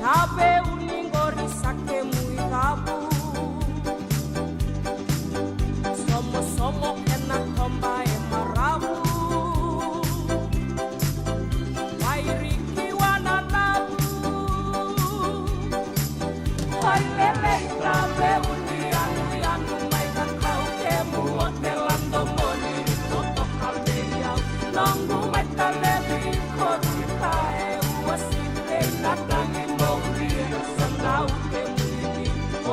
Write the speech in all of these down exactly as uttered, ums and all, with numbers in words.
Taveuni qori sa kemu icavu. Somosomo ena toba e maravu. Wairiki wananavu. Wailelei taveuni yanuyanu mai na kau kemu o te lado moni. Noqu mai talevi koru tae ua sitei na tagi moni. Sa dau kemu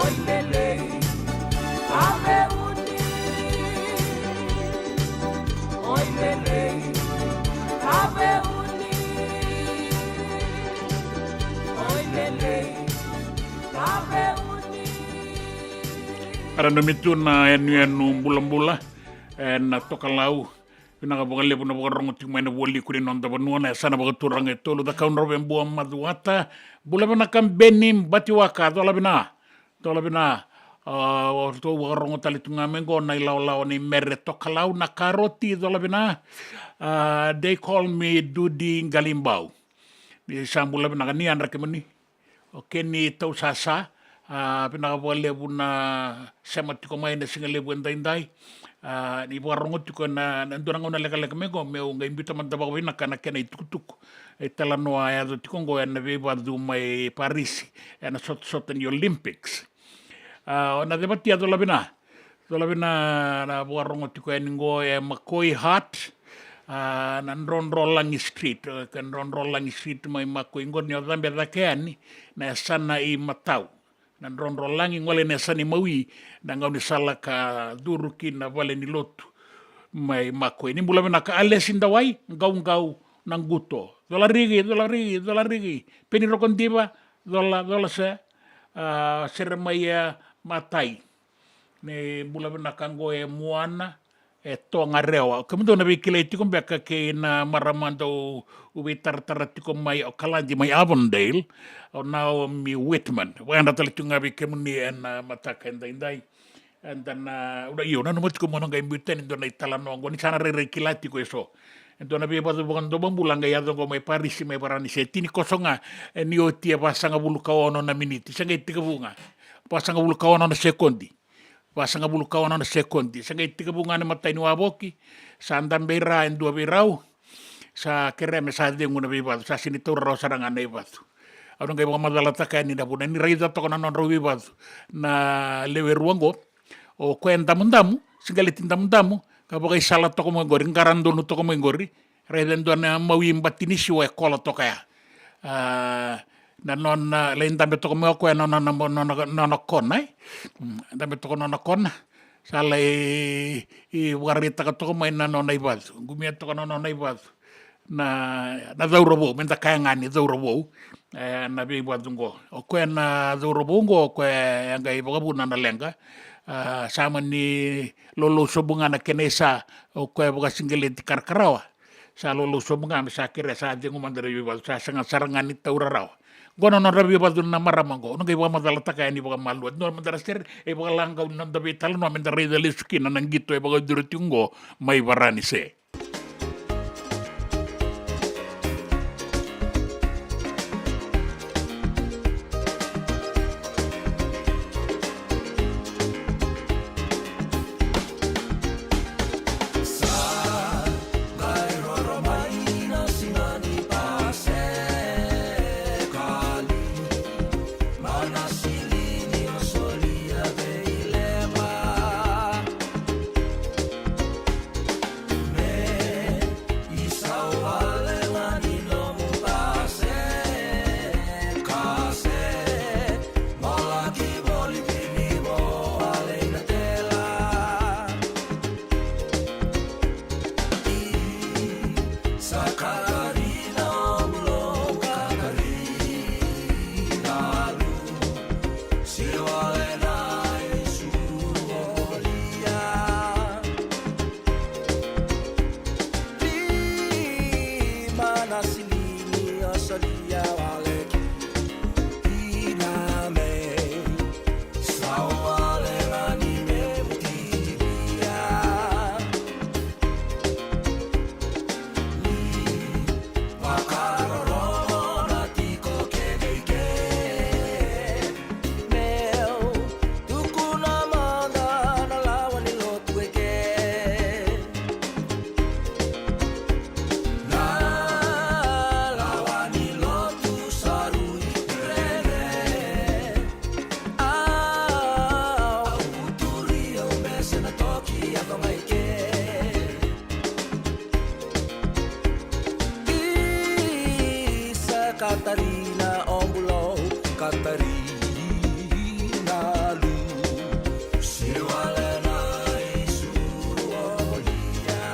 oi lelei. Taveuni. Oi lelei. Taveuni. Oi lelei. Taveuni. Era nanumi tu na yanuyanu bulabula ena tokalau. Vinaka vakalevu na vakarorogo tiko mai na vualiku ni noda vanua, na yasana vakaturaga e tolu, Cakaudrove, Bua, Macuata. Bula vinaka Beni Batiwaka, cola vina. Cola vina. A, o ratou vakarorogo tale tu ga mai qo na ilawalawa ni mere tokalau, na karoti, cola vina. A, they call me Dudi Galibau. Ni sa bula vinaka, ni yadra kemuni. O keni tausasa, a, vinaka vakalevu na sema tiko mai na siga levu edaidai. A, ni vakarorogo tiko na, na dua na gauna lekaleka mai qo, meu qai biuta mada vakavinaka na kena itukutuku. E talanoa e yaco tiko qo ena veivacu mai Parisi, ena sotasota ni Olympics. A, o na cevati a cola vina. Cola vina na vakarorogo tiko yani qo e Makoi Hut, a, na Drodrolagi Street, e, ka Drodrolagi Street mai Makoi qo ni o cabe cake yani na yasana i Matau. Na Drodrolagi gole na yasana i Maui, na gaunisala ka curu ki na vale ni lotu mai Makoi. Ni bula vinaka Alesi Dawai, Qauqau na Quto. Cola riki, cola riki, cola riki. Peni Rokodiva, cola, cola se, a, Seremaia Matai. Ni bula vinaka qo e Muana, e Togarewa. Kemudou na veikilai tiko beka kei na marama dau veitaratara tiko mai Okaladi, mai Avondale, o Naomi Whitman. Vakayadra tale tiko ga vei kemuni ena mataka edaidai. Eda na, ura, io, nanuma tiko mo na qai biuta yani e dua na italanoa qo, ni sa na rairai kila tiko eso. E dua na veivacu vakadomobula qai yaco qo mai Parisi, mai Varanise, e tini koso ga, e, ni oti e vasagavulu ka ono na miniti, se qai tekivu ga. Vasagavulu ka ono na sekodi. Vasagavulu ka ono na sekodi. Se qai tekivu ga na imatai ni wavoki. Sa dabe i ra e dua vei rau. Sa kerea me sa cegu na veivacu. Sa sega ni taura rawa sara ga na ivacu. Au na qai vakamacalataka yani na vuna ni raica toka na nodrau veivacu na lewe rua qo. O koya e damudamu, siqeleti damudamu, ka vakaisala toka mai qori, qara donu toka mai qori. Raica e dua na mawi bati ni siwa e kola toka ya. A, na nona, lai dabe toka mai o koya na nona, nona, nona, nona kona, e? Mm, dabe toka nona kona. Sa lai, i, vakaraitaka toka mai na nona ivacu. Qumia toka na nona ivacu. Na, na cauravou, me da kaya ga ni cauravou. E, na veivacu qo. O koya na cauravou qo, o koya e qai vakavuna na leqa. A, sa mani lolou sobu ga na kena isa, o koya vakasiqeleti karakarawa. Sa lolou sobu ga me sa kerea sa cegu mada na veivacu, sa sega sara ga ni taura rawa. Qo na nodra veivacu na marama qo, au na qai vakamacalataka yani vakamalua. Dua mada na sere, e vakalagau ni noda veitalanoa, me da raica lesu kina na qito e vakayacori tiko qo mai Varanise. Katarina o bulou, Katarina lu. Siwale na isuru o lia.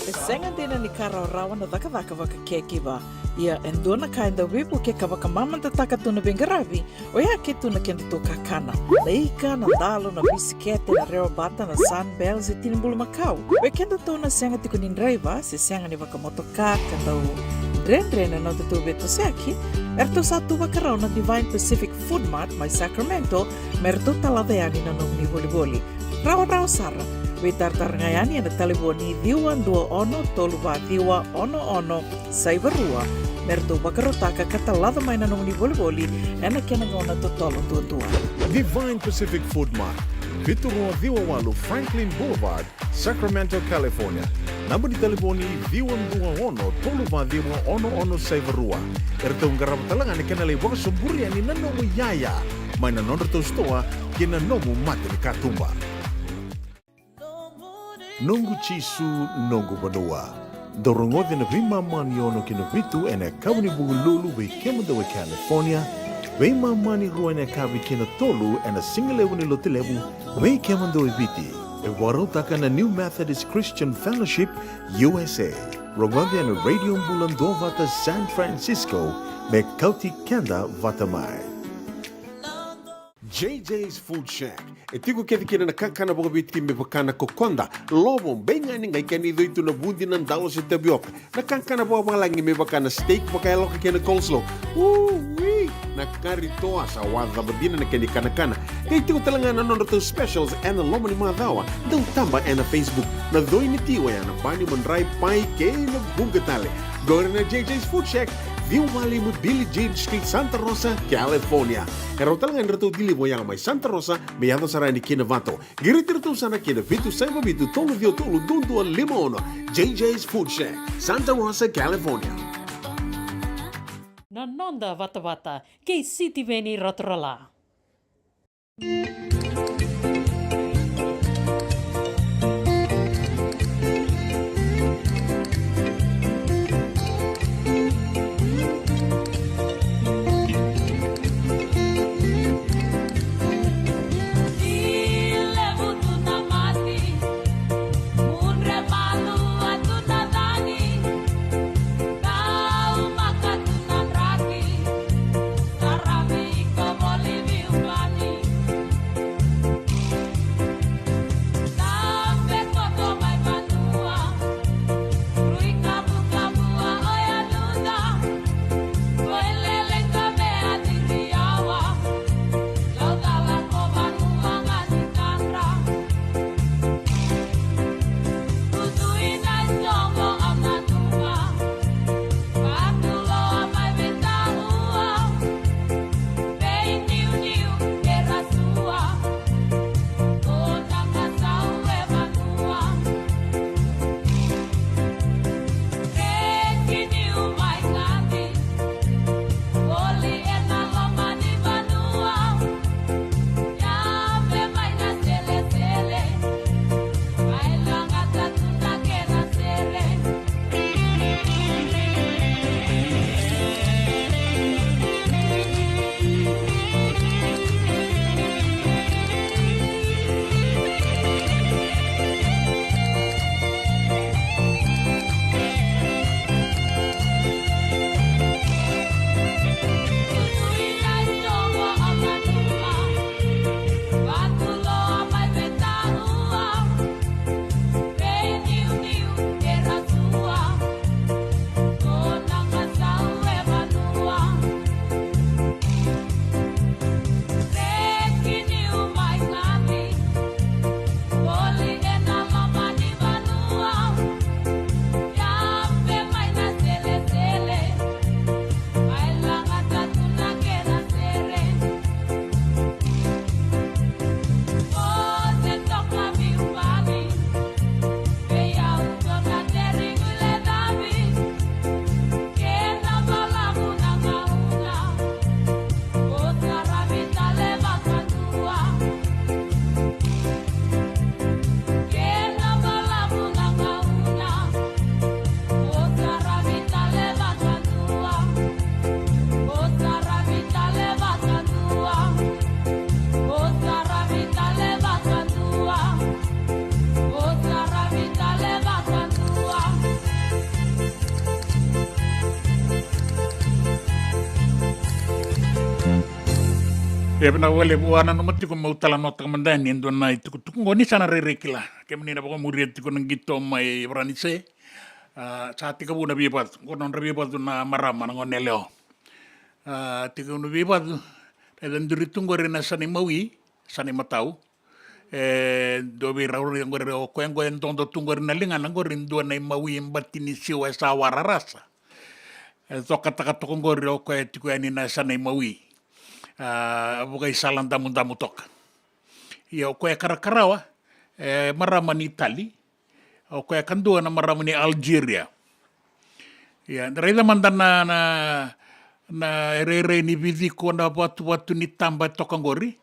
E sega dina ni ka rawarawa na cakacaka vakacaregiver. Ia e dua na ka e dau veivukei ka vakamamadataka tu na veiqaravi, oya ke tu na kedatou kakana. Na ika, na dalo, na bisikete, na rewa bata, na Sunbell, se tini bulumakau. Vei kedatou na sega tiko ni draiva, se sega ni vakamotoka, ka dau dredre na nodatou veitosoyaki, eratou sa tu vakarau na Divine Pacific Food Mart mai Sacramento, me ratou talaca yani na nomuni volivoli. Rawarawa sara, veitaratara ga yani ena talevoni ciwa dua ono tolu va ciwa ono ono saiva rua, me ratou vakarautaka ka talaca mai na nomuni volivoli ena kena gauna totolo duadua. Divine Pacific Food Mart, vitu rua ciwa walu Franklin Boulevard, Sacramento, California. Naba ni talevoni ciwa dua ono tolu va ciwa ono ono saiva rua. Eratou qarava tale ga na kena lai vakasoburi yani na nomu iyaya mai na nodratou sitoa kei na nomu mata ni katuba. Noqu Jisu, noqu vanua. Dou rogoca na veimama ni ono ki na vitu ena yakavi ni Vukelulu vei kemudou e California, veimama ni rua ena yakavi ki na tolu ena sigalevu ni Lotulevu vei kemudou e Viti. E vakarautaka na New Methodist Christian Fellowship U S A. Rogoca ena Radio Bula Duavata San Francisco me kauti keda vata mai. J J's Food Shack. E tiko kece kina na kakana vakaviti me vaka na kokoda, lovo, beiganai, kei na icoi tu na vudi, na dalo se tavioka. Na kakana vakavalagi me vaka na steak vakayaloka kei na coleslaw. Ui! Na kari toa sa wacava dina na kena ikanakana. Kei tiko tale ga na nodratou specials ena loma ni macawa. Dau taba ena Facebook. Na coi ni ti oya na bani, madrai, pai kei na vuqa tale. Qori na J J's Food Shack, ciwa walu lima Billie Jean Street, Santa Rosa, California. E rawa tale ga ni ratou deliver oya mai Santa Rosa me yaco sara yani ki Novato. Qiriti iratou sara ki na vitu saiva vitu tolu ciwa tolu dua dua lima ono. J J's Food Shack, Santa Rosa, California. Na noda vatavata kei Sitiveni Raturala. E vinaka vakalevu. Au nanuma tiko meu talanoataka mada yani e dua na itukutuku oqo ni sa na rairai kila. Kemuni na vakamuria tiko na qito mai Varanise. A, sa tekivu na veivatu. Qo na nodra veivatu na marama, na gone yalewa. A, tekivu na veivatu. Raica, duri tu qori na yasana imawi, yasana imatau. E dua vei rau qori, o koya qo e dodo tu qori na ligana qori, dua na imawi bati ni siwa e sa wararasa. E cokataka toka qori o koya tiko yani na yasana imawi. A, vakaisala damudamu toka. Ia o koya karakarawa, e marama ni Itali. O koya kadua na marama ni Algeria. Ia, da raica mada na, na, na rairai ni viciko na vatuvatu ni taba e toka qori.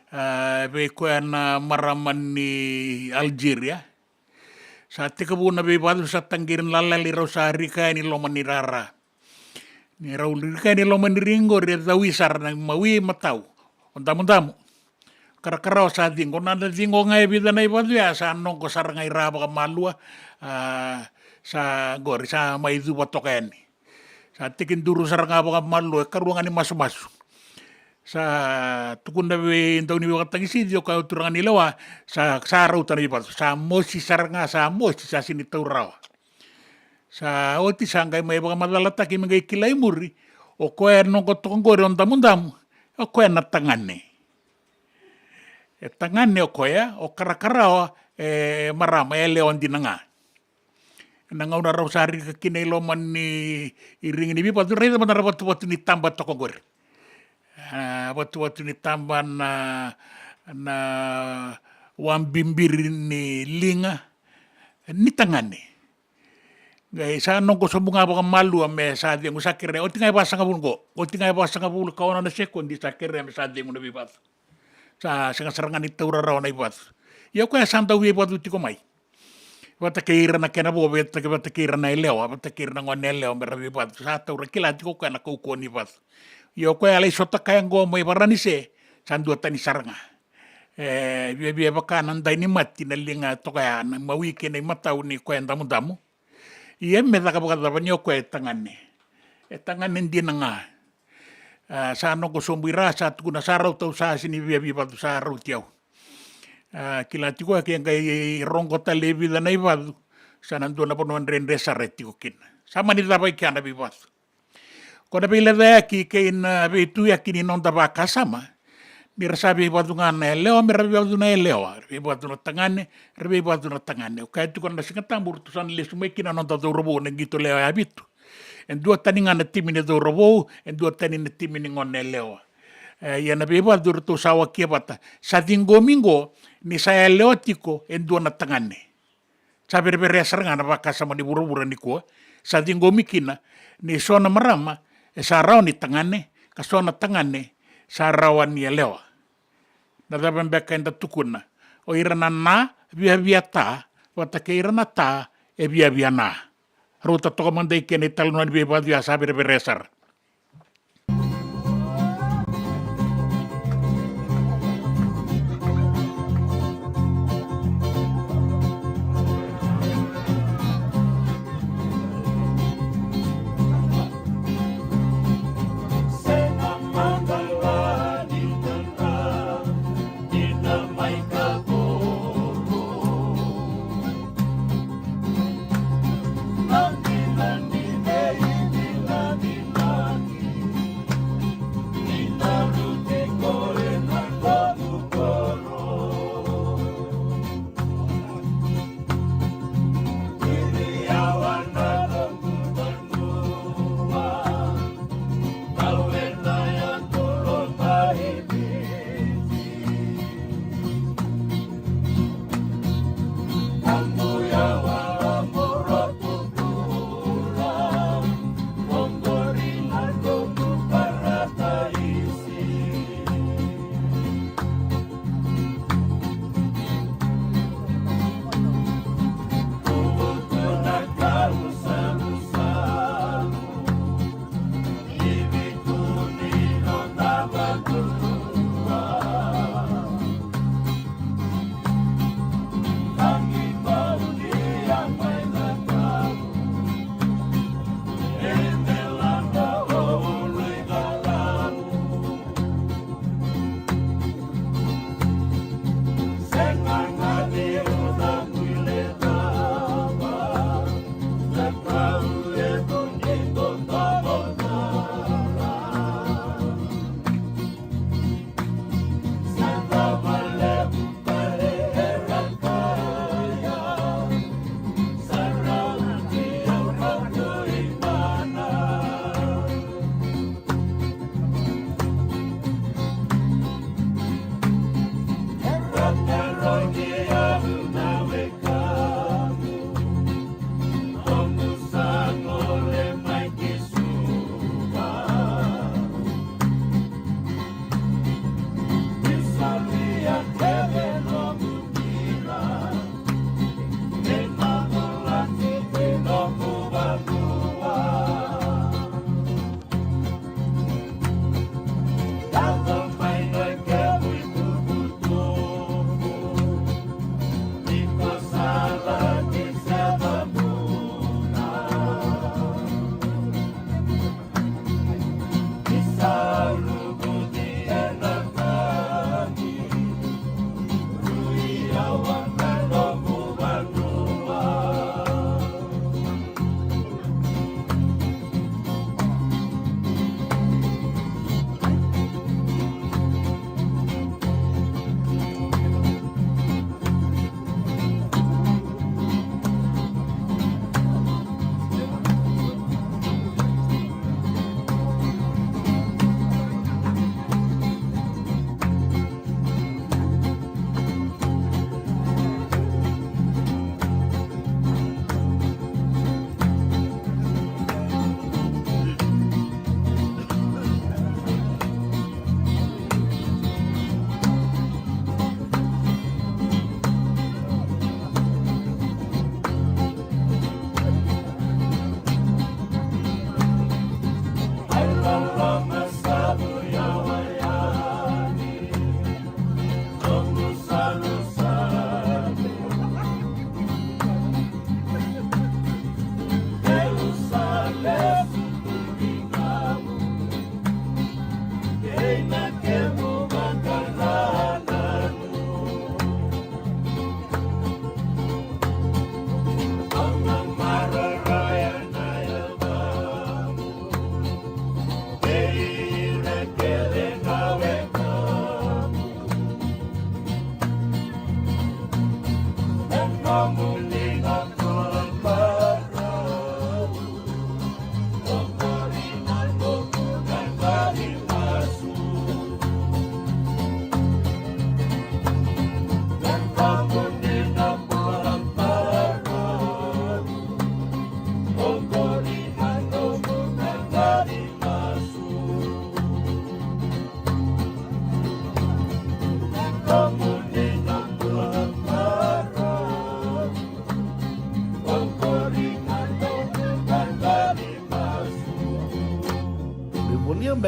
A, vei koya na marama ni Algeria. Sa tekivu na veivatu, sa taqiri na lalali, rau sa rika yani loma ni rara. Ni rau rika yani loma ni rigi qori, e cawi sara na imawi imatau. O damudamu. Karakarawa sa ciqo, na ciqo ga e vica na ivatu ya, sa noqo sara ga i ra vakamalua. A, sa qori, sa mai cuva toka yani. Sa tekiduru sara ga vakamalua, e karua ga ni masumasu. Sa tukuna vei daunivakatagisici, o koya o turaga ni lewa, sa, sa rauta na veivatu. Sa mosi sara ga, sa mosi, sa sini taura rawa. Sa oti sa qai mai vakamacalataki me qai kila i muri, o koya e noqo toka qori o damudamu, o koya na tagane. E tagane o koya, o karakarawa, e marama, e yalewa dina ga. Na gauna rau sa rika kina i loma ni, i rigi ni veivatu, raica mada na vatuvatu ni taba toka qori. A, vatuvatu ni taba na, na wabibiri ni liga ni tagane. Qai sa noqo sobu ga vakamalua me sa cegu, sa kerea, oti ga e vasagavulu qo, oti ga e vasagavulu ka ono na sekodi, sa kerea me sa cegu na veivatu. Sa sega sara ga ni taura rawa na ivatu. Ia o koya sa dau veivatu tiko mai. Vata kei ira na kena vo, vata kei, vata kei ira na yalewa, vata kei ira na gone yalewa me ra veivatu. Sa taura, kila tiko o koya na kaukauwa ni vatu. Ia o koya a lai sota kaya qo mai Varanise, sa duatani sara ga. E viavia vaka na dai ni mati na liga toka ya, na mawi kei na imatau ni koya damudamu. Ia me caka vakacava ni o koya e tagane. E tagane dina ga. A, sa noqo sobu i ra, sa tukuna, sa rauta au, sa sini viavia vatu, sa rauti au. A, kila tiko ke qai roqo tale e vica na ivatu, sa na dua na vanua dredre sara e tiko kina. Sa mani cava i kea na veivatu. Ko na veilecayaki kei na veituyaki ni noda vakasama, ni ra sa veivatu ga na yalewa, me ra veivatu na yalewa, ra veivatu na tagane, ra veivatu na tagane. O kaya tiko na Siga Tabu, ratou sa na lesu mai kina na noda cauravou na qito lewe ya vitu. E duatani ga na timi ni cauravou, e duatani na timi ni gone yalewa. E, ia na veivatu ratou sa wakia vata. Sa ciqomi qo, ni sa yalewa tiko e dua na tagane. Sa vereverea sara ga na vakasama ni vuravura nikua. Sa ciqomi kina ni so na marama e sa rawa ni tagane, ka so na tagane sa rawa ni yalewa. Na cava beka eda tukuna? O ira na na viavia ta, vata kei ira na ta e viavia na. Rauta toka mada i kena italanoa ni veivatu ya, sa vereverea sara.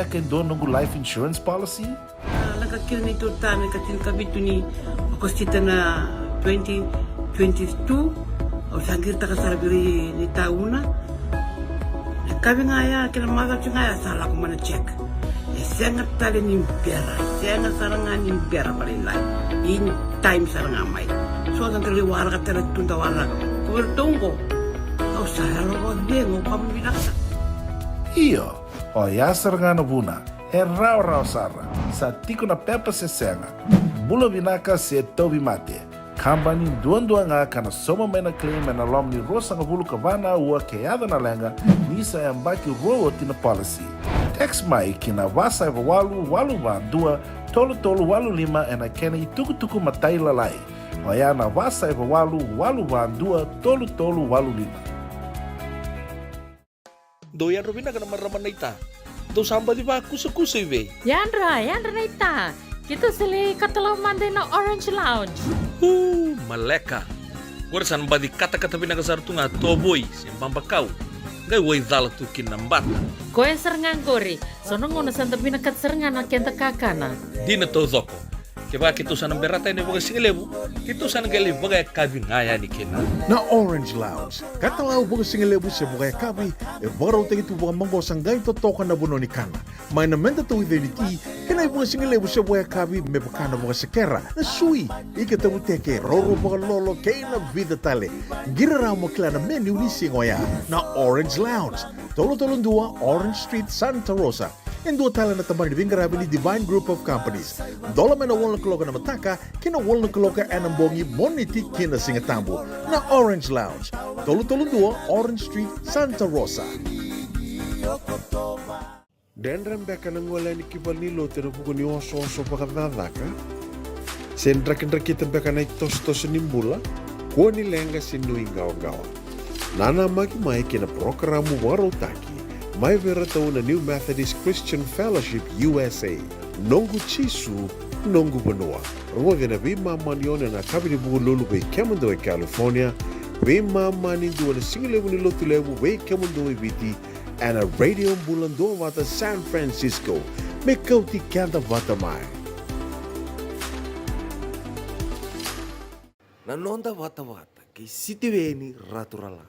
Ke dua noqu life insurance policy? A, lako kina ni tu tana ka tinikavitu ni Okosita na twenty twenty-two. Au sa qiritaka sara vei ira ni tauna. Na kavi ga ya kei na macawa ga ya sa lako mai na check. E sega tale ni bera, sega sara ga ni bera valailai. In time sara ga mai. So da dau waraka tale tu da waraka. Ko vei ratou oqo. Au sa yalo vakacegu, au kama vinaka. Io. Oya sara ga na vuna, e rawarawa sara, sa tiko na pepa se sega, bula vinaka se tauvimate. Kabani duadua ga ka na sauma mai na claim ena loma ni ruasagavulu ka va na aua ke yaco na leqa ni sa yabaki rua oti na policy. Text mai ki na va saiva walu walu va dua tolu tolu walu lima ena kena itukutuku matailalai. Oya na va saiva walu walu va dua tolu tolu walu lima. Dou yadra vinaka na marama naita. Dou sa baci vakusakusa i vei? Yadra, yadra naita. Keitou sa lai katalau mada ina Orange Lounge. Uu, maleka. Qori sa na baci katakata vinaka sara tu ga, tovoi se babakau. Qai waicala tu kina na bata. Koya sara ga qori. So na gauna sa da vinakata sara ga na keda kakana. Dina taucoko. Kevaka keitou sa na berata yani vakasigalevu, keitou sa na qai lai vakayakavi ga yani kina. Na Orange Lounge, katalau vakasigalevu se vakayakavi, e vakarautaki tu vakamaqosa qai totoka na vanua ni kana. Mai na meda tauica ni ti, kei na ivakasigalevu se vakayakavi me vaka na vakasekera, na sui, ika tavuteke, roro vakalolo, kei na vica tale. Qiri rawa mo kila na menu ni siga oya. Na Orange Lounge, tolu tolu dua Orange Street, Santa Rosa. E dua tale na tabana ni veiqaravi ni Divine Group of Companies. Dola mai na walu na kaloko ena mataka ki na walu na kaloko ena bogi, Moniti ki na Sigatabu. Na Orange Lounge, tolu tolu dua Orange Street, Santa Rosa. Dredre beka na gole yani ki valenilotu ena vuku ni osooso vakacakacaka? Se drakidrakita beka na itosotoso ni bula? Kua ni leqa se nuiqawaqawa. Nanamaki mai ki na parokaramu vakarautaki mai vei iratou na New Methodist Christian Fellowship U S A, Noqu Jisu, Noqu Vanua. Rogoci ena veimama ni ono ena yakavi ni Vukelulu vei kemudou e California, veimama ni dua ena sigalevu ni Lotulevu vei kemudou e Viti, ena Radio Bula Duavata San Francisco, me kauti keda vata mai. Na noda vatavata kei Sitiveni Raturala.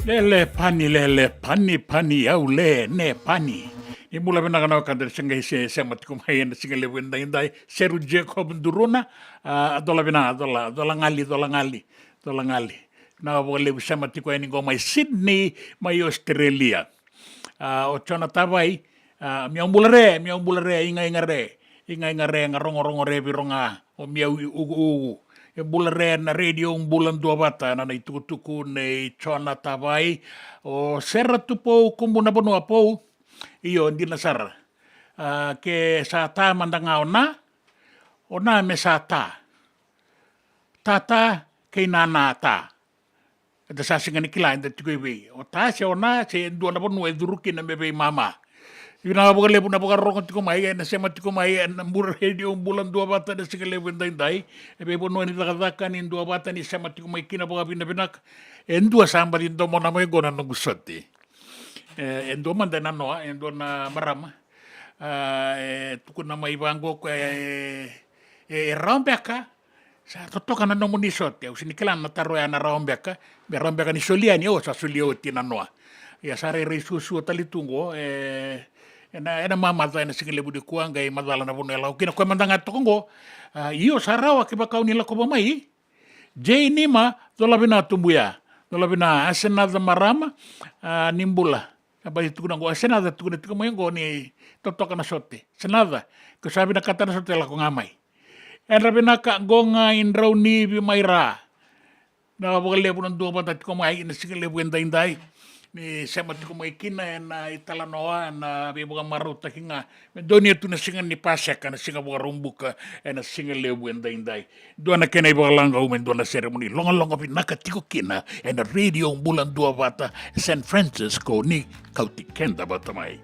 Lele pani, lele pani, pani au le, ne pani. Ni bula vinaka na wekada ni sa qai se sema tiko mai ena siga levu edaidai. Seru Jacob Duruna, a, dola vina, dola, dola gali, dola gali, dola gali. Na vakalevu sema tiko yani qo mai Sydney, mai Australia. A, o Jona Tavai, a, miau bula re, miau bula re, iga iga re, iga iga re, ga rogorogo re vei ro ga, o miau i uguugu. E bula re na radio, bula duavata, na na itukutuku nei Jona Tavai, o Sera Tupou, Kubu na vanua Pou, io, dina sara. A, ke sa ta mada ga o na, o na me sa ta. Tata kei nana ta. Eda sa sega ni kila eda tiko i vei. O ta se o na se dua na vanua e curu kina me vei mama. Vinaka vakalevu na vakarorogo tiko mai, ena sema tiko mai, ena bula radio, bula duavata, ena siga levu edaidai. E vei vanua ni cakacaka, ni duavata, ni sema tiko mai kina vakavinavinaka. E dua sa baci domona mai qo na noqu sote. E, e dua mada e nanoa, e dua na marama. A, e tukuna mai vaqo ko e, e, e rawa beka. Sa totoka na nomuni sote, au sega ni kila na taro ya na rawa beka, me rawa beka ni soli yani, o sa soli oti na noa. Ia sa rairai suasua tale tu qo, e, ena, ena mamaca ena siga levu nikua, qai macala na vanua e lako kina, koya mada ga toka qo. A, io sa rawa kevaka o ni lakova mai. Jei Nima, cola vina tubuya, cola vina, a Senaca marama, a, ni bula. Sa baci tukuna qo, a Senaca tukuna tiko mai qo ni totoka na sote. Senaca, ko sa vinakata na sote lako ga mai. Era vinaka qo ga i Draunivi mai ra. Na vakalevu na duavata tiko mai, na siga levu edaidai. Ni sema tiko mai kina, ena italanoa, ena veivakamarautaki ga. Me donuya tu na siga ni Paseka, na siga Vakaraubuka, ena siga levu edaidai. Dua na kena ivakalagau me dua na seremoni logaloga vinaka tiko kina ena Radio Bula Duavata, San Francisco, ni kauti keda vata mai.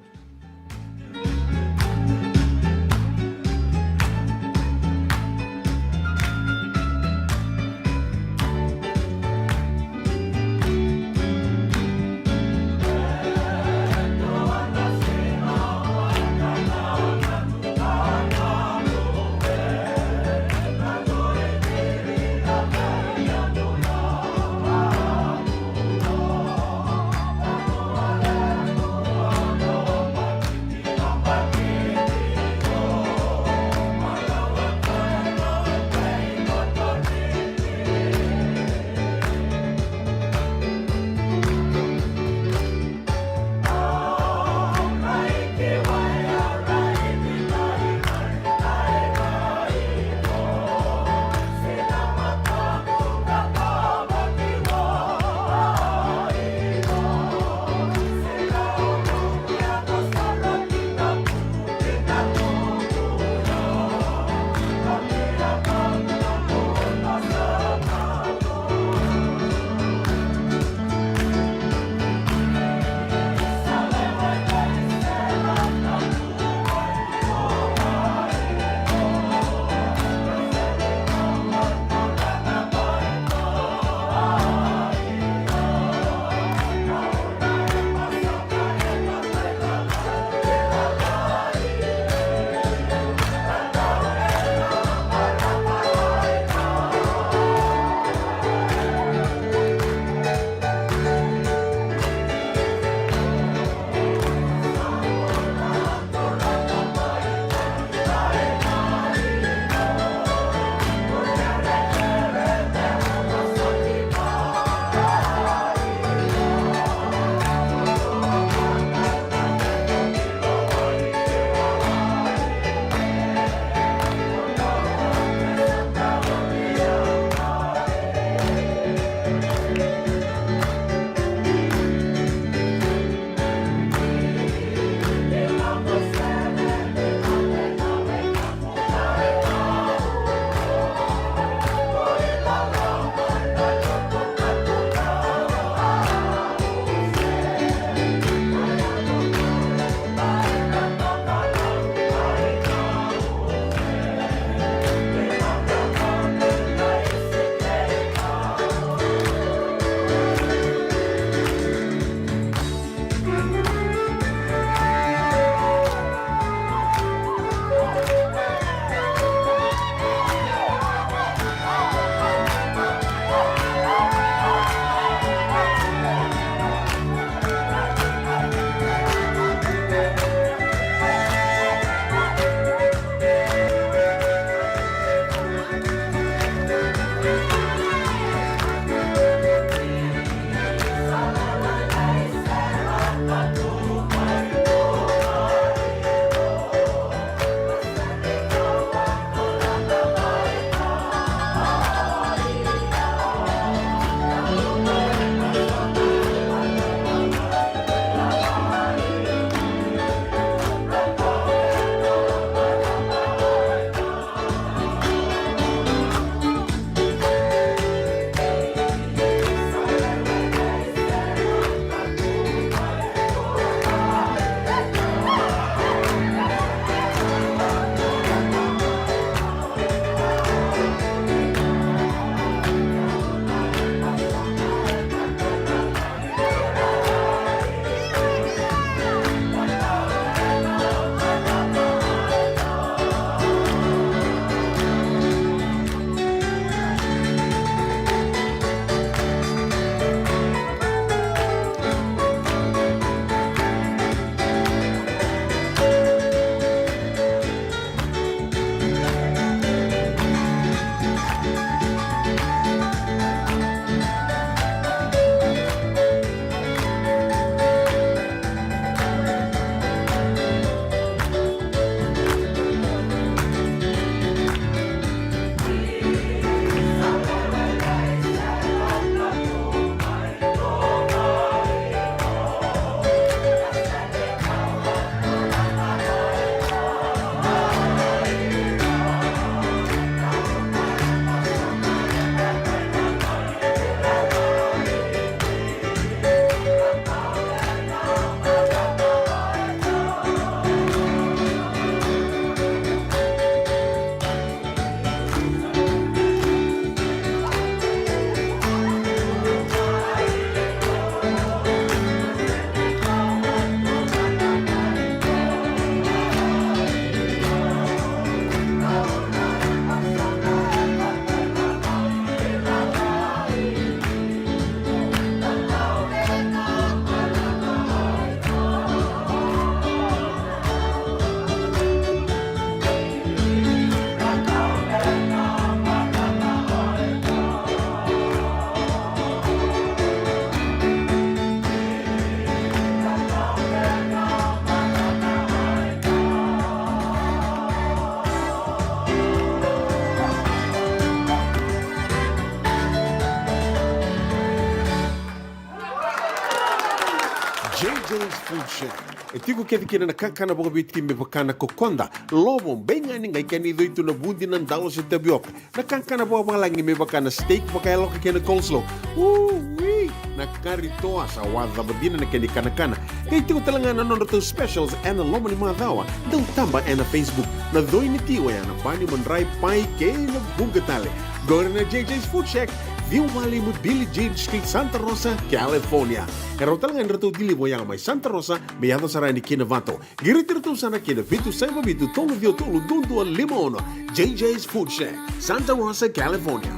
J J's Food Shack. E tiko kece kina na kakana vakaViti me vaka na kokoda, lovo, beigani, qai kena icoi tu na vudi, na dalo se tavioka. Na kakana vakavalagi me vaka na steak vakayaloka kei na coleslaw. Ui! Na kari toa sa wacava dina na kena ikanakana. Qai tiko tale ga na nodratou specials ena loma ni macawa. Dau taba ena Facebook. Na coi ni ti oya na bani, madrai, pai kei na vuqa tale. Qori na J J's Food Shack, ciwa walu lima Billie Jean Street, Santa Rosa, California. E rawa tale ga ni ratou deliver oya mai Santa Rosa me yaco sara yani ki Novato. Qiriti iratou sara ki na vitu saiva vitu tolu ciwa tolu dua dua lima ono. J J's Food Shack, Santa Rosa, California.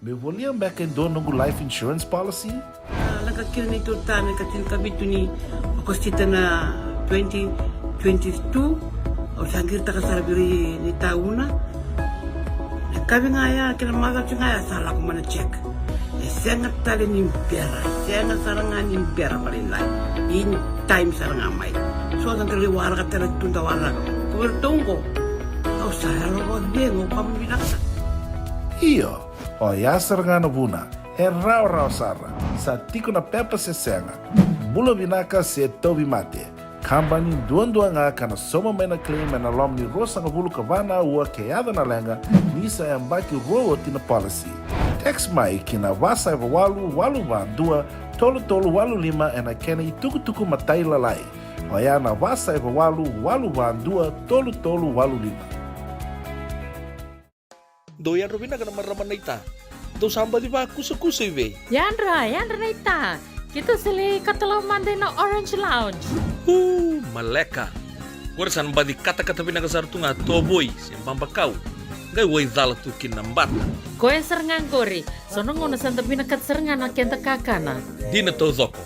Meu volia beka e dua noqu life insurance policy? A, lako kina neitou tane ka tinikavitu ni Okosita na twenty twenty-two. Au sa qiritaka sara vei ira ni tauna. Na kavi ga ya kei na macawa ga ya sa lako mai na check. E sega tale ni bera, sega sara ga ni bera vakalailai. In time sara ga mai. So da qai waraka tale tu da waraka. Ko iratou qo, au sa yalo vakacegu, au vakavinavinaka sara. Io, oya sara ga na vuna. E rawarawa sara. Sa tiko na pepa se sega. Bula vinaka se tauvimate. Kabani duadua ga ka na sauma mai na claim ena loma ni ruasagavulu ka va na aua ke yaco na leqa, ni sa yabaki rua oti na policy. Text mai ki na va saiva walu, walu va dua, tolu tolu walu lima ena kena itukutuku matailalai. Oya na va saiva walu, walu va dua, tolu tolu walu lima. Dou yadra vinaka na marama naita. Dou sa baci vakusakusa i vei? Yadra, yadra naita. Keitou sa lai katalau mada ina Orange Lounge. Uu, maleka. Qori sa na baci katakata vinaka sara tu ga tovoi se babakau. Qai waicala tu kina na bata. Koya sara ga qori. So na gauna sa da vinakata sara ga na keda kakana. Dina taucoko.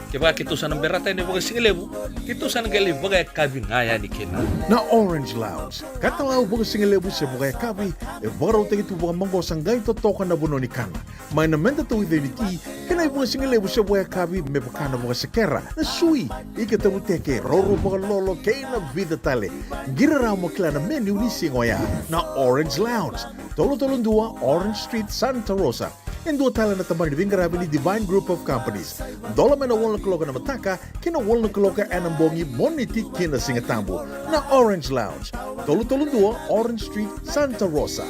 Kevaka keitou sa na berata yani vakasigalevu, keitou sa na qai lai vakayakavi ga yani kina. Na Orange Lounge, katalau vakasigalevu se vakayakavi, e vakarautaki tu vakamaqosa qai totoka na vanua ni kana. Mai na meda tauica ni ti, kei na ivakasigalevu se vakayakavi me vaka na vakasekera, na sui, ika tavuteke, roro vakalolo, kei na vica tale. Qiri rawa mo kila na menu ni siga oya. Na Orange Lounge, tolu tolu dua Orange Street, Santa Rosa. E dua tale na tabana ni veiqaravi ni Divine Group of Companies. Dola mai na walu na kaloko na mataka, kei na walu na kaloko ena bogi, Moniti ki na Sigatabu. Na Orange Lounge, tolu tolu dua Orange Street, Santa Rosa.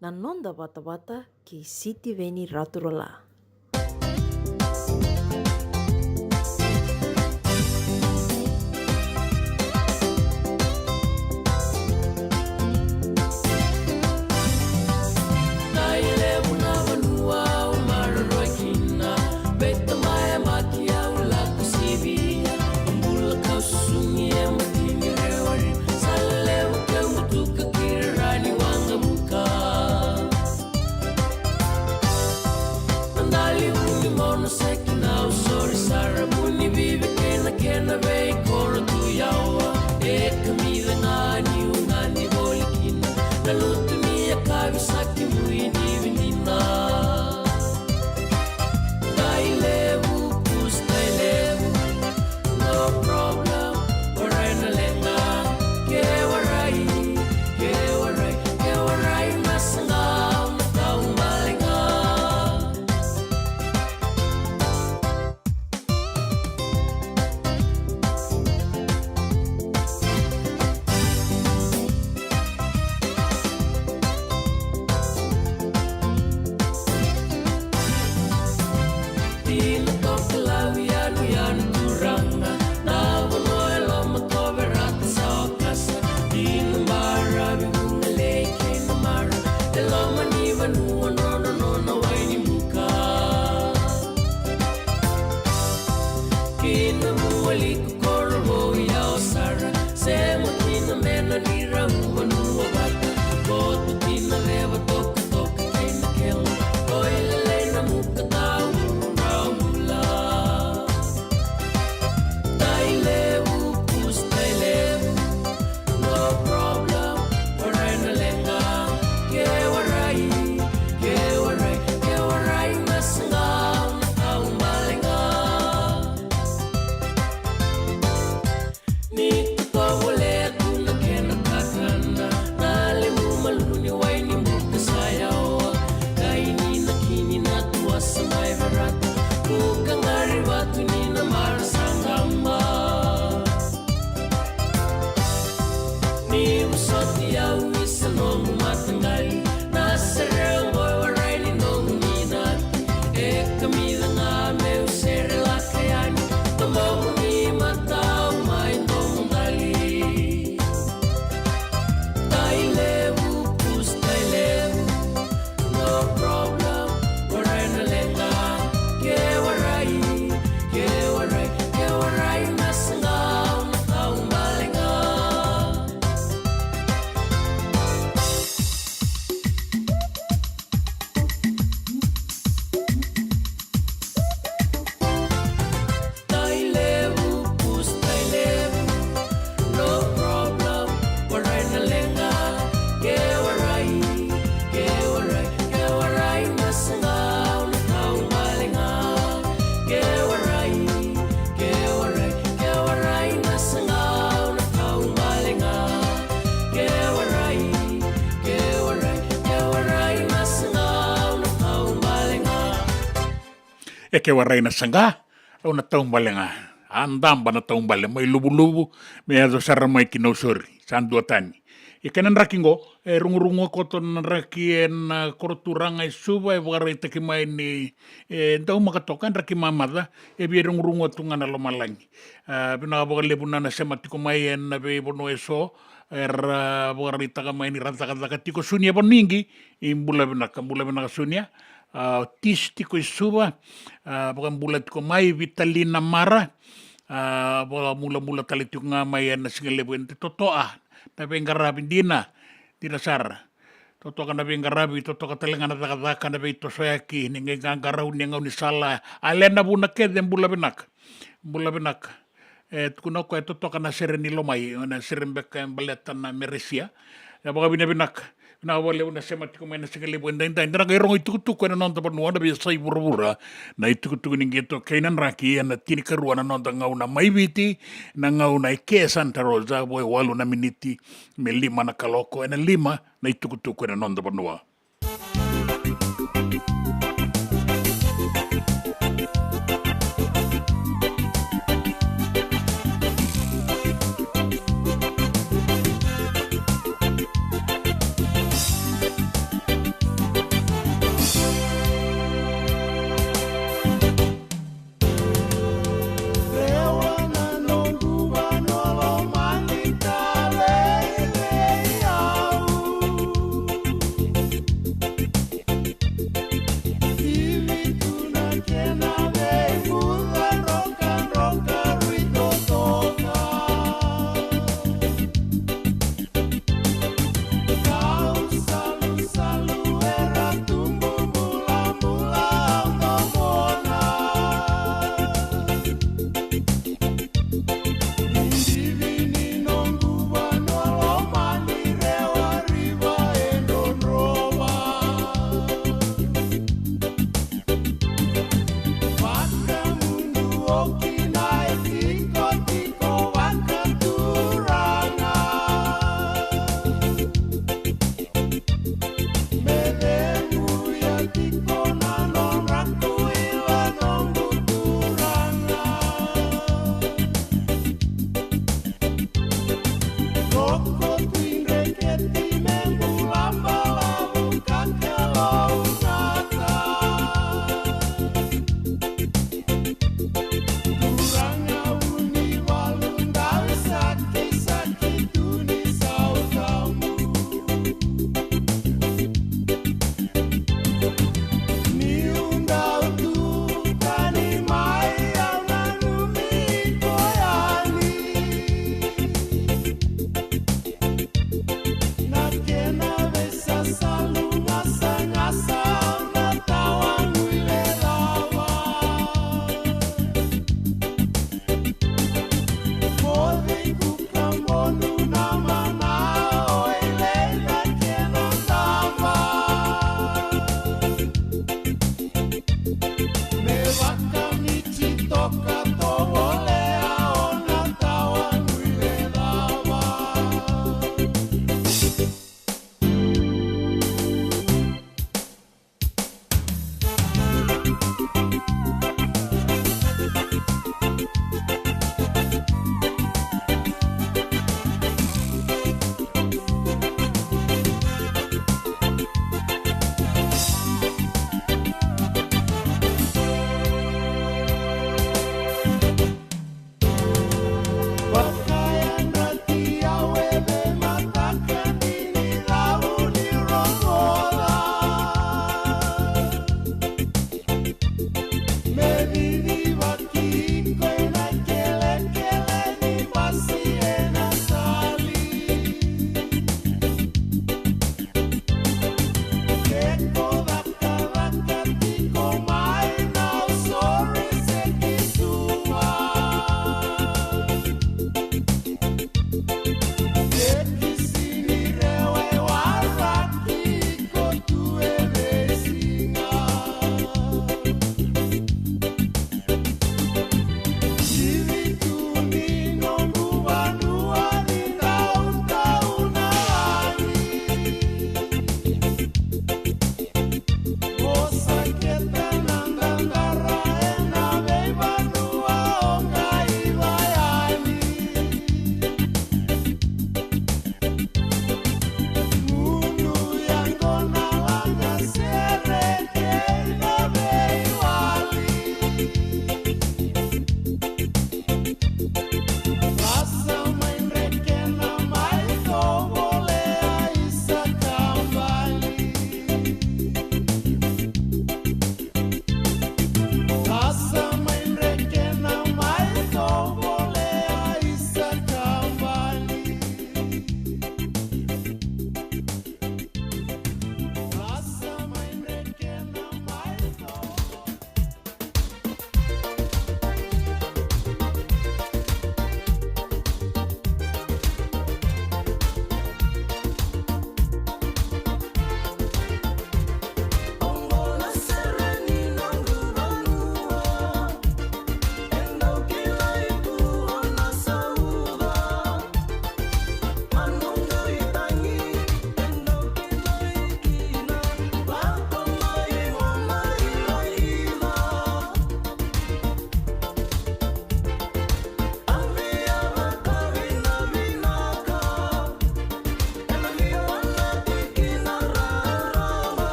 Na noda vatavata kei Sitiveni Raturala. E ke warai na saqa, au na taubale ga. A daba na taubale mai Luvuluvu, me yaco sara mai ki Nausori, sa dua tani. Ia kena draki qo, e rugurugua koto na draki ena koroturaga e Suva, e vakaraitaki mai ni, e, daumaka toka, draki mamaca, e via rugurugua tu ga na lomalagi. A, vinaka vakalevu na na sema tiko mai ena veivanua eso, era vakaraitaka mai ni ra cakacaka tiko. Sunia Vanigi, i bula vinaka, bula vinaka Sunia. A, o Tis tiko i Suva, a, vakabula tiko mai Vitalina Mara, a, vakabulabula tale tiko ga mai ena sigalevu ena totoa, na veiqaravi dina, dina sara. Totoka na veiqaravi, totoka tale ga na cakacaka, na veitosoyaki, ni qai qaqarauni e gaunisala. A lena vuna kece, bula vinaka. Bula vinaka. E tukuna o koya e totoka na sere ni lomai, na sere beka e baleta na Meresia. E vakavinavinaka. Vinaka vakalevu na sema tiko mai na siga levu edaidai. Da na qai rogo itukutuku ena noda vanua na veiyasai vuravura. Na itukutuku ni qito kei na draki ena tinikarua na noda gauna mai Viti, na gauna e ke Santa Rosa, vo e walu na miniti me lima na kaloko, ena lima na itukutuku ena noda vanua.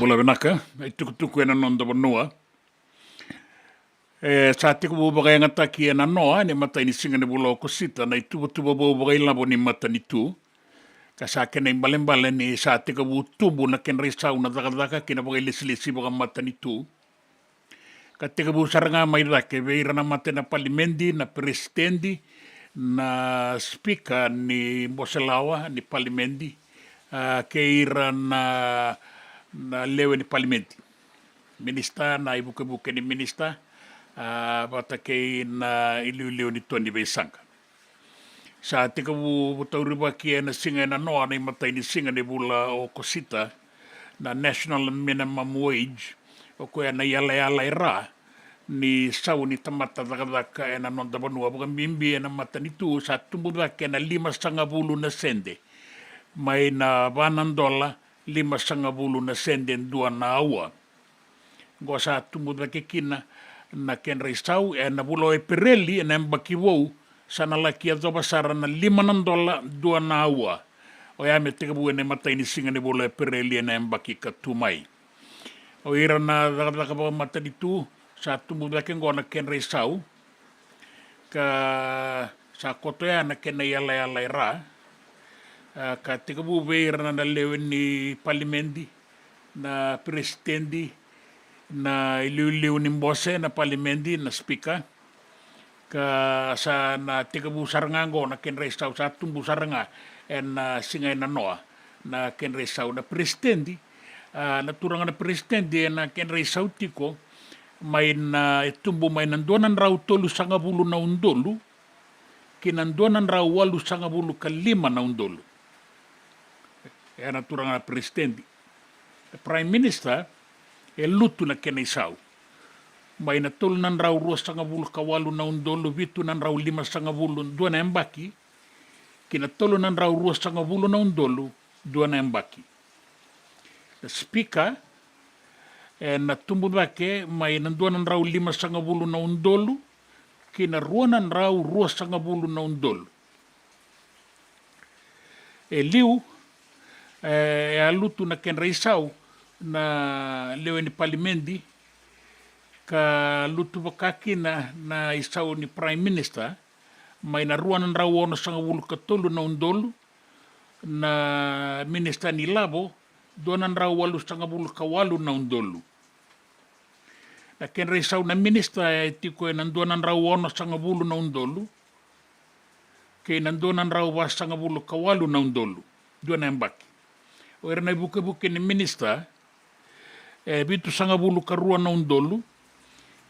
Bula vinaka, na itukutuku ena noda vanua. E sa tekivu vakayagataki ena noa ni matai ni siga ni vula o Okosita na ituvatuva vou vakailavo ni matanitu. Ka sa kena ibalebale ni sa tekivu tubu na kedra isau na cakacaka kei na vakailesilesi vakamatanitu. Ka tekivu sara ga mai cake vei ira na mata ni palimedi, na peresitedi, na sipika ni boselawa ni palimedi, a, kei ira na, na lewe ni palimedi, minisita, na ivukevuke ni minisita, a, vata kei na iliuliu ni to ni veisaqa. Sa tekivu taurivaki ena siga ena noa na imatai ni siga ni vula o Okosita na national minimum wage, o koya na iyalayala e ra ni sau ni tamata cakacaka ena noda vanua, vakabibi ena matanitu. Sa tubu cake ena limasagavulu na sede, mai na va na dola limasagavulu na sede dua na aua. Qo sa tubu cake kina na kedra isau ena vula o Epereli ena yabaki vou, sa na laki yacova sara na lima na dola dua na aua. Oya me tekivu ena imatai ni siga ni vula o Epereli ena yabaki ka tu mai. O ira na cakacaka vakamatanitu, sa tubu cake qo na kedra isau, ka sa koto ya na kena iyalayala e ra. A, ka tekivu vei ira na lewe ni palimedi, na peresitedi, na iliuliu ni bose na palimedi, na sipika. Ka sa na tekivu sara ga qo na kedra isau, sa tubu sara ga ena siga ena noa na kedra isau. Na peresitedi, a, na turaga na peresitedi, ena kedra isau tiko mai na, e tubu mai na dua na drau tolusagavulu na udolu ki na dua na drau walusagavulu ka lima na udolu. Ena turaga na peresitedi. Na prime minister, e lutu na kena isau mai na tolu na drau ruasagavulu ka walu na udolu vitu na drau limasagavulu dua na yabaki, ki na tolu na drau ruasagavulu na udolu dua na yabaki. Na sipika, ena tubu cake mai na dua na drau limasagavulu na udolu ki na rua na drau ruasagavulu na udolu. E liu, e, e a lutu na kedra isau na lewe ni palimedi, ka lutu vaka kina na isau ni prime minister, mai na rua na drau onosagavulu ka tolu na udolu, na minisita ni lavo, dua na drau walusagavulu ka walu na udolu. Na kedra isau na minisita e tiko ena dua na drau onosagavulu na udolu kei na dua na drau vasagavulu ka walu na udolu dua na yabaki. O ira na ivukevuke ni minisita, e vitusagavulu ka rua na udolu,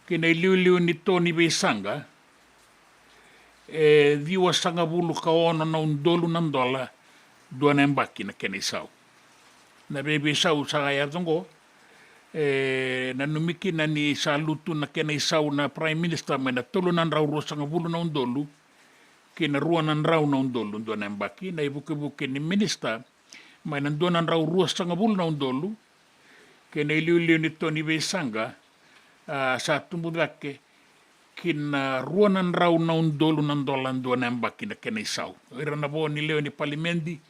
kei na iliuliu ni to ni veisaqa, e ciwasagavulu ka ono na udolu na dola dua na yabaki na kena isau. Na veiveisau sa yaco oqo, e nanumi kina ni sa lutu na kena isau na prime minister mai na tolu na drau ruasagavulu na udolu ki na rua na drau na udolu dua na yabaki. Na ivukevuke ni minister mai na dua na drau ruasagavulu na udolu kei na iliuliu ni to ni veisaqa, a, sa tubu cake ki na rua na drau na udolu na dola dua na yabaki na kena isau. O ira na vo ni lewe ni palimedi,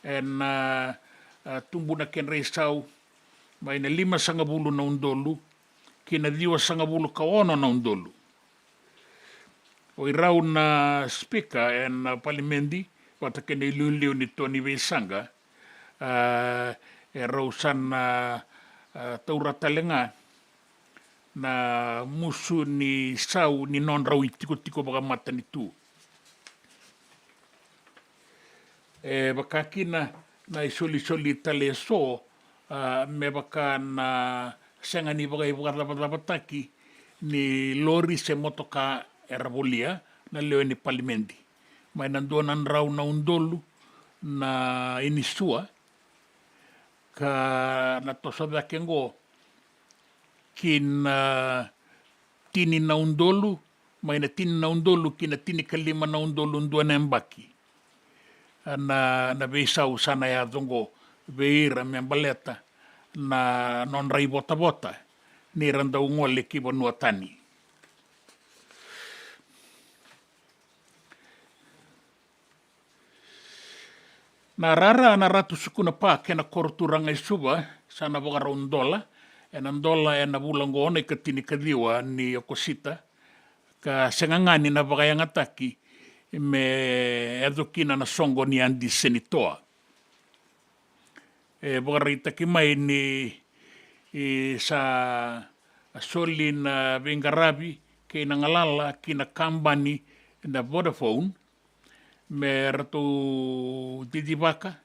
ena, a, tubu na kedra isau mai na limasagavulu na udolu ki na ciwasagavulu ka ono na udolu. O irau na sipika ena palimedi vata kei na iliuliu ni to ni veisaqa, a, erau sa na, a, taura tale ga na musu ni sau ni nodrau itikotiko vakamatanitu. E vaka kina na isolisoli tale eso, a, me vaka na sega ni vakaivakacavacavataki ni lori se motoka era volia na lewe ni palimedi. Mai na dua na drau na udolu na inisua, ka na toso cake oqo ki na tini na udolu, mai na tini na udolu ki na tinikalima na udolu dua na yabaki. A, na, na veisau sa na yaco oqo vei ira me baleta na nodra ivotavota ni ra dau gole ki vanua tani. Na rara na Ratu Sukuna Park ena koro turaga e Suva, sa na vakarau dola, ena dola ena vula oqo na ikatinikaciwa ni Okosita, ka sega ga ni na vakayagataki me yaco kina na soqo ni Adi Senitoa. E vakaraitaki mai ni, e, sa soli na veiqaravi kei na galala ki na kabani na Vodafone me ratou cicivaka,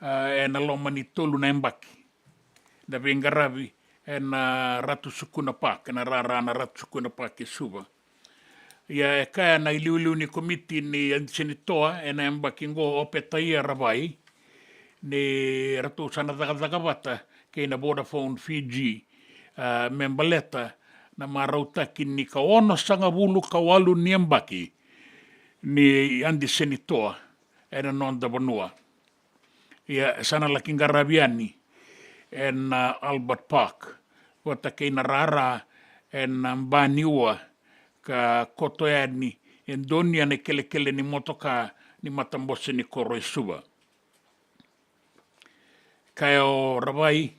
a, ena loma ni tolu na yabaki na veiqaravi ena Ratu Sukuna Park, ena rara na Ratu Sukuna Park e Suva. Ia e kaya na iliuliu ni komiti ni Adi Senitoa ena yabaki oqo, o Petaia Ravai, ni ratou sa na cakacaka vata kei na Vodafone Fiji, a, me baleta na marautaki ni ka onosagavulu ka walu ni yabaki ni Adi Senitoa ena noda vanua. Ia sa na laki qaravi yani ena Albert Park vata kei na rara ena Baniwa, ka koto yani e Donia na ikelekele ni motoka ni Matabose ni Koro e Suva. Kaya o Ravai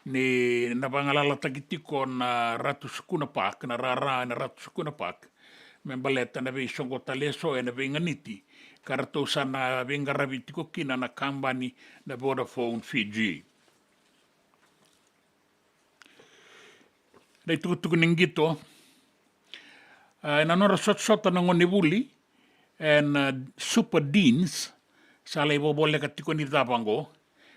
ni na vagalalataki tiko na Ratu Sukuna Park, na rara ena Ratu Sukuna Park, me baleta na veisoqo tale eso ena veiganiti ka ratou sa na veiqaravi tiko kina na kabani na Vodafone Fiji. Na itukutuku ni qito, a, ena nodra sotasota na gonevuli ena, a, Super Deans, sa lai vovoleka tiko ni cava oqo,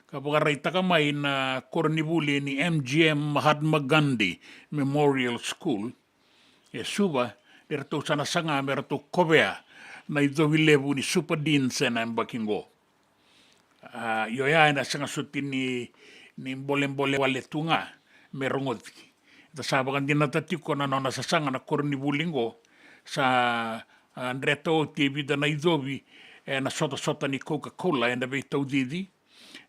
ka vakaraitaka mai na koronivuli ni M G M Mahatma Gandhi Memorial School e Suva, ni ratou sa na saga me ratou kovea na icovi levu ni Super Deans ena yabaki oqo. A, io, ya ena sega soti ni, ni bolebole wale tu ga me rogoci. Da sa vakadinata tiko na nona sasaga na koronivuli oqo, sa, a, dreta oti e vica na icovi ena sotasota ni Coca-Cola ena veitaucici.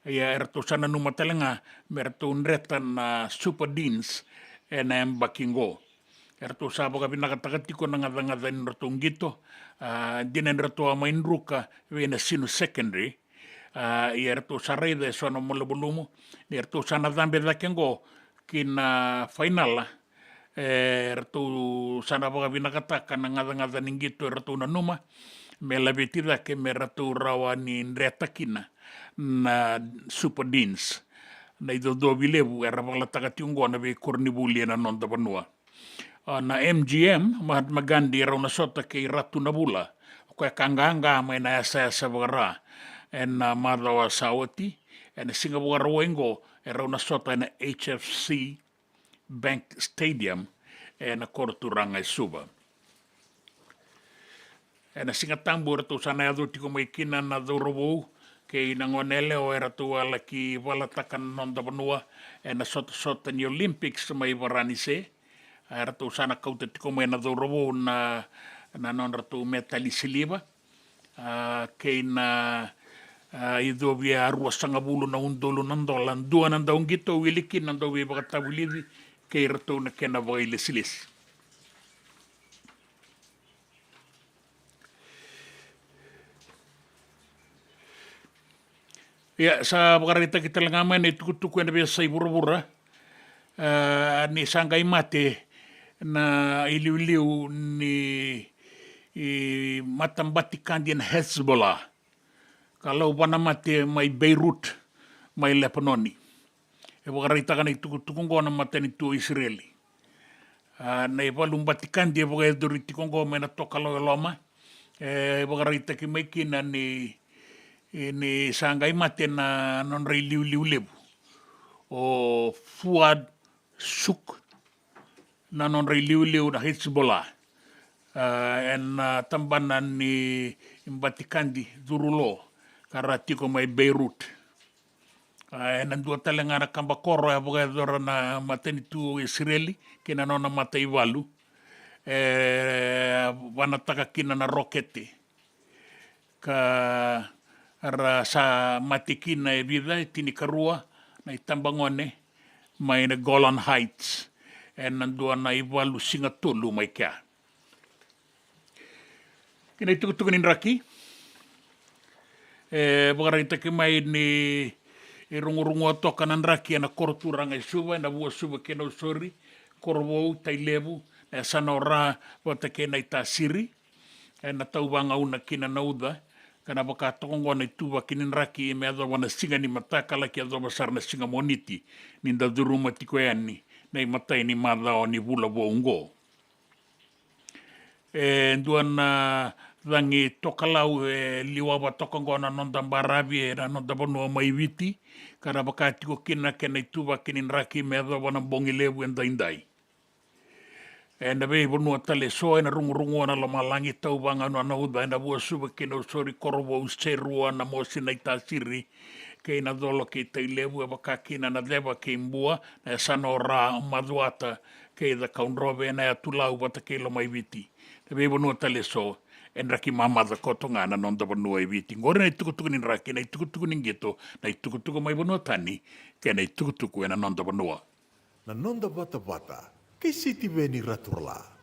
Ia e ratou sa nanuma tale ga me ratou dreta na Super Deans ena yabaki oqo. E ratou sa vakavinakataka tiko na gacagaca ni ratou qito, a, dina ni ratou a mai druka vei Nasinu Secondary. A, ia e ratou sa raica e so na malumalumu ni ratou sa na cabe cake oqo ki na fainala. E ratou sa na vakavinakataka na gacagaca ni qito e ratou nanuma me laveti cake me ratou rawa ni dreta kina na Super Deans, na icocovi levu era vakalataka tiko oqo na veikoronivuli ena noda vanua. A, na M G M Mahatma Gandhi e rau na sota kei Ratu Navula, o koya ka qaqa mai na yasayasa vakara ena macawa sa oti. Ena siga Vakarauwai oqo e rau na sota ena H F C Bank Stadium ena koro turaga e Suva. Ena Siga Tabu e ratou sa na yaco tiko mai kina na cauravou kei na gone yalewa e ratou a laki valataka na noda vanua ena sotasota ni Olympics mai Varanise. E ratou sa na kauta tiko mai na cauravou na, na nodratou metali siliva, a, kei na, a, icovi e ruasagavulu na udolu na dola, dua na dauqito, wili kina na dauveivakatavulici kei ratou na kena vakailesilesi. Ia, sa vakaraitaki tale ga mai na itukutuku ena veiyasai vuravura, a, ni sa qai mate na iliuliu ni, i, matabatikadi na Hezbollah, ka lauvana mate mai Beirut, mai Lepanoni. E vakaraitaka na itukutuku oqo na matanitu o Isireli. A, na ivalu batikadi e vakayacori tiko oqo mai na tokalau e loma, e vakaraitaki mai kina ni, ni sa qai mate na nodra iliuliu levu, o Fuad Shukr, na nodra iliuliu na Hezbollah, a, ena, a, tabana ni batikadi curu lo ka ra tiko mai Beirut. A, ena dua tale ga na kaba koro e vakayacora na matanitu o Isireli kei na nona mataivalu, e vanataka kina na rokete, ka ra sa mate kina e vica, e tinikarua na itabagone mai na Golan Heights ena dua na ivalu siga tolu mai kea. Kei na itukutuku ni draki, e vakaraitaki mai ni E rugurugua toka na draki ena koro turaga e Suva, ena Vuasuva kei Nausori, Korovou, Tailevu, na yasana o Ra vata kei Naitasiri. Ena tau vagauna kina na uca, ka na vaka toka oqo na ituvaki ni draki me yacova na siga ni mataka laki yacova sara na siga Moniti, ni da curuma tiko yani na imatai ni macawa ni vula vou oqo. E dua na cagi tokalau e liwava toka oqo na noda baravi ena noda vanua mai Viti, ka na vaka tiko kina na kena ituvaki ni draki me yacova na bogi levu edaidai. Ena veivanua tale eso ena rugurugua na lomalagi, tau vagauna na uca ena Vuasuva kei Nausori, Korovou, Serua, Namosi, Naitasiri, kei Nacolo kei Tailevu, e vaka kina na Ceva kei Bua, na yasana o Ra, Macuata kei Cakaudrove, ena Yatu Lau vata kei Lomaiviti. Na veivanua tale eso, e draki mamaca koto ga na noda vanua e Viti. Qori na itukutuku ni draki, na itukutuku ni qito, na itukutuku mai vanua tani, kei na itukutuku ena noda vanua. Na noda vatavata kei Sitiveni Raturala.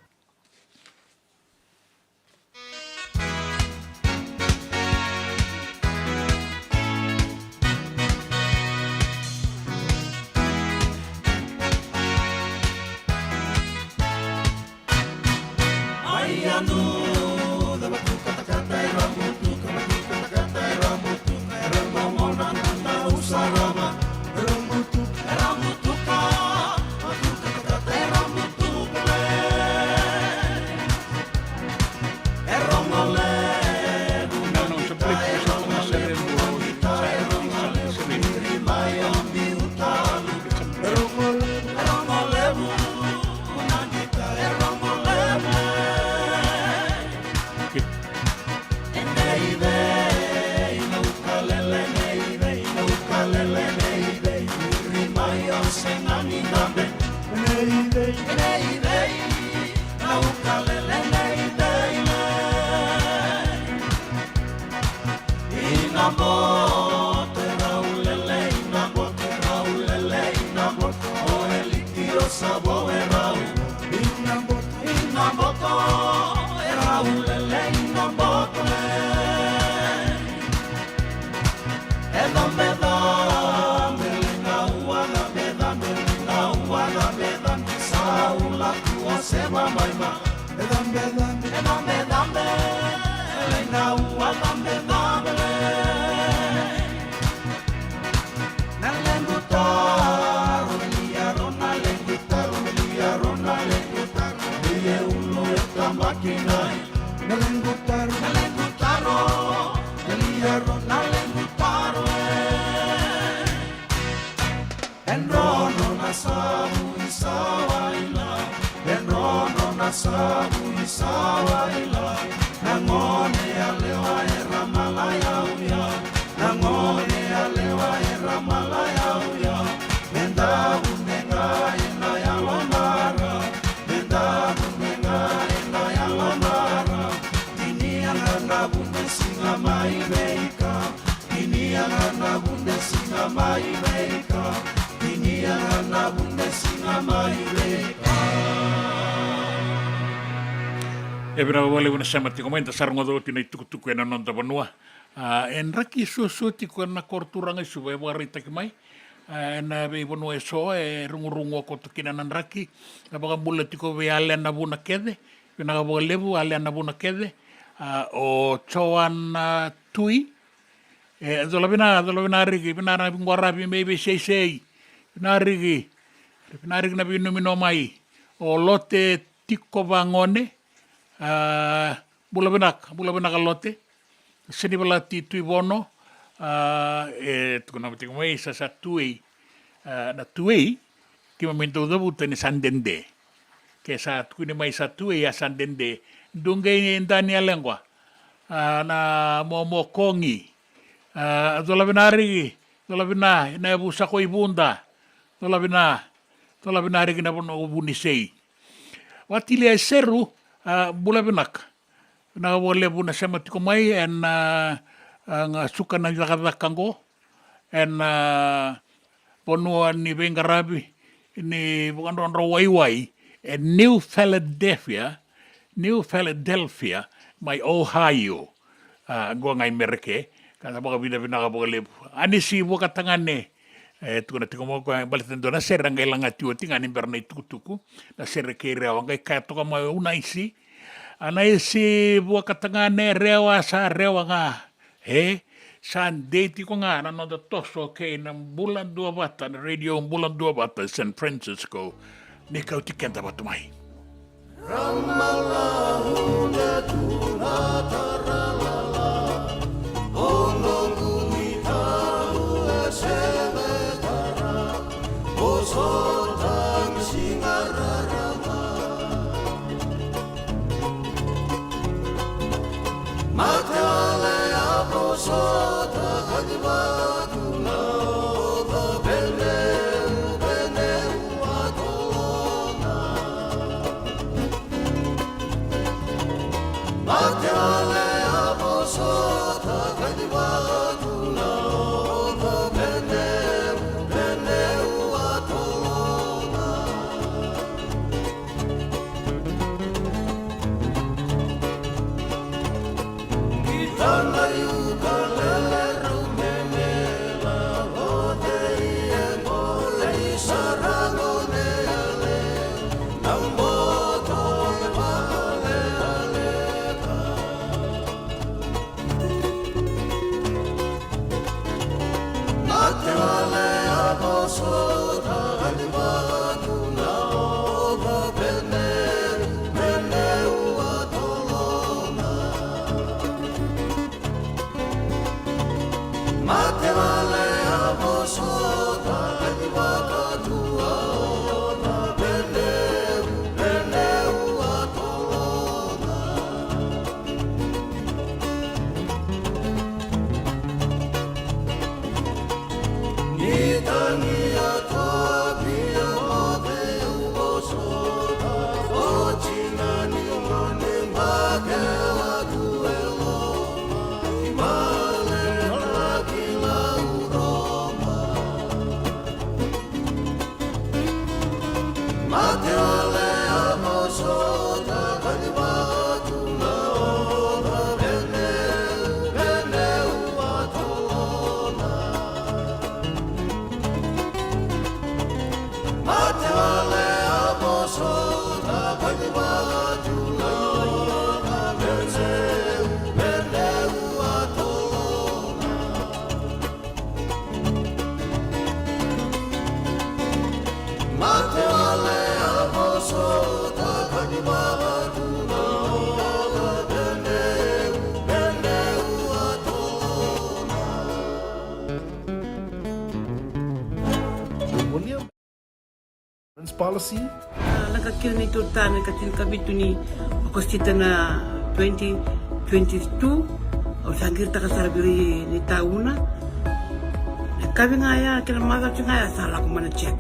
E vinaka vakalevu na sema tiko mai, da sa rogoca oti na itukutuku ena noda vanua. A, e draki suasua tiko ena koro turaga e Suva, e vakaraitaki mai. A, ena veivanua eso e rugurugua koto kina na draki. Na vakabula tiko vei Alena Vunakece, vinaka vakalevu Alena Vunakece. A, o Joana Tui, e cola vinaka, cola vinaka Riki, vinaka na veiqaravi me veiseisei. Vinaka Riki, vinaka Riki na veinomino mai. O Lote Tiko Vagone, a, bula vinaka, bula vinaka Lote. Senivalati Tuivono, a, e tukuna tiko mai sa, sa Tuei, a, na Tuei, keimami dau cavuta ni sa dede. Ke sa tukuni mai sa Tuei a sa dede. Duqei ni Daniel Lequa, a, na Momo Kogi, a, cola vinaka Riki, cola vinaka, na yavu sa ko i Vuda, cola vinaka, cola vinaka Riki na vanua o Vunisei. Vatilia e Seru, a, bula vinaka. Vinaka vakalevu na sema tiko mai ena, a, a, ga suka na cakacaka qo ena, a, vanua ni veiqaravi ni vakadrodro waiwai e New Philadelphia, New Philadelphia, mai Ohio. A, qo ga i Mereke, ka na vakavinavinaka vakalevu. Anisi Vakatagane, E tukuna tiko mai o koya baleta e dua na sere a qai lagati oti ga ni bera na itukutuku, na sere kei Rewa, a qai kaya toka mai o Unaisi, Anaisi, vuakata ga ne Rewa, sa Rewa ga. E sa dei tiko ga na noda toso kei na Bula Duavata, na Radio Bula Duavata e San Francisco. Ni kauti keda vata mai. Ramalau na tu na taralala, o noqu ni tau e sega e tara, o sotang singa rarama. Mate ale a vosota ka ni vatu na oca peneu, peneu a tolona. Mate ale a vosota ka ni vatu na oca peneu, peneu a tolona. Insurance policy. A, lako kina neitou ta na ikatinikavitu ni Okosita na twenty twenty-two. Au sa qiritaka sara vei ira na itauna. Na yakavi ga ya kei na macawa ga ya sa lako mai na check.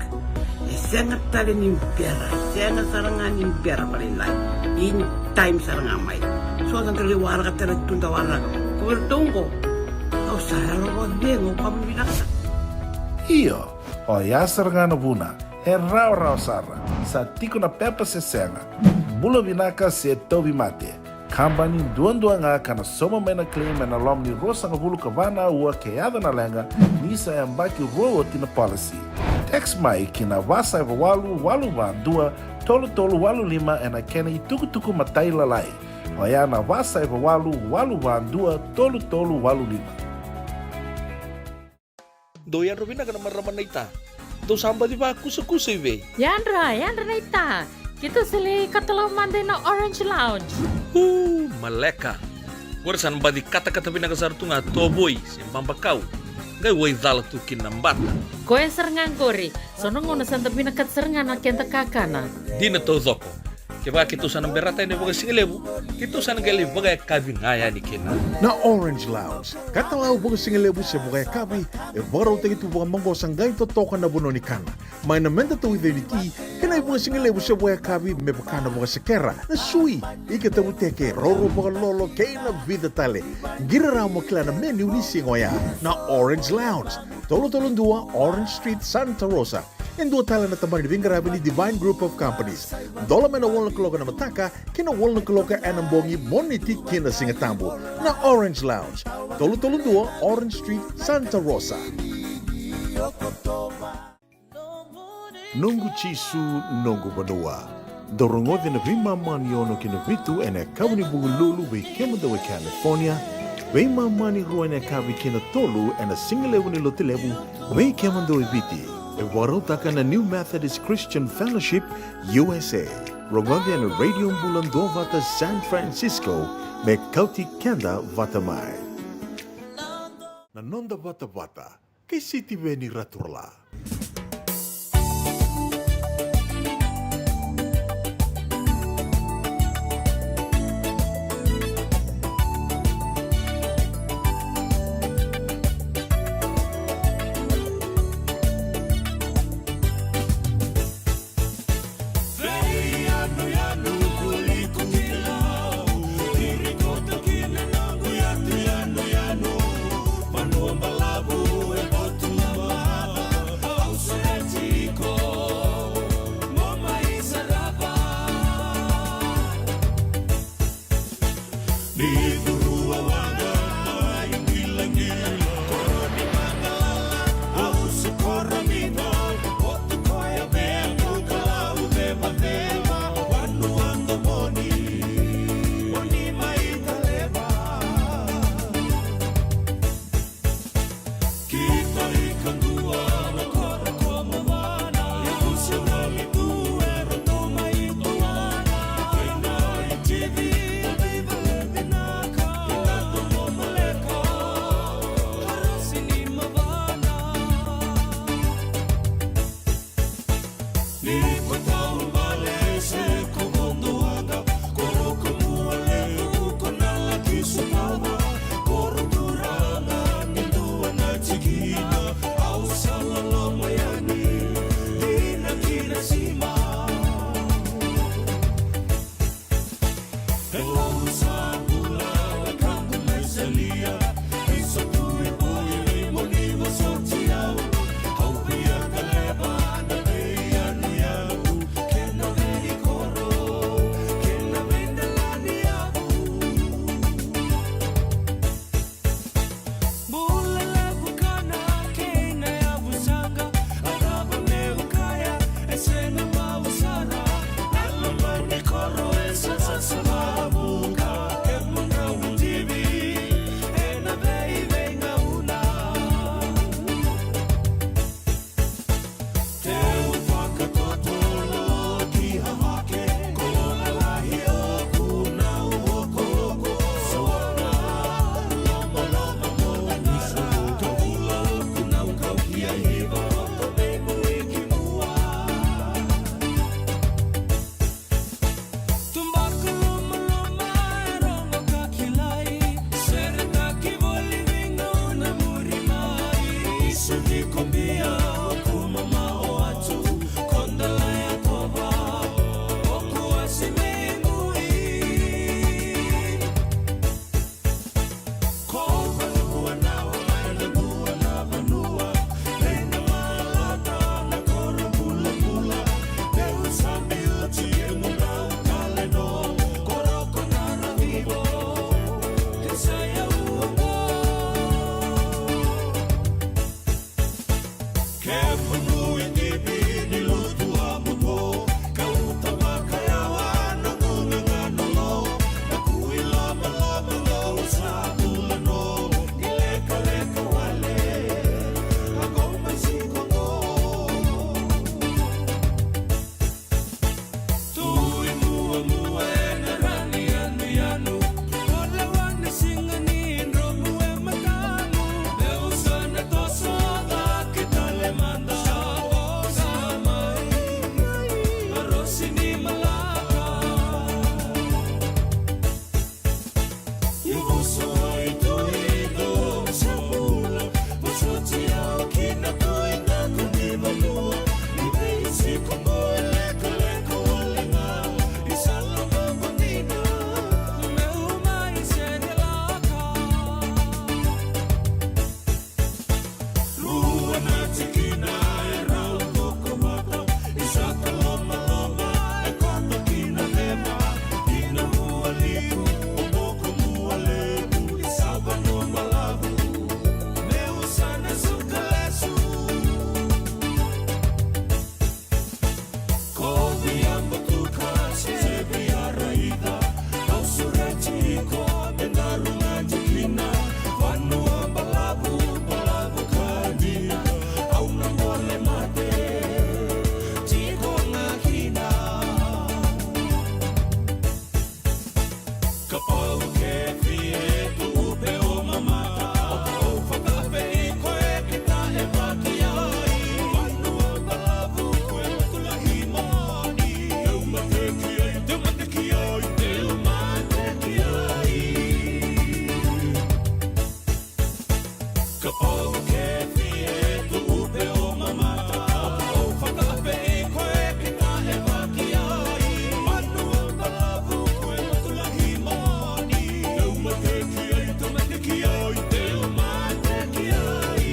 E sega tale ni bera, e sega sara ga ni bera vakalailai. In time sara ga mai. So da qai waraka tale tu da waraka. Ko iratou qo, au sa yalo vakacegu, au kama vinaka. Io. Oya sara ga na vuna, e rawarawa sara, sa tiko na pepa se sega, bula vinaka se tauvimate. Kabani duadua ga ka na sauma mai na claim ena loma ni ruasagavulu ka va na aua ke yaco na leqa, ni sa yabaki rua oti na policy. Text mai ki na va saiva walu walu va dua tolu tolu walu lima ena kena itukutuku matailalai. Oya na va saiva walu walu va dua tolu tolu walu lima. Dou yadra vinaka na marama naita. Dou sa baci vakusakusa i vei? Yadra, yadra naita. Keitou sa lai katalau mada ina Orange Lounge. Uu, maleka. Qori sa na baci katakata vinaka sara tu ga tovoi se babakau. Qai waicala tu kina na bata. Koya sara ga qori. So na gauna sa da vinakata sara ga na keda kakana. Dina taucoko. Kevaka keitou sa na berata yani vakasigalevu, keitou sa na qai lai vakayakavi ga yani kina. Na Orange Lounge, katalau vakasigalevu se vakayakavi, e vakarautaki tu vakamaqosa qai totoka na vanua ni kana. Mai na meda tauica ni ti, kei na ivakasigalevu se vakayakavi me vaka na vakasekera, na sui, ika tavuteke, roro vakalolo, kei na vica tale. Qiri rawa mo kila na menu ni siga oya. Na Orange Lounge, tolu tolu dua Orange Street, Santa Rosa. E dua tale na tabana ni veiqaravi ni Divine Group of Companies. Dola mai na walu na kaloko ena mataka ki na walu na kaloko ena bogi, Moniti ki na Sigatabu. Na Orange Lounge, tolu tolu dua Orange Street, Santa Rosa. Noqu Jisu, noqu vanua. Dou rogoci na veimama ni ono ki na vitu ena yakavi ni Vukelulu vei kemudou e California, veimama ni rua ena yakavi ki na tolu ena sigalevu ni Lotulevu vei kemudou e Viti. E vakarautaka na New Methodist Christian Fellowship U S A. Rogoci ena Radio Bula Duavata San Francisco, me kauti keda vata mai. Na noda vatavata kei Sitiveni Raturala. Kapau ke fie tuʻu pe o mamata, au fakaafeʻi koe ke taeva ki ai. Vanua balavu koe matulahi moni. Teu mate ki ai, teu mate ki ai, teu mate ki ai. Kapau ke fie tuʻu pe o mamata, au fakaafeʻi koe ke taeva ki ai. Vanua balavu koe matulahi moni. Teu mate ki ai, teu mate ki ai, teu mate ki ai.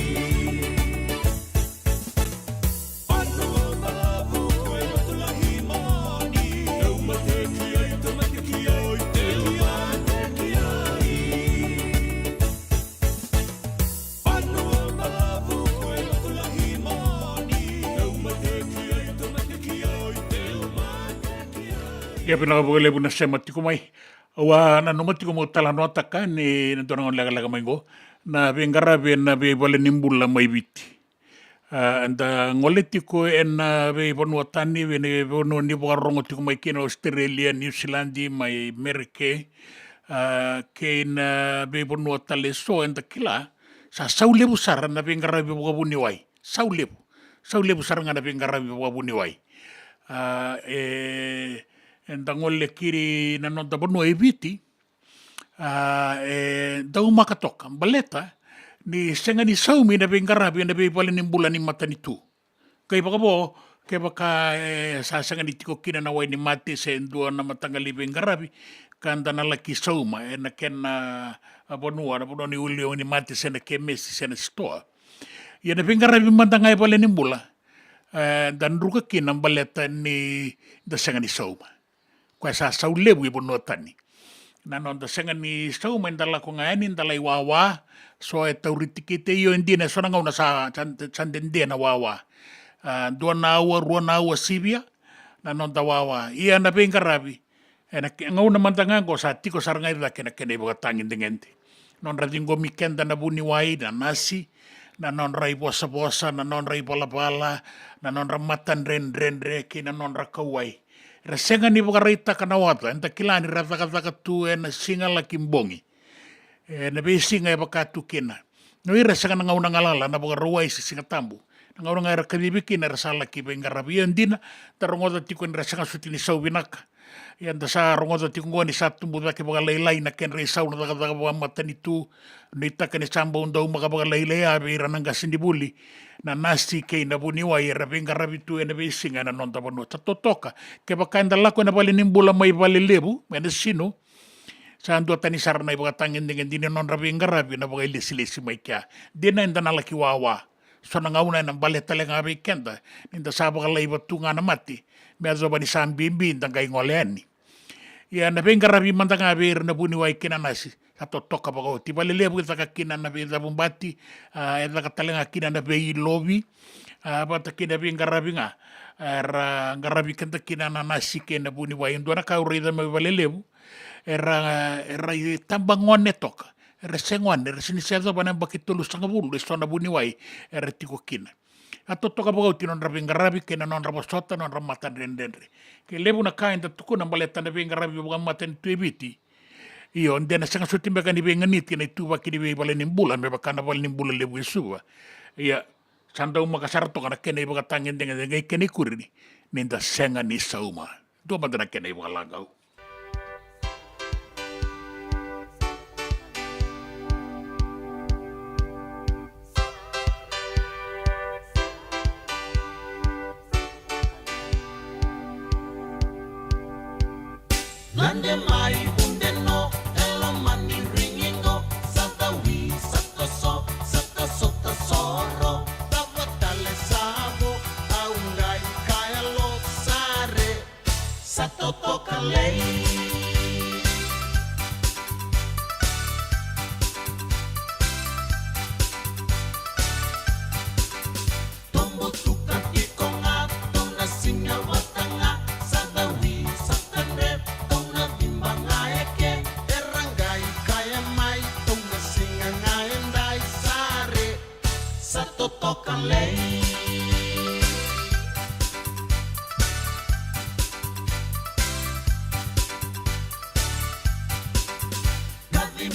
Ia vinaka vakalevu na sema tiko mai. Au a nanuma tiko meu talanoataka ni na dua na gauna lekaleka mai qo na veiqaravi ena veivale ni bula mai Viti. A, eda gole tiko ena veivanua tani, vei na veivanua ni vakarorogo tiko mai kina, Australia, New Zealand, mai Merika, a, kei na veivanua tale eso, eda kila sa sau levu sara na veiqaravi vakavuniwai. Sau levu. Sau levu sara ga na veiqaravi vakavuniwai. A, e, eda gole kiri na noda vanua e Viti, a, e daumaka toka baleta ni sega ni saumi na veiqaravi ena veivale ni bula ni matanitu. Qai vakavo, kevaka e sa sega ni tiko kina na wai ni mate se dua na mataqali veiqaravi ka da na laki sauma ena kena, a, vanua, na vanua ni uli ni mate se na kemesi se na sitoa. Ia na veiqaravi mada ga e vale ni bula, e, da druka kina baleta ni da sega ni sauma. Koya sa sau levu e vanua tani. Na noda sega ni sauma, eda lako ga yani da lai wawa. So e tauri tikite, io, e dina, e so na gauna sa, sa, sa dede na wawa. A, dua na aua, rua na aua sivia na noda wawa. Ia na veiqaravi ena ke-, gauna mada ga qo sa tiko sara ga i cake na kena ivakatagedegede. Nodra ciqomi keda na vuniwai, na nasi, na nodra ivosavosa, na nodra ivalavala, na nodra matadredredre kei na nodra kauwai. Era sega ni vakaraitaka na oca, eda kila ni ra cakacaka tu ena siga laki bogi, ena veisiga e vaka tu kina. O ira sega na gauna galala na Vakarauwai se Siga Tabu. Na gauna ga era kacivi kina era sa laki veiqaravi. Io, dina, da rogoca tiko ni ra sega soti ni sau vinaka. Ia da sa rogoca tiko qo ni sa tubu cake vakalailai na kedra isau na cakacaka vakamatanitu. Nuitaka ni sa bau daumaka vakalailai a vei ira na qasenivuli, na nasi kei na vuniwai era veiqaravi tu ena veisiga ena noda vanua. Sa totoka, kevaka eda lako ena vale ni bula mai Valelevu, mai Nasinu, sa duatani sara na ivakatagedegede ni nodra veiqaravi na vakailesilesi mai kea. Dina eda na laki wawa. So na gauna ena bale tale ga vei keda ni da sa vakalaiva tu ga na mate me yacova ni sa bibi da qai gole yani. Ia na veiqaravi mada ga vei ira na vuniwai kei na nasi sa totoka vakaoti. Valelevu e caka kina na veicavubati, a, e caka tale ga kina na veilovi, a, vata kei na veiqaravi ga era qaravi keda kina na nasi kei na vuniwai. E dua na ka au raica mai Valelevu, era, era itabagone toka. Era se gone, era sega ni se yacova na yabaki tolusagavulu eso na vuniwai era tiko kina. A totoka vakaoti na nodra veiqaravi kei na nodra vosota, na nodra matadredredre. Ke levu na ka eda tukuna baleta na veiqaravi vakamatanitu e Viti, io, de na sega soti beka ni veiganiti ena ituvaki ni veivale ni bula me vaka na vale ni bula levu e Suva. Ia, sa daumaka sara toka na kena ivakatagedegede, qai kena ikuri ni da sega ni sauma. Dua mada na kena ivakalagau. Nade mai vudeno, e loma ni rigigo, sa tawi, sa toso, sa taso tasoro, tava tale sa vo, au qai kaya lo sare. Sa totoka lei. Tubu tuka tiko ga, tu na siga vata ga, sa tawi, sa tadre, tu na ciba ga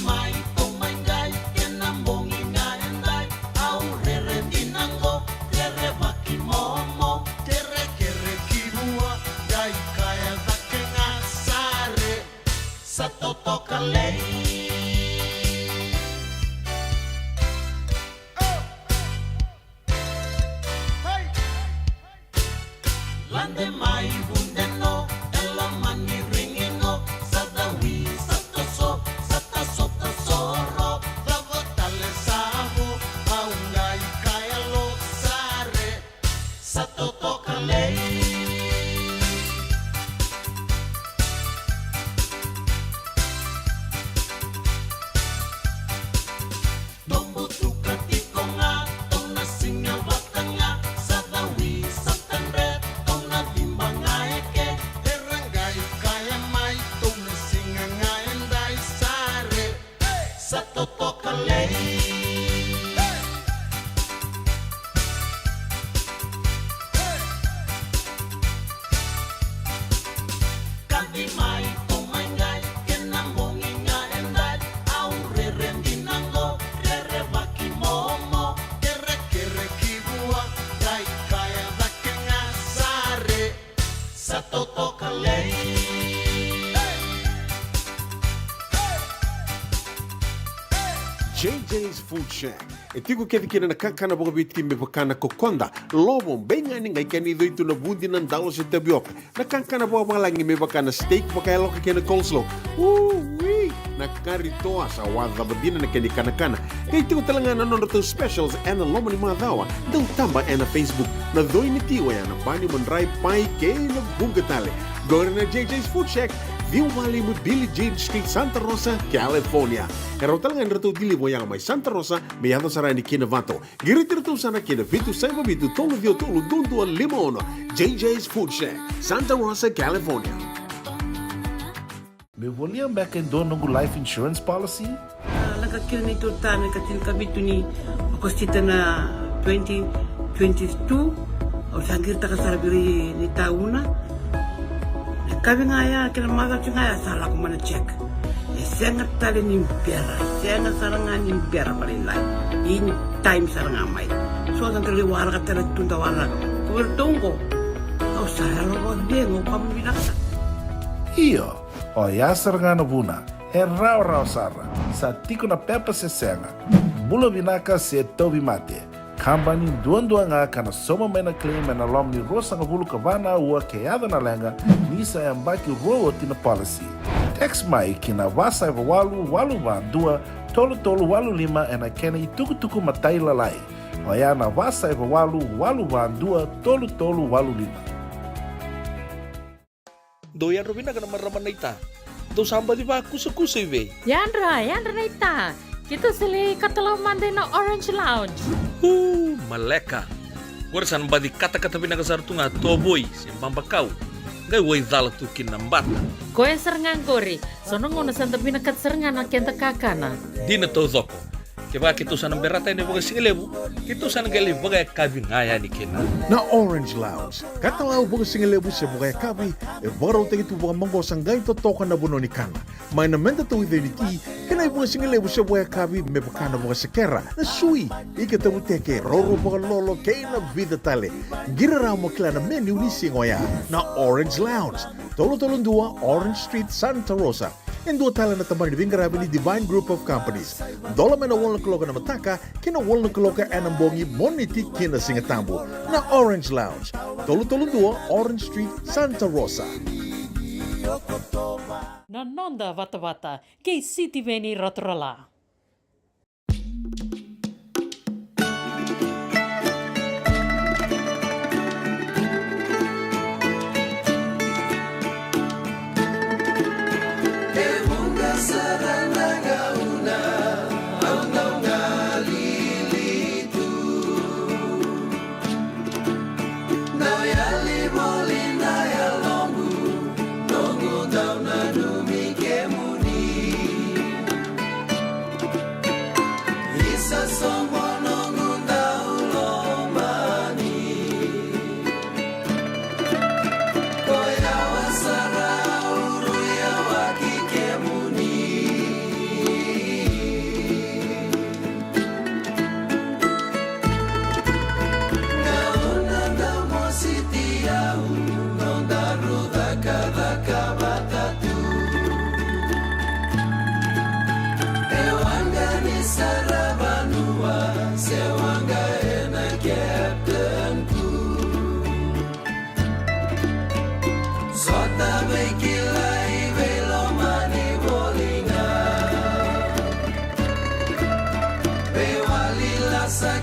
Mai tou mai qai kena bogi ga edai, au rere dina qo, rerevaki momo, kerekere ki vua, qai kaya cake ga sare, sa totoka lei. Lade mai vudeno, e loma ni rigigo, sa cawi, sa toso, sa taso, tasoro, cava tale sa vo, au qai kaya lo sare, sa totoka lei. Tou butuka tiko ga, tou na siga vata ga, sa cawi, sa tadre, tou na ciba ga eke, era qai kaya mai, tou na siga ga edai sare, sa totoka lei. Kaci mai tou mai qai kena bogi ga edai, au rere dina qo, rerevaki momo, kerekere ki vua, qai kaya cake ga sare, sa totoka lei. J J's Food Shack. E tiko kece kina na kakana vakaviti me vaka na kokoda, lovo, beigani, qai kena icoi tu na vudi, na dalo se tavioka. Na kakana vakavalagi me vaka na steak vakayaloka kei na coleslaw. Ui! Na kari toa, sa wacava dina na kena ikanakana. Qai tiko tale ga na nodratou specials ena loma ni macawa. Dau taba ena Facebook. Na coi ni ti oya na bani, madrai, pai kei na vuqa tale. Qori na J J's Food Shack, ciwa walu lima Billie Jean Street, Santa Rosa, California. E rawa tale ga ni ratou deliver oya mai Santa Rosa me yaco sara yani ki Novato. Qiriti iratou sara ki na vitu saiva vitu tolu ciwa tolu dua dua lima ono. J J's Food Shack, Santa Rosa, California. Meu volia beka e dua noqu life insurance policy? A, lako kina neitou ta me ka tinikavitu ni Okosita na twenty twenty-two. Au sa qiritaka sara vei ira ni tauna. Na yakavi ga ya kei na macawa ga ya sa lako mai na check. E sega tale ni bera, e sega sara ga ni bera vakalailai. Ini time sara ga mai. So da qai waraka tale tu da waraka. Ko iratou qo, au sa yalo vakacegu, au vakavinavinaka sara. Io, oya sara ga na vuna. E rawarawa sara. Sa tiko na pepa se sega. Bula vinaka se tauvimate. Kabani duadua ga ka na sauma mai na claim ena loma ni ruasagavulu ka va na aua ke yaco na leqa, ni sa yabaki rua oti na policy. Text mai ki na va saiva walu walu va dua tolu tolu walu lima ena kena itukutuku matailalai. Oya na va saiva walu walu va dua tolu tolu walu lima. Dou yadra vinaka na marama naita. Dou sa baci vakusakusa i vei? Yadra, yadra naita. Keitou sa lai katalau mada ina Orange Lounge. Uu, maleka. Qori sa na baci katakata vinaka sara tu ga tovoi se babakau. Qai wai cala tu kina na bata. Koya sara ga qori. So na gauna sa da vinakata sara ga na keda kakana. Dina taucoko. Kevaka keitou sa na berata yani vakasigalevu, keitou sa na qai lai vakayakavi ga yani kina. Na Orange Lounge, katalau vakasigalevu se vakayakavi, e vakarautaki tu vakamaqosa qai totoka na vanua ni kana. Mai na meda tauica ni ti, kei na ivakasigalevu se vakayakavi me vaka na vakasekera, na sui, ika tavuteke, rourou vakalolo, kei na vica tale. Qiri rawa mo kila na menu ni siga oya. Na Orange Lounge, tolu tolu dua Orange Street, Santa Rosa. E dua tale na tabana ni veiqaravi ni Divine Group of Companies. Dola mai na walu na kaloko ena mataka ki na walu na kaloko ena bogi, Moniti ki na Sigatabu. Na Orange Lounge, tolu tolu dua Orange Street, Santa Rosa. Na noda vatavata kei Sitiveni Raturala.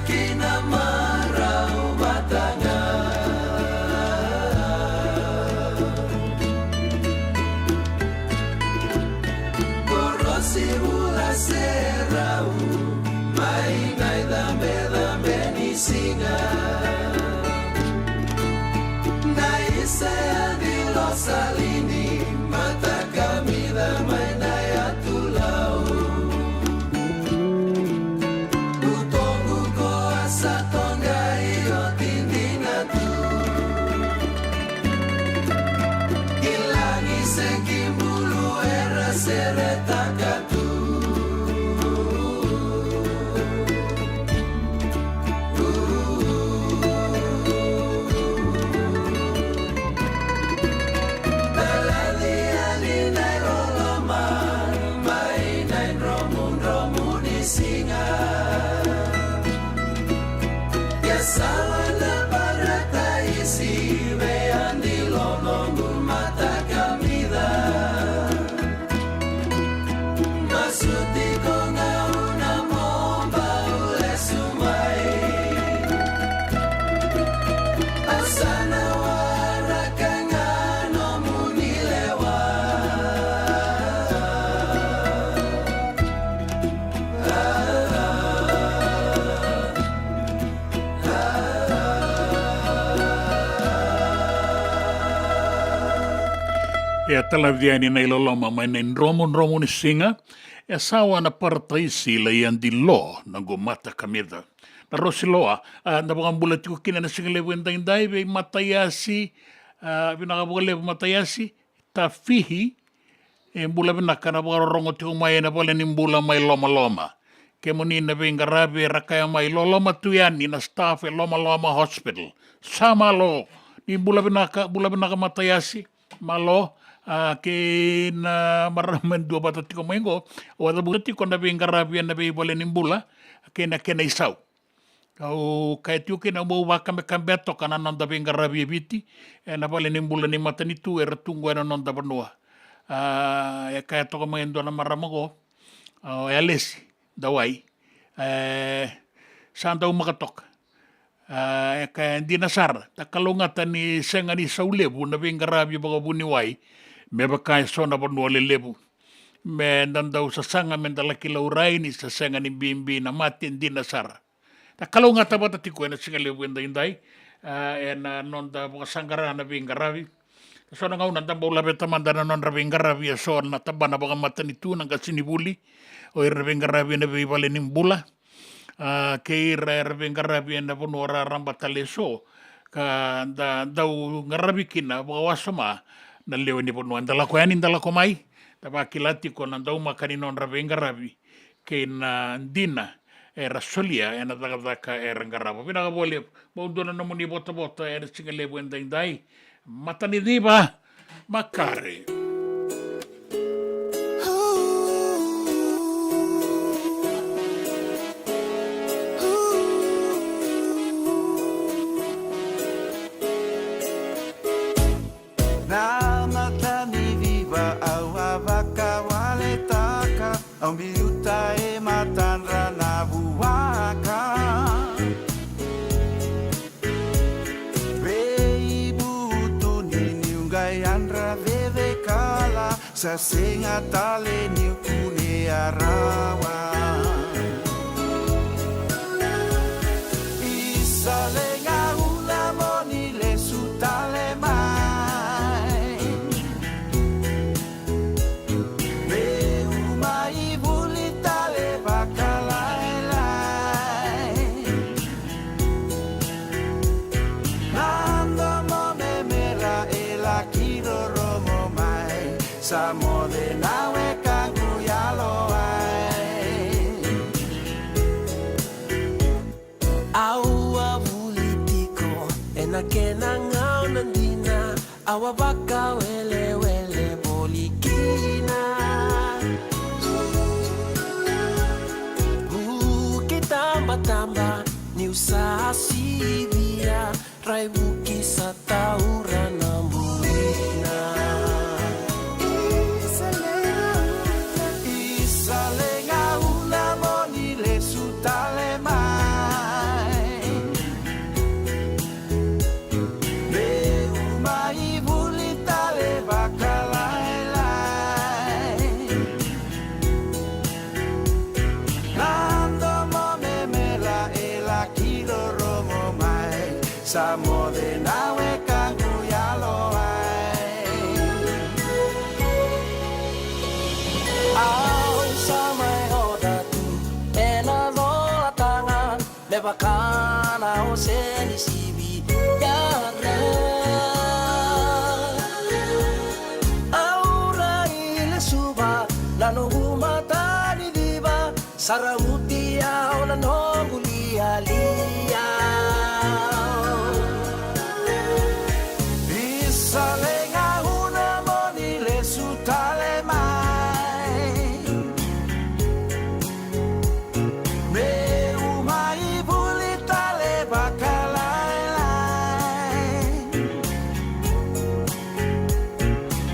Kina marau vata ga. Korosi vula se rau mai na icabecabe ni siga. Na isa ya di Losalini, mata kamica mai na yatu Lau. Utoqu ko a sa toqai oti dina tu. Ki lagi se ki bulu era seretaka tu. Talaci yani na iloloma mai na idromudromu ni siga. Ia sawa na parataisi vei Adi Lo noqu mata kamica. Masu tiko ga au na mo bau lesu mai. Au sa na waraka ga nomuni lewa. E talaci yani na iloloma mai na idromudromu ni siga. E sawa na parataisi lai Adi Lo noqu mata kamica. Na Rosi Loa, a, da vakabula tiko kina na siga levu edaidai vei Mataiasi, a, vinaka vakalevu Mataiasi, Tafihi, e bula vinaka na vakarorogo tiko mai ena vale ni bula mai Lomaloma. Kemuni na veiqaravi era kaya mai loloma tu yani na staff e Lomaloma Hospital. Sa malo, ni bula vinaka, bula vinaka Mataiasi, malo, a, kei na marama e dua vata tiko mai qo, au a cavuta tiko na veiqaravi ena veivale ni bula, kei na kena isau. Au kaya tiko kina au bau vakabekabea toka na noda veiqaravi e Viti, ena vale ni bula ni matanitu era tu qo ena noda vanua. A, e kaya toka mai e dua na marama qo, a, o Alesi Dawai. E, sa daumaka toka. A, e kaya dina sara, da kalougata ni sega ni sau levu na veiqaravi vakavuniwai, me vaka e so na vanua lelevu. Me da dau sasaga, me da laki laurai ni sa sega ni bibi na mate, dina sara. Da kalougata vata tiko ena siga levu edaidai, a, ena noda vakasaqara na veiqaravi. E so na gauna da bau laveta mada na nodra veiqaravi e so na tabana vakamatanitu, na qasenivuli, o ira na veiqaravi ena veivale ni bula, a, kei ira era veiqaravi ena vanua raraba tale e so, ka da dau qaravi kina vakawasoma na lewe ni vanua. Da lako yani, da lako mai, da vakila tiko na daumaka ni nodra veiqaravi kei na dina era solia ena cakacaka era qarava. Vinaka vakalevu. Bau dua na nomuni votavota ena siga levu edaidai. Mataniciva Makare. Na mataniciva au a vakawaletaka, au biuta e matadra na vuaka. Veivutuni niu qai yadra cecekala, sa sega tale niu kunea rawa. Isa le gauna mo ni lesu tale mai. Meu mai vuli tale vakalailai. Na domo memera e laki rorogo mai, sa moce na wekaqu yalowai. Au a vuli tiko ena kena gauna dina, au a vakawelewele voli kina. Vuki tabataba niu sa sivia, raivuki sa taura na bulina. Isa le gauna mo ni lesu tale mai. Na wekaqu yalowai. Au sa mai oca tu ena colataga me vaka na ose ni sivi yadra. Au rai lesuva na noqu mata ni civa, sa ravuti au na noqu lialia. Isa, lai gauna mo ni lesu tale mai. Meu mai vuli tale vakalailai.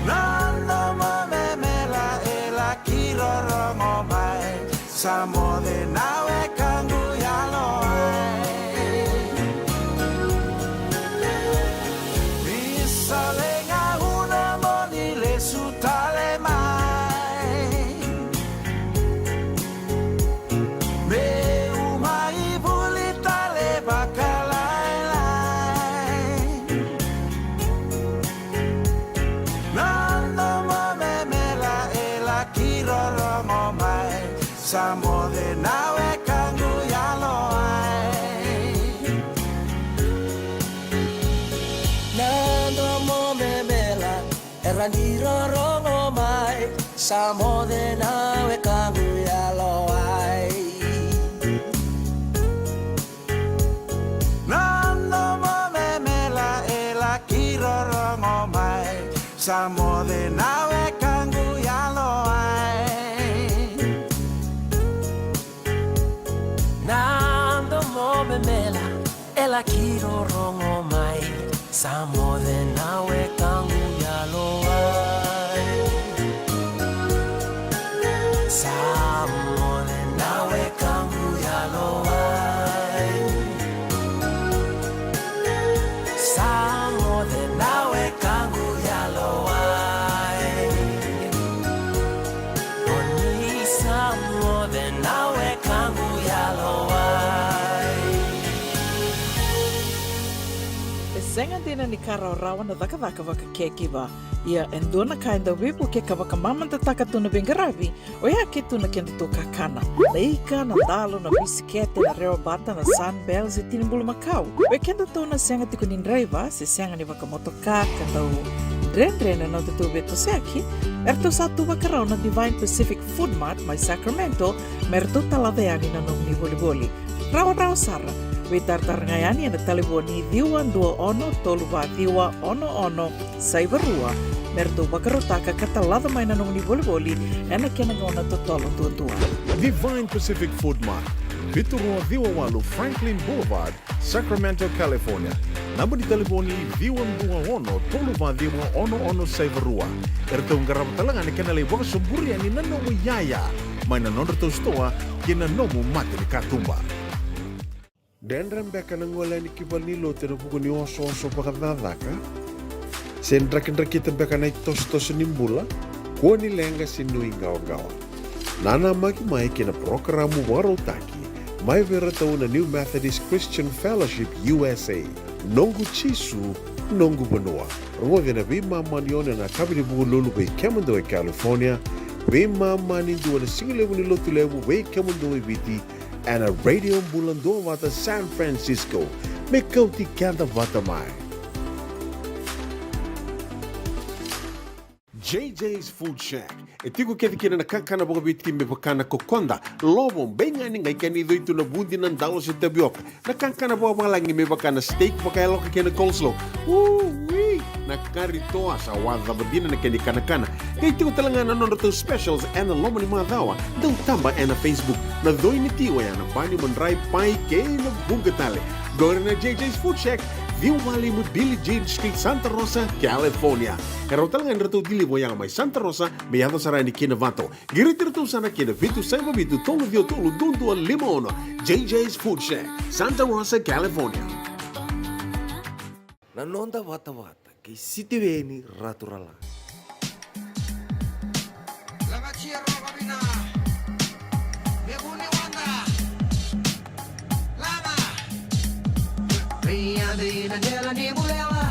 Na domo me mela e laki rorogo mai. Sa moce na wekaqu yalowai. Isa, lai gauna mo ni lesu tale mai. Meu mai vuli tale vakalailai. Na domo me mela e laki rorogo mai. Sa moce na wekaqu yalowai. Na domo me mela e laki rorogo mai. Sa moce na wekaqu yalowai. Na domo me mela e laki rorogo mai. Sa moce na wekaqu yalowai. Na domo me mela e laki rorogo mai. Sa moce na wekaqu yalowai. Sa moce na wekaqu yalowai. Sa moce na wekaqu yalowai. O ni sa moce na wekaqu yalowai. E sega dina ni ka rawarawa na cakacaka vaka caregiver. Ia e dua na ka e dau veivukei ka vakamamadataka tu na veiqaravi, oya ke tu na kedatou kakana. Na ika, na dalo, na bisikete, na rewa bata, na Sunbell se tini bulumakau. Oi kedatou na sega tiko ni draiva se sega ni vakamotoka ka dau dredre na nodatou veitosoyaki, eratou sa tu vakarau na Divine Pacific Food Mart mai Sacramento me ratou talaca yani na nomuni volivoli. Rawarawa sara. Veitaratara ga yani ena talevoni ciwa dua ono tolu va ciwa ono ono saiva rua me ratou vakarautaka ka talaca mai na nomuni volivoli ena kena gauna totolo duadua. Divine Pacific Food Mart, vitu rua ciwa walu Franklin Boulevard, Sacramento, California. Naba ni talevoni ciwa dua ono tolu va ciwa ono ono saiva rua. Eratou qarava tale ga na kena lai vakasoburi yani na nomu iyaya mai na nodratou sitoa kei na nomu mata ni katuba. Dredre beka na gole yani ki valenilotu ena vuku ni osooso vakacakacaka? Se drakidrakita beka na itosotoso ni bula? Kua ni leqa se nuiqawaqawa. Nanamaki mai ki na parokaramu vakarautaki mai vei iratou na New Methodist Christian Fellowship U S A, Noqu Jisu, Noqu Vanua. Rogoci ena veimama ni ono ena yakavi ni Vukelulu vei kemudou e California, veimama ni dua ena sigalevu ni Lotulevu vei kemudou e Viti, ena Radio Bula Duavata San Francisco. Me kauti keda vata mai. J J's Food Shack. E tiko kece kina na kakana vakaviti me vaka na kokoda, lovo, beigani, qai kena icoi tu na vudi, na dalo se tavioka. Na kakana vakavalagi me vaka na steak vakayaloka kei na coleslaw. Ui! Na kari toa, sa wacava dina na kena ikanakana. Qai tiko tale ga na nodratou specials ena loma ni macawa. Dau taba ena Facebook. Na coi ni ti oya na bani, madrai, pai kei na vuqa tale. Qori na J J's Food Shack, ciwa walu lima Billie Jean Street, Santa Rosa, California. E rawa tale ga ni ratou deliver oya mai Santa Rosa me yaco sara yani ki Novato. Qiriti iratou sara ki na vitu saiva vitu tolu ciwa tolu dua dua lima ono. J J's Food Shack, Santa Rosa, California. Na noda vatavata kei Sitiveni Raturala. Na dela ni bulewa.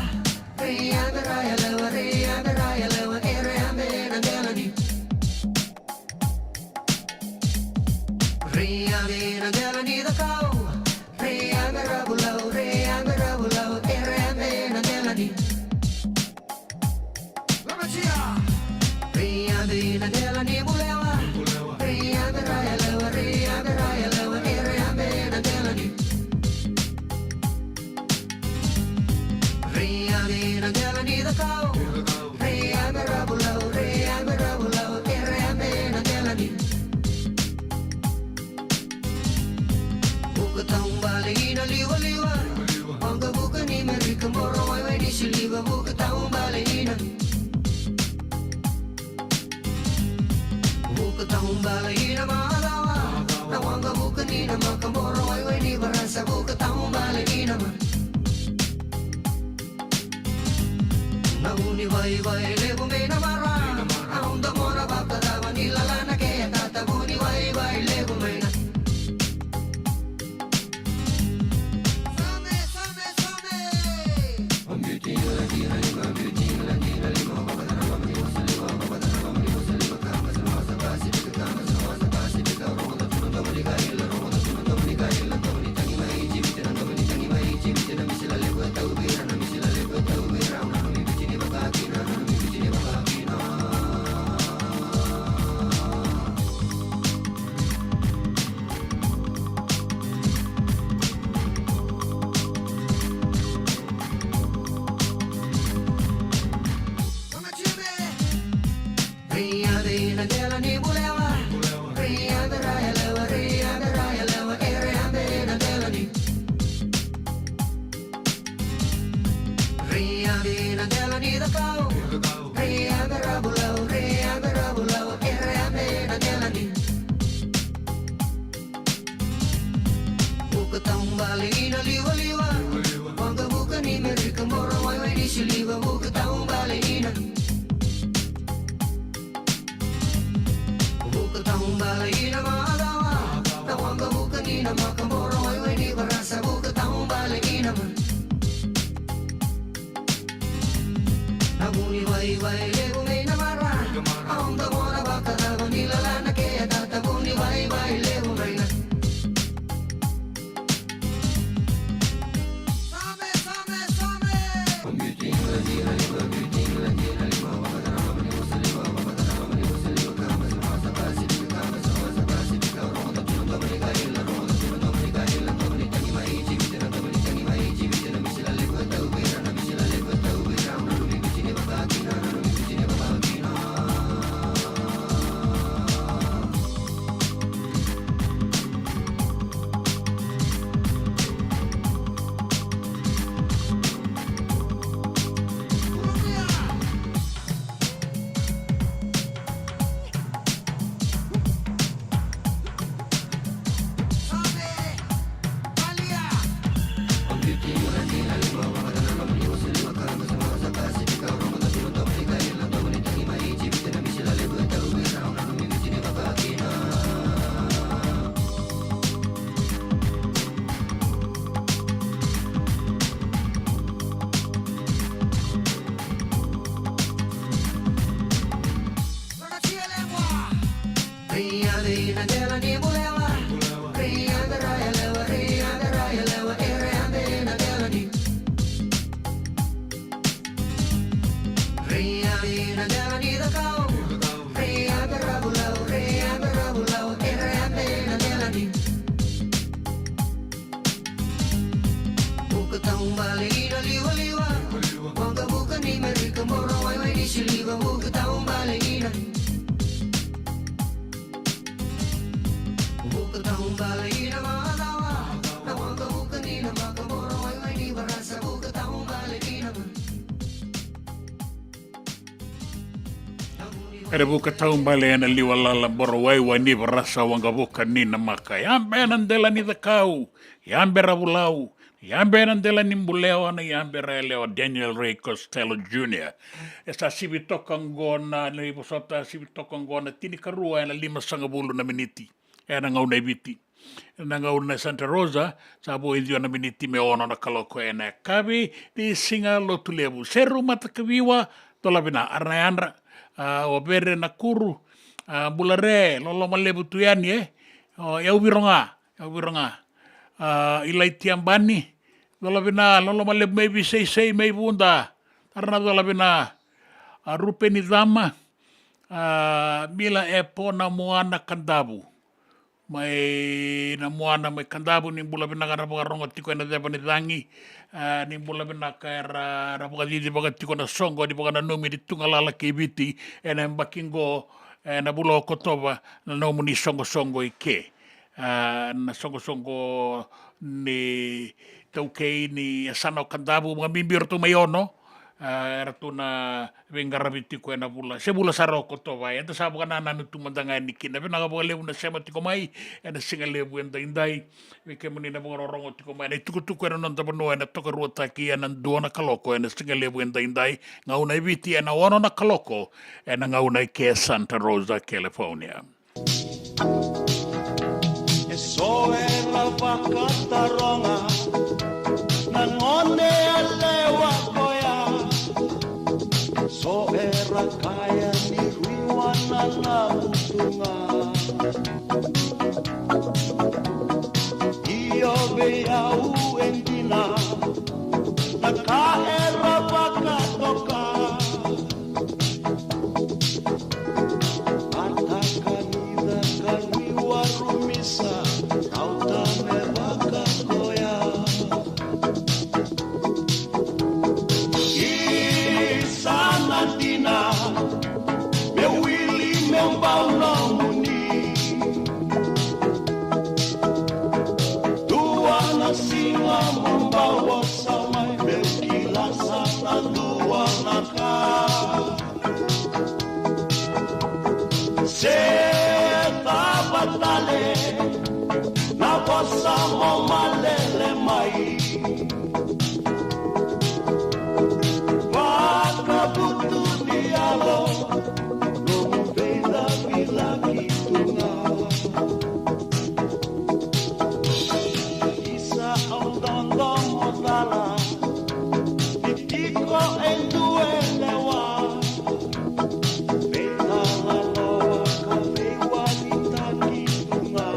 Ri abe ra yalewa, ri abe ra yalewa, e re abe na dela ni. Ri abe na dela ni cakau. Ri abe ra bulau, ri abe ra bulau, e re abe na dela ni. Ri abe na dela ni bulewa. Ri abe ra yalewa, ri abe ra yalewa, e re abe na dela ni. Ri abe na dela ni cakau. Ri abe ra bulau, ri abe ra bulau, e re abe na dela ni. Vuka tau bale ina liwaliwa. Waqavuka ni Merika, boro waiwai ni siliva, vuka tau bale ina. Vuka tau bale ina macawa. Na waqavuka ni na maka, boro waiwai ni Varasa, vuka tau bale ina ma. Na vuni vaivai levu mai na mara. Au domona vakacava ni lalana ke a tata, vuni vaivai levu mai na. Some, some, some. Ri abe na dela ni bulewa. Ri abe ra yalewa, ri abe ra yalewa, e re abe na dela ni. Ri abe na dela ni cakau. Ri abe ra bulau, ri abe ra bulau, e re abe na dela ni. Vuka tau bale ina liwaliwa. Waqavuka ni Merika, boro waiwai ni siliva, vuka tau bale ina. Vuka tau bale ina macawa. Na waqavuka ni na maka, boro waiwai ni Varasa, vuka tau bale ina ma. Na vuni vaivai levu mai na mara. Au domona vakacava ni lalana ke a tata, vuni vaivai levu mai na. Ri abe na dela ni bulewa. Ri abe ra yalewa, ri abe ra yalewa, e re abe na dela ni. Ri abe na dela ni cakau. Ri abe ra bulau, ri abe ra bulau, e re abe na dela ni. Vuka tau bale ina liwaliwa. Waqavuka ni Merika, boro waiwai ni siliva, vuka tau bale ina. Vuka tau bale ina macawa. Na waqavuka ni na maka, boro waiwai ni Varasa, vuka tau bale ina. Era vuka tau bale ena liwa lala, boro waiwai ni Varasa, waqavuka ni na maka. Yabe na dela ni cakau, yabe ra vulau, yabe na dela ni bulewa, na yabe ra yalewa, Daniel Ray Costello Junior. E sa sivi toka qo na, na ivosota, sivi toka qo na tinikarua ena limasagavulu na miniti ena gauna e Viti. Na gauna e Santa Rosa, sa vo e ciwa na miniti me ono na kaloko ena yakavi ni siga Lotulevu. Seru Matakaviwa, dola vina. Ara na yadra, a, o Vere Nakuru, a, bula re, loloma levu tu yani, e. O, e au viro ga, e au viro ga. A, Ilaitia Bani, dola vina, loloma levu mai Viseisei, mai Vuda. Ara na dola vina. A, Rupeni Cama, a, Mila Epo, Namuana, Kadavu. Mai Namuana, mai Kadavu, ni bula vinaka era vakarogo tiko ena ceva ni cagi. A, ni bula vinaka era, era vakacici vaka tiko na soqo ni vakananumi ni tu galala kei Viti ena yabaki qo, ena vula o Okotova, na nomuni soqosoqo i ke. A, na soqosoqo ni taukei ni yasana o Kadavu, vakabibi o ratou mai Ono, a, eratou na veiqaravi tiko ena vula, se vula sara o Okotova. Eda sa vakanananu tu mada ga yani kina. Vinaka vakalevu na sema tiko mai ena siga levu edaidai. Vei kemuni na vakarorogo tiko mai ena itukutuku ena noda vanua, ena tokaruataki ena dua na kaloko ena siga levu edaidai. Gauna e Viti ena ono na kaloko ena gauna i ke Santa Rosa, California. E so era vakataroga na gone yalewa koya. So era kaya ni rui wananavu tu ga. Io, vei au e dina na ka era vakatoka. Ataka ni caka ni warumisa, au ta me vaka koya. Isa na dina, me wili me bau nomuni. Dua na siga mo bau oso mai, meu kila sa na dua na ka. Se cava tale na vosa mo malele mai. Vakavutu ni yalo, nomu veicavilaki tu ga. Isa au dodo mo cala, ni tiko e dua e lewa. Veitalanoa ka veiwalitaki tu ga.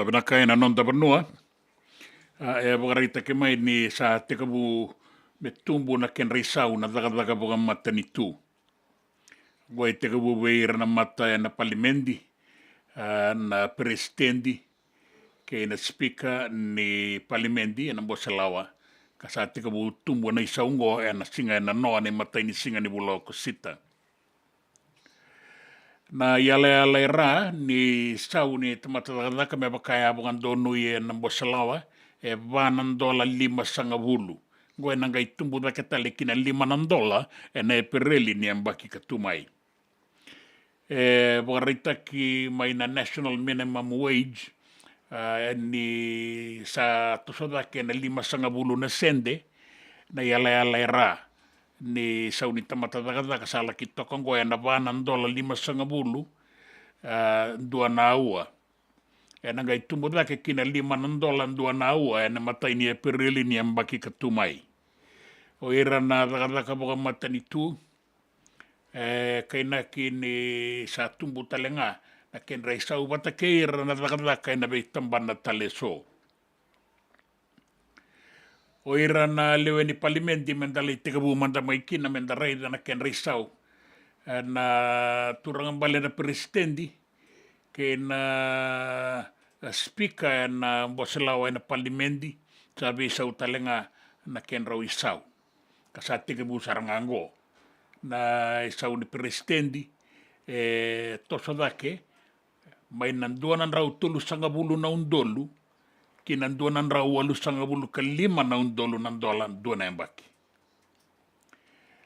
Vinaka ena noda vanua. A, e vakaraitaki mai ni sa tekivu me tubu na kedra isau na cakacaka vakamatanitu. Oqo e tekivu vei ira na mata ena palimedi, a, na peresitedi kei na sipika ni palimedi ena bose lawa, ka sa tekivu tubu na isau oqo ena siga ena noa na imatai ni siga ni vula o Okosita. Na iyalayala e ra ni sau ni tamata cakacaka me vaka e a vakadonui ena bose lawa, e va na dola limasagavulu. Oqo ena qai tubu cake tale ki na lima na dola ena Epereli ni yabaki ka tu mai. E vakaraitaki mai na National Minimum Wage, a, ni sa toso cake ena limasagavulu na sede na iyalayala e ra ni sau ni tamata cakacaka, sa laki toka oqo ena va na dola limasagavulu, a, dua na aua. Ena qai tubu cake ki na lima na dola dua na aua ena imatai ni Epereli ni yabaki ka tu mai. O ira na cakacaka vakamatanitu, e kainaki ni sa tubu tale ga na kedra isau vata kei ira na cakacaka ena veitabana tale eso. O ira na lewe ni palimedi me da lai tekivu mada mai kina me da raica na kedra isau. E, na turaga bale na peresitedi kei na, e, sipika ena bose lawa ena palimedi, sa veisau tale ga na kedrau isau. Ka sa tekivu sara ga oqo na isau ni peresitedi, e toso cake mai na dua na drau tolusagavulu na udolu ki na dua na drau walusagavulu ka lima na udolu na dola dua na yabaki.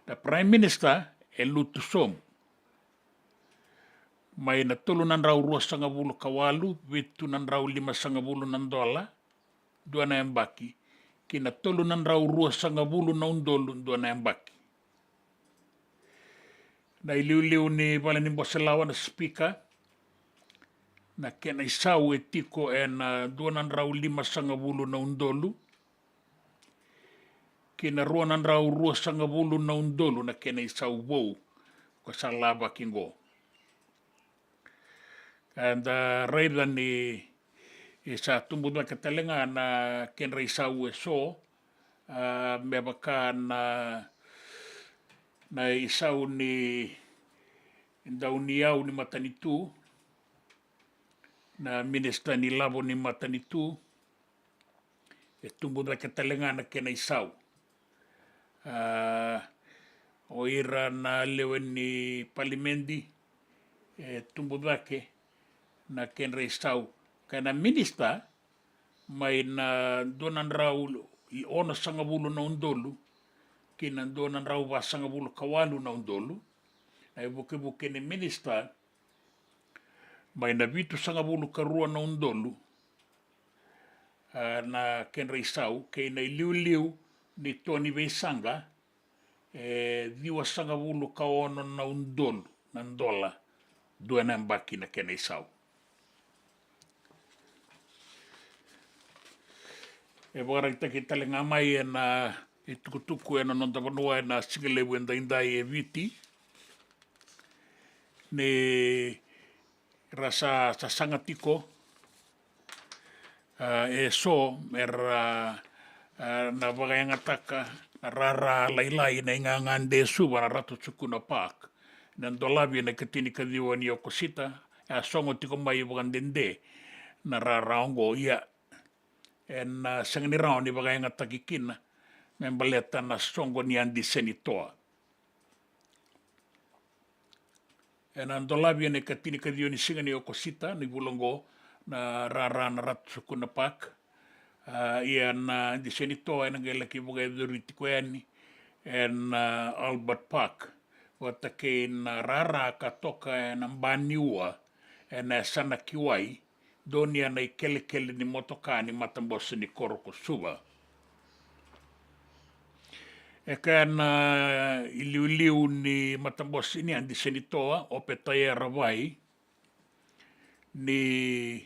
Na Prime Minister e lutu sobu mai na tolu na drau ruasagavulu ka walu, vitu na drau limasagavulu na dola dua na yabaki ki na tolu na drau ruasagavulu na udolu dua na yabaki. Na iliuliu ni vale ni bose lawa na sipika, na kena isau e tiko ena dua na drau limasagavulu na udolu ki na rua na drau ruasagavulu na udolu na kena isau vou ko sa lavaki oqo. Eda raica ni, e, sa tubu cake tale ga na kedra isau eso, a, me vaka na, na isau ni dauniyau ni matanitu, na minisita ni lavo ni matanitu, e tubu cake tale ga na kena isau. A, o ira na lewe ni palimedi, e tubu cake na kedra isau. Kei na minisita, mai na dua na drau onosagavulu na udolu ki na dua na drau vasagavulu ka walu na udolu na ivukivuki ni minisita, mai na vitusagavulu ka rua na udolu, a, na kedra isau, kei na iliuliu ni to ni veisaqa, e ciwasagavulu ka ono na udolu na dola dua na yabaki na kena isau. E vakaraitaki tale ga mai ena itukutuku ena noda vanua ena siga levu edaidai e Viti ni ra sa sasaga tiko, a, eso me ra, a, na vakayagataka na rara lailai na igagade e Suva na Ratu Sukuna Park. Na dolavi ena ikatinikaciwa ni Okosita, e a sogo tiko mai vakadede na rara oqo, ia ena, a, sega ni rawa ni vakayagataki kina me baleta na soqo ni Adi Senitoa. Ena dolavi ena ikatinikaciwa ni siga ni Okosita ni vula oqo na rara na Ratu Sukuna Park. A, ia na Adi Senitoa ena qai laki vakayacori tiko yani ena, a, Albert Park, vata kei na rara ka toka ena Baniua ena yasana ki wai, donuya na ikelekele ni motoka ni matabose ni koro ko Suva. E kaya na iliuliu ni matabose ni Adi Senitoa, o Petaya Ravai, ni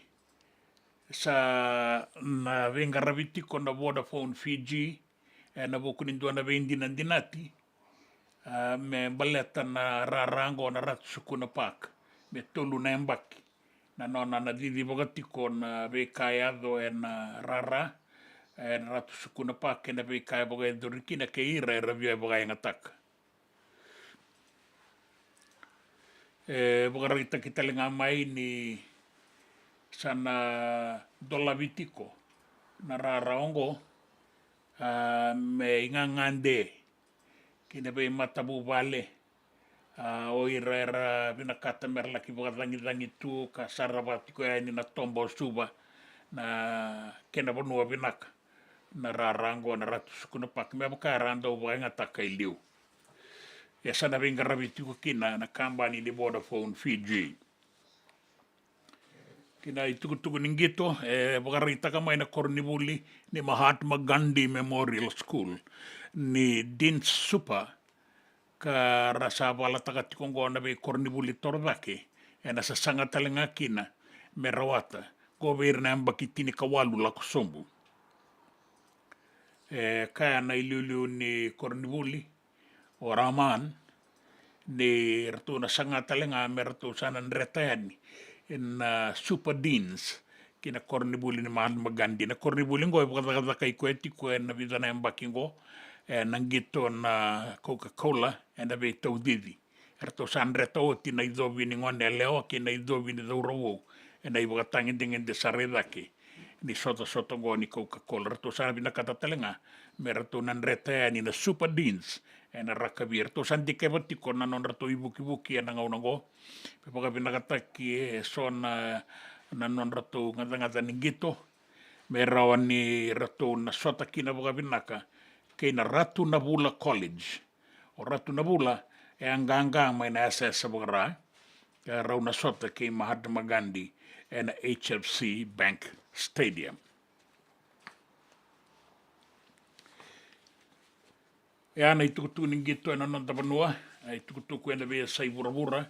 sa na veiqaravi tiko na Vodafone Fiji ena vuku ni dua na veidinadinati, a, me baleta na rara oqo na Ratu Sukuna Park, me tolu na yabaki na nona na cicivaka tiko na veika e yaco ena rara, ena Ratu Sukuna Park, ena veika e vakayacori kina kei ira era via vakayagataka. E vakaraitaki tale ga mai ni sa na dolavi tiko na rara oqo, a, me igagade ki na veimatavuvale, a, o ira era vinakata mera laki vakacagicagi tu ka sarava tiko yani na toba o Suva, na kena vanua vinaka na rara oqo na Ratu Sukuna Park, me vaka era dau vakayagataka e liu. E sa na veiqaravi tiko kina na kabani ni Vodafone Fiji. Ki na itukutuku ni qito, e vakaraitaka mai na koronivuli ni Mahatma Gandhi Memorial School ni Dean's Super, ka ra sa valataka tiko oqo na veikoronivuli torocake, ena sasaga tale ga kina me rawata qo vei ira na yabaki tinikawalu lako sobu. E kaya na iliuliu ni koronivuli, o Rahman, ni ratou na saga tale ga me ratou sa na dreta yani na Super Deans ki na koronivuli ni Mahatma Gandhi. Na koronivuli oqo e vakacakacakai koya tiko ena vica na yabaki oqo, ena qito na Coca-Cola ena veitaucici. Eratou sa dreta oti na icovi ni gone yalewa kei na icovi ni cauravou ena ivakatagedegede sara i cake ni sotasota oqo ni Coca-Cola. Ratou sa vinakata tale ga me ratou na dreta yani na Super Deans ena rakavi. Ratou sa dikeva tiko na nodratou ivukivuki ena gauna oqo, me vakavinakataki e so na, na nodratou gacagaca ni qito, me rawa ni ratou na sota kina vakavinaka kei na Ratu Navula College. O Ratu Navula e a qaqa mai na yasayasa vaka-Ra, e rau na sota kei Mahatma Gandhi ena H F C Bank Stadium. E a na itukutuku ni qito ena noda vanua, a itukutuku ena veiyasai vuravura,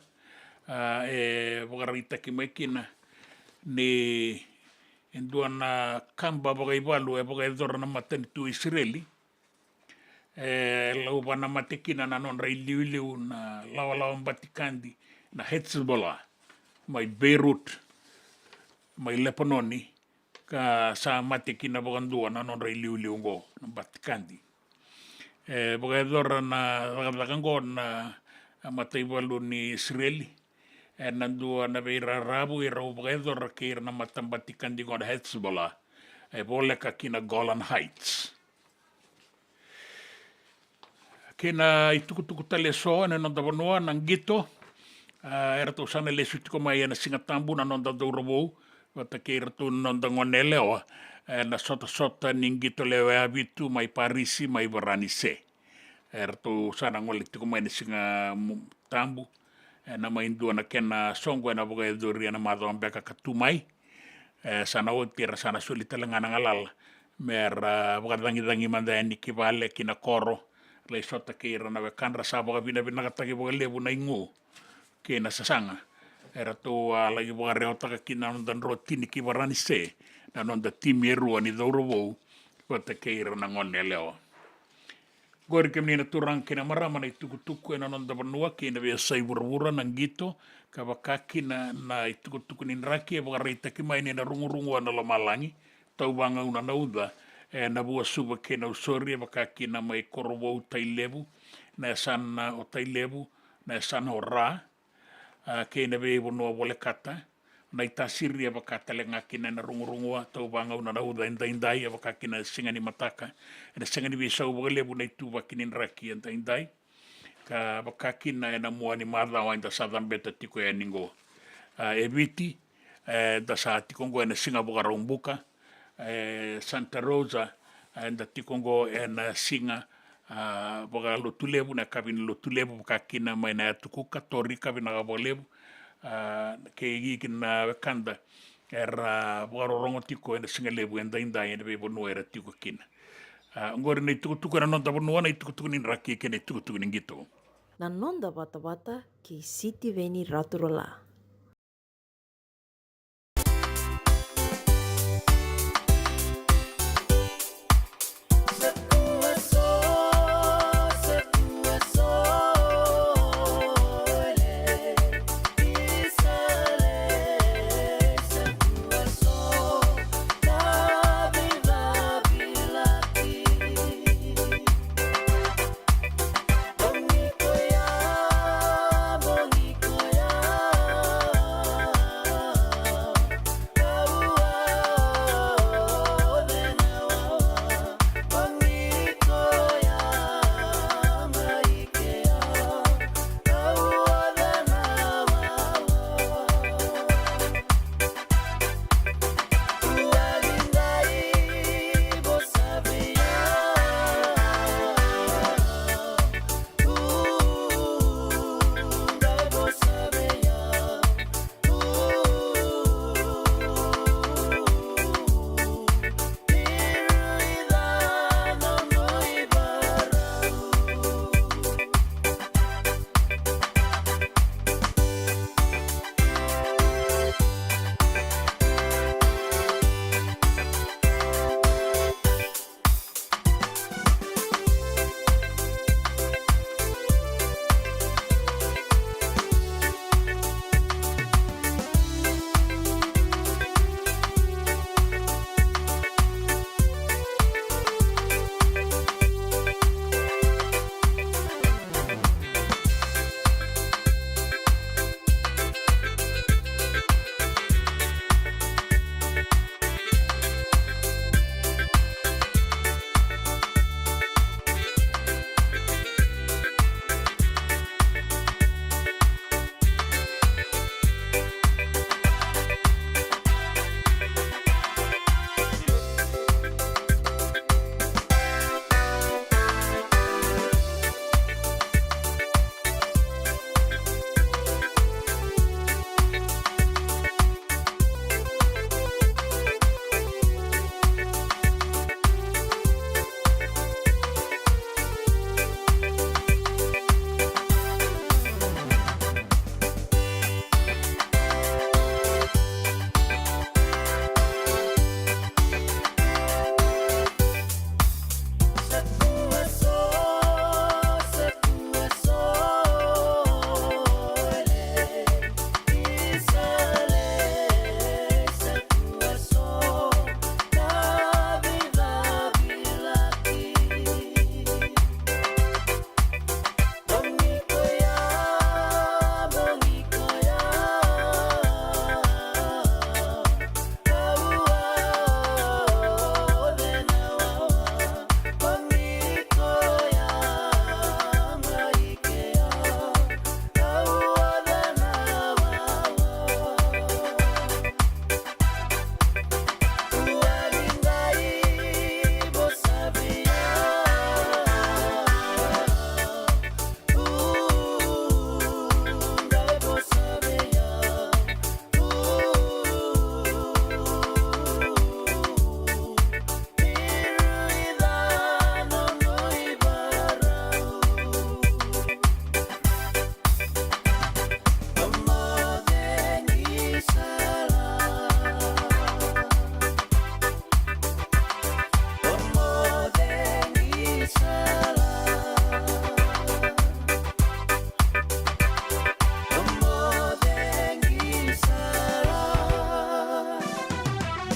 a, e vakaraitaki mai kina ni e dua na kaba vakaivalu e vakayacora na matanitu Isireli, e lauvana mate kina na nodra iliuliu na lawalawa batikadi na Hezbollah mai Beirut, mai Lepanoni, ka sa mate kina vakadua na nodra iliuliu oqo na batikadi. E vakayacora na cakacaka oqo na mataivalu ni Isireli ena dua na veiraravu e rau vakayacora kei ira na matabatikadi oqo na Hezbollah, e voleka ki na Golan Heights. Kei na itukutuku tale e so ena noda vanua na qito, a, eratou sa na lesu tiko mai ena Siga Tabu na noda cauravou vata kei iratou na noda gone yalewa ena sotasota ni qito lewe vitu mai Parisi mai Varanise. Eratou sa na gole tiko mai na Siga Tabu ena mai dua na kena soqo ena vakayacori ena macawa beka ka tu mai. E sa na oti era sa na soli tale ga na galala mera vakacagicagi mada yani ki vale, ki na koro, lai sota kei ira na wekadra. Sa vakavinavinakataki vakalevu na igu kei na sasaga eratou a laki vakarewataka kina na noda drotini ki Varanise na noda timi e rua ni cauravou vata kei ira na gone yalewa. Qori kemuni na turaga kei na marama na itukutuku ena noda vanua kei na veiyasai vuravura na qito, ka vaka kina na itukutuku ni draki e vakaraitaki mai ni na rugurugua na lomalagi, tauvagauna na uca ena Vuasuva kei Nausori, e vaka kina mai Korovou, Tailevu, na yasana o Tailevu, na yasana o Ra, a, kei na veivanua volekata, na itasiri e vaka tale ga kina ena rugurugua, tauvagauna na uca edaidai, e vaka kina na siga ni mataka. Ena sega ni veisau vakalevu na ituvaki ni draki edaidai, ka vaka kina ena mua ni macawa eda sa cabeta tiko yani qo. A, e Viti, eda sa tiko qo ena Siga Vakaraubuka, e Santa Rosa, eda tiko qo ena siga, a, vakalotu levu, na yakavi ni lotu levu, vaka kina mai na Yatu Kuka, Torika, vinaka vakalevu, a, kei ira na wekada era vakarorogo tiko ena siga levu edaidai ena veivanua era tiko kina. A, oqori na itukutuku ena noda vanua, na itukutuku ni draki kei na itukutuku ni qito. Na noda vatavata kei Sitiveni Raturola.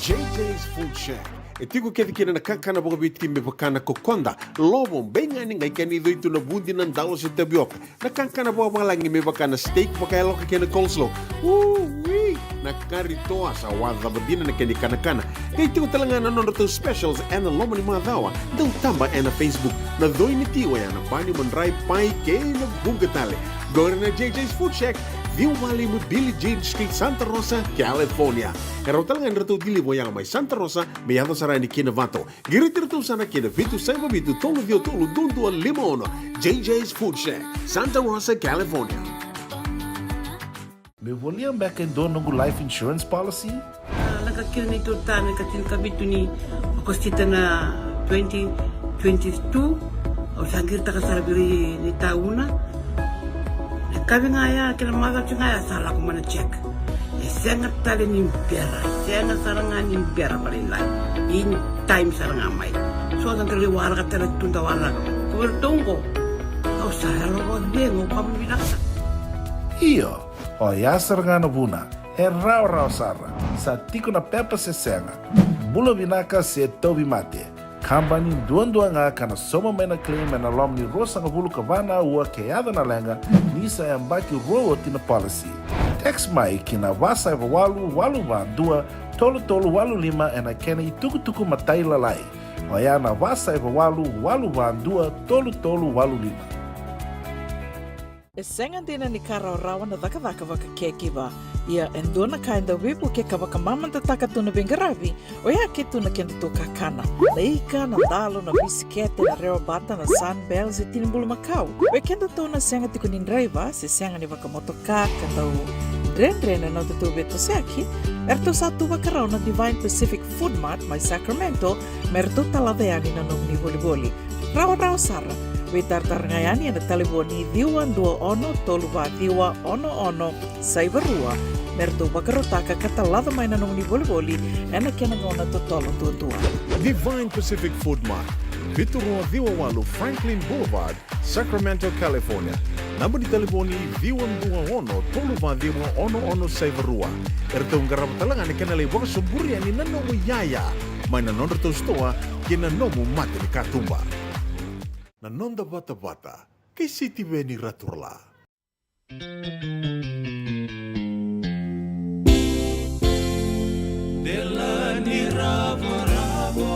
J J's Food Shack. E tiko kece kina na kakana vakaviti me vaka na kokoda, lovo, beigani, qai kena icoi tu na vudi, na dalo se tavioka. Na kakana vakavalagi me vaka na steak vakayaloka kei na coleslaw. Ui! Na kari toa sa wacava dina na kena ikanakana. Qai tiko tale ga na nodratou specials ena loma ni macawa. Dau taba ena Facebook. Na coi ni ti oya na bani, madrai, pai kei na vuqa tale. Qori na J J's Food Shack, ciwa walu lima Billie Jean Street, Santa Rosa, California. E rawa tale ga ni ratou deliver oya mai Santa Rosa me yaco sara yani ki Novato. Qiriti iratou sara ki na vitu saiva vitu tolu ciwa tolu dua dua lima ono. J J's Food Shack, Santa Rosa, California. Meu volia beka e dua noqu life insurance policy? A, lako kina neitou tane ka tinikavitu ni Okosita na twenty twenty-two. Au sa qiritaka sara vei ira ni tauna. Na kavi ga ya kei na macawa ga ya sa lako mai na check. E sega tale ni bera, sega sara ga ni bera vakalailai. In time sara ga mai. So sa dau lai waraka tale tu da waraka. Ko vei ratou qo. Au sa yalo vakacegu, au kama vinaka. Io, oya sara ga na vuna. E rawarawa sara. Sa tiko na pepa se sega. Bula vinaka se tauvimate. Kabani duadua ga ka na sauma mai na claim ena loma ni ruasagavulu ka va na aua ke yaco na leqa ni sa yabaki rua oti na policy. Text mai ki na va saiva walu walu va dua tolu tolu walu lima ena kena itukutuku matailalai. Oya na va saiva walu walu va dua tolu tolu walu lima. E sega dina ni ka rawarawa na cakacaka vaka caregiver. Ia e dua na ka e dau veivuke ka vakamamadataka tu na veiqaravi, oya ke tu na kedatou kakana. Na ika, na dalo, na bisikete, na rewa bata, na Sunbell, se tini bulumakau. Vei kedatou na sega tiko ni draiva, se sega ni vakamotoka, ka dau dredre na nodatou veitosoyaki, eratou sa tu vakarau na Divine Pacific Food Mart mai Sacramento, me ratou talaca yani na nomuni volivoli. Rawarawa sara. Veitaratara ga yani ena talevoni ciwa dua ono tolu va ciwa ono ono saiva rua. Me ratou vakarautaka ka talaca mai na nomuni volivoli ena kena gauna totolo duadua. Divine Pacific Food Mart, vitu rua ciwa walu Franklin Boulevard, Sacramento, California. Naba ni talevoni ciwa dua ono tolu va ciwa ono ono saiva rua. Eratou qarava tale ga na kena lai vakasoburi yani na nomu iyaya mai na nodratou sitoa kei na nomu mata ni katuba. Na noda vatavata kei Sitiveni Raturala. Dela ni ravoravo,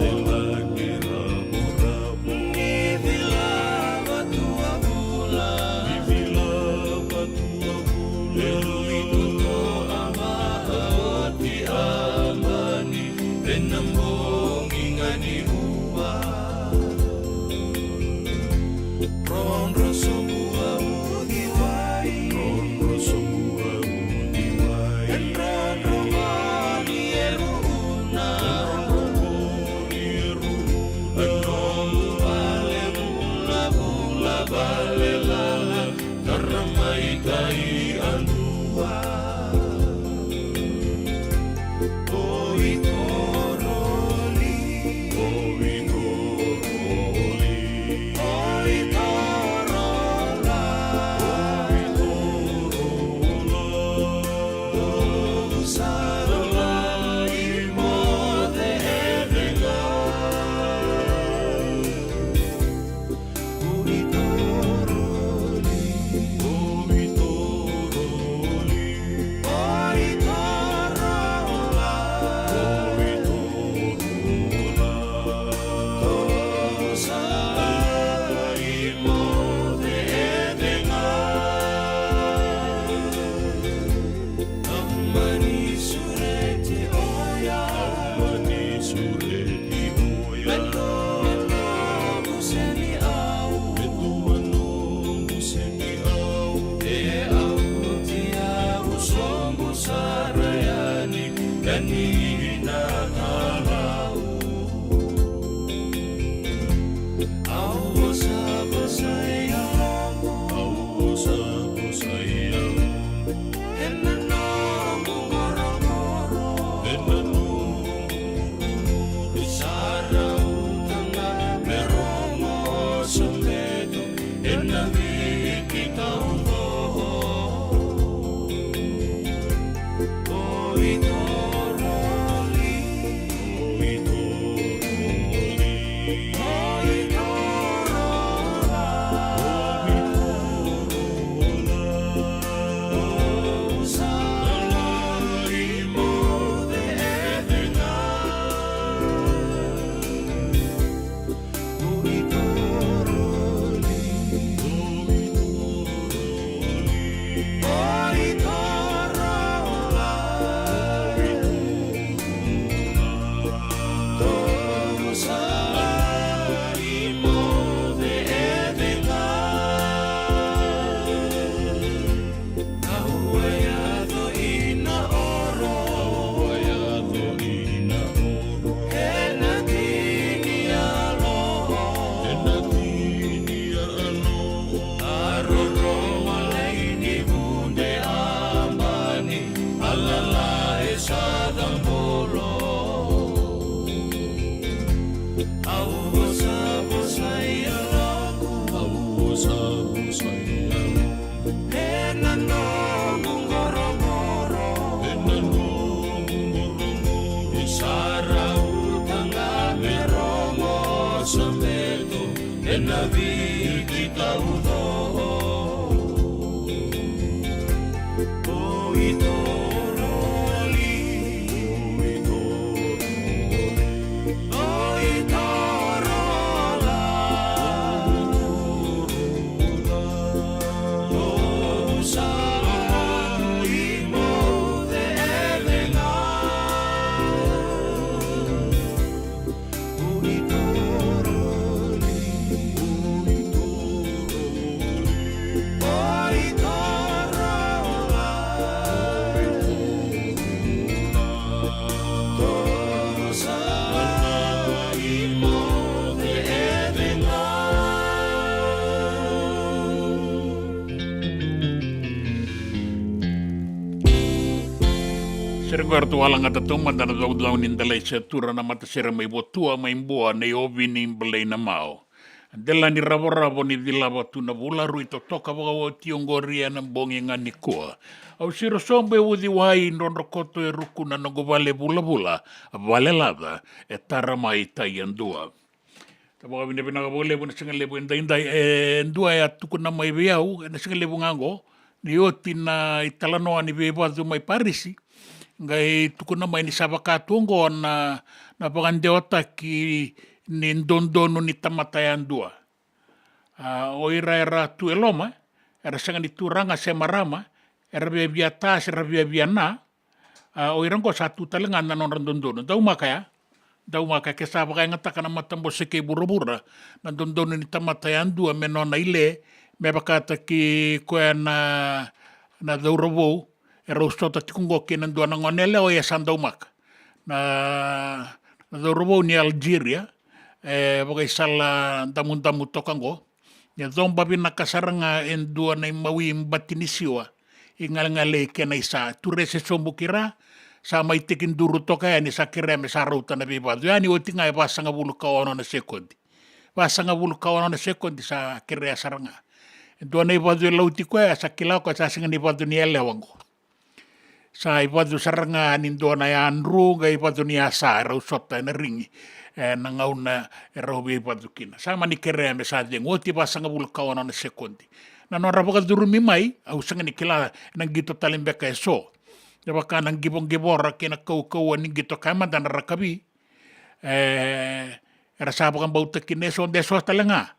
dela ni ravoravo, ni vilava tu a vula, ni vilava tu a vula, e lui tuto a vaa oti a mani, ena bogi ga ni rua. Drodro sobu a uciwai, drodro sobu a uciwai. E drodro voli e ruuna, e drodro voli e ruuna. E nomu vale vulavula vale lala, tara mai tai a dua. Mani sureti oya, mani sureti oya. Me dua noqu seni au, me dua noqu seni au. E au ti au soqu sara yani, ka ni na talau. Au vosa vosa i yaloqu, au vosa vosa i yaloqu. Ena noqu qorokoro, ena noqu qorokoro. Sa rauta ga me rogo o Sobetu ena viki taucoko. Oi toroli, Noqu qoroqoro, ena noqu qoroqoro, e sa rauta ga me rogo sobeto ena viki taucoko. O i toroli, o i toroli, o i torola. Sere qo eratou a lagata taumada na caucau ni Delaisea Tura, na matasere mai Votua, mai Bua, nei Ovini Balainamau. Delanidravoravo ni cilava tu na vula, rui totoka vakaoti oqori ena bogi ga nikua. Au siro sobu e uciwai, drodro koto e ruku na noqu vale vulavula, vale laca, e tara mai tai yadua. Sa vakavinavinaka vakalevu ena siga levu edaidai, e dua e a tukuna mai vei au ena siga levu ga oqo, ni oti na italanoa ni veivacu mai Parisi, qai tukuna mai ni sa vaka tu oqo na, na vakadewataki ni dodonu ni tamata yadua. A, o ira era tu e loma, era sega ni turaga se marama, era viavia ta se ra viavia na, a, o ira oqo sa tu tale ga na nodra dodonu. Daumaka ya, daumaka ke sa vakayagataka na matabose kei vuravura na dodonu ni tamata yadua me nona ile, me vakataki koya na, na cauravou, e rau sota tiko oqo kei na dua na gone yalewa, ia sa daumaka. Na, na cauravou ni Algeria, e vakaisala damudamu toka oqo, e coba vinaka sara ga e dua na imawi bati ni siwa, igalegale kei na isa, ture se sobu ki ra, sa mai tekiduru toka yani, sa kerea me sa rauta na veivacu yani, oti ga e vasagavulu ka ono na sekodi. Vasagavulu ka ono na sekodi sa kerea sara ga. E dua na ivacu e lauti koya, sa kila koya sa sega ni vacu ni yalewa oqo. Sa ivacu sara ga ni dua na yadru, qai ivacu ni yasa, e rau sota ena rigi, ena gauna e rau veivacu kina. Sa mani kerea me sa cegu, oti vasagavulu ka ono na sekodi. Na nodra vakacurumi mai, au sega ni kila na qito tale beka e so. E vaka na qivoqivora kei na kaukauwa ni qito kaya mada na rakavi. E, era sa vakabauta kina e so, de so tale ga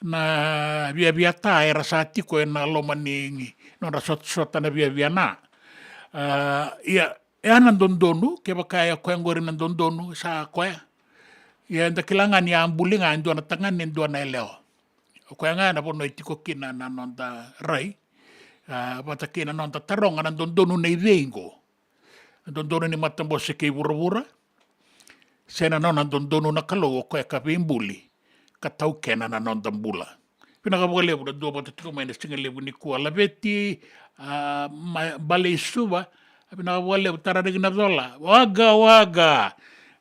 na viavia ta era sa tiko ena loma ni nodra sot-, sota na viavia na. A, ia, e a na dodonu, kevaka e koya qori na dodonu, sa koya. Ia, eda kila ga ni a buli ga e dua na tagane, e dua na yalewa. O koya ga na vanua e tiko kina na noda rai. A, vata kei na noda taroga, na dodonu nei cei qo? Na dodonu ni matabose kei vuravura, se na nona dodonu na Kalou o koya ka veibuli, ka taukena na noda bula? Vinaka vakalevu na dua vata tiko mai na siga levu nikua, Laveti, a, ma-, Baleisuva. Vinaka vakalevu, tara reki na cola. Waqa, waqa.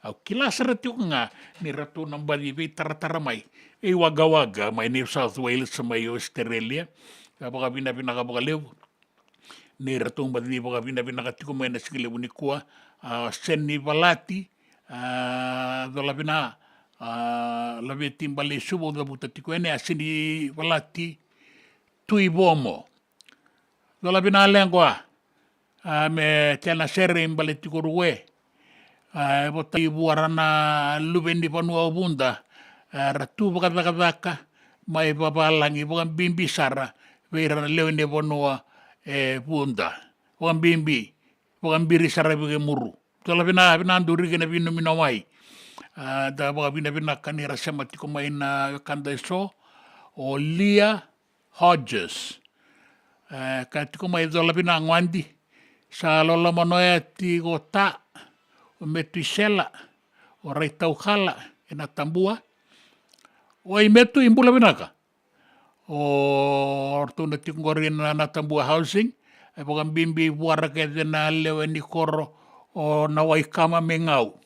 Au kila sara tiko ga ni ratou na baci veitaratara mai. Ei, waqa, waqa, mai New South Wales, mai Australia. Ka vakavinavinaka vakalevu ni ratou baci vakavinavinaka tiko mai na siga levu nikua. A, Seni Valati, a, cola vina, a, Laveti Baleisuva, au cavuta tiko yani, a, Seni Valati Tuivomo. Cola vina lequ a, a, me tena sere i bale tiko ruku e. A, e votai vua ra na luve ni vanua o Vuda. A, ra tu vakacakacaka mai vavalagi, vakabibi sara vei ira na lewe ni vanua e Vuda. Vakabibi, vakabiri sara vei kemuru. Cola vina, vina duriki na vinumina wai. A, da vakavinavinaka ni ra sema tiko mai na wekada e so. O Lia Hodges. E, ka tiko mai, cola vina Gwadi. Sa loloma no ya tiko ta. O Metu Isela. O Raitau Kala. E Natabua. Oi Metu, i bula vinaka. O ratou na tiko qori na Natabua Housing. E vakabibi vua ra kece na lewe ni koro o Nawaikama mai Gau.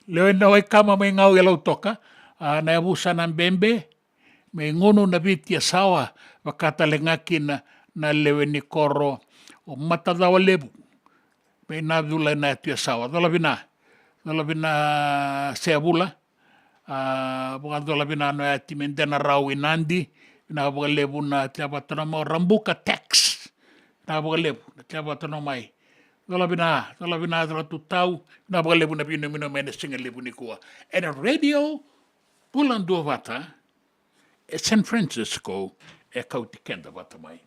Lewe ni Nawaikama mai Gau e Lautoka. A, na yavusa na Bebe. Mai Gunu, Naviti, Yasawa. Vaka tale ga kina na lewe ni koro o Matacawalevu, mai na cula ena yatu Yasawa. Cola vina, cola vina Sevula. A, vakacola vina no yati me Denarau i Nadi. Vinaka vakalevu na tea vata no mai o Rabuka Tax. Vinaka vakalevu na tea vata no mai. Cola vina, cola vina, cola tutau. Vinaka vakalevu na veinominomi ena siga levu nikua. Ena Radio Bula Duavata e San Francisco, e kauti keda vata mai.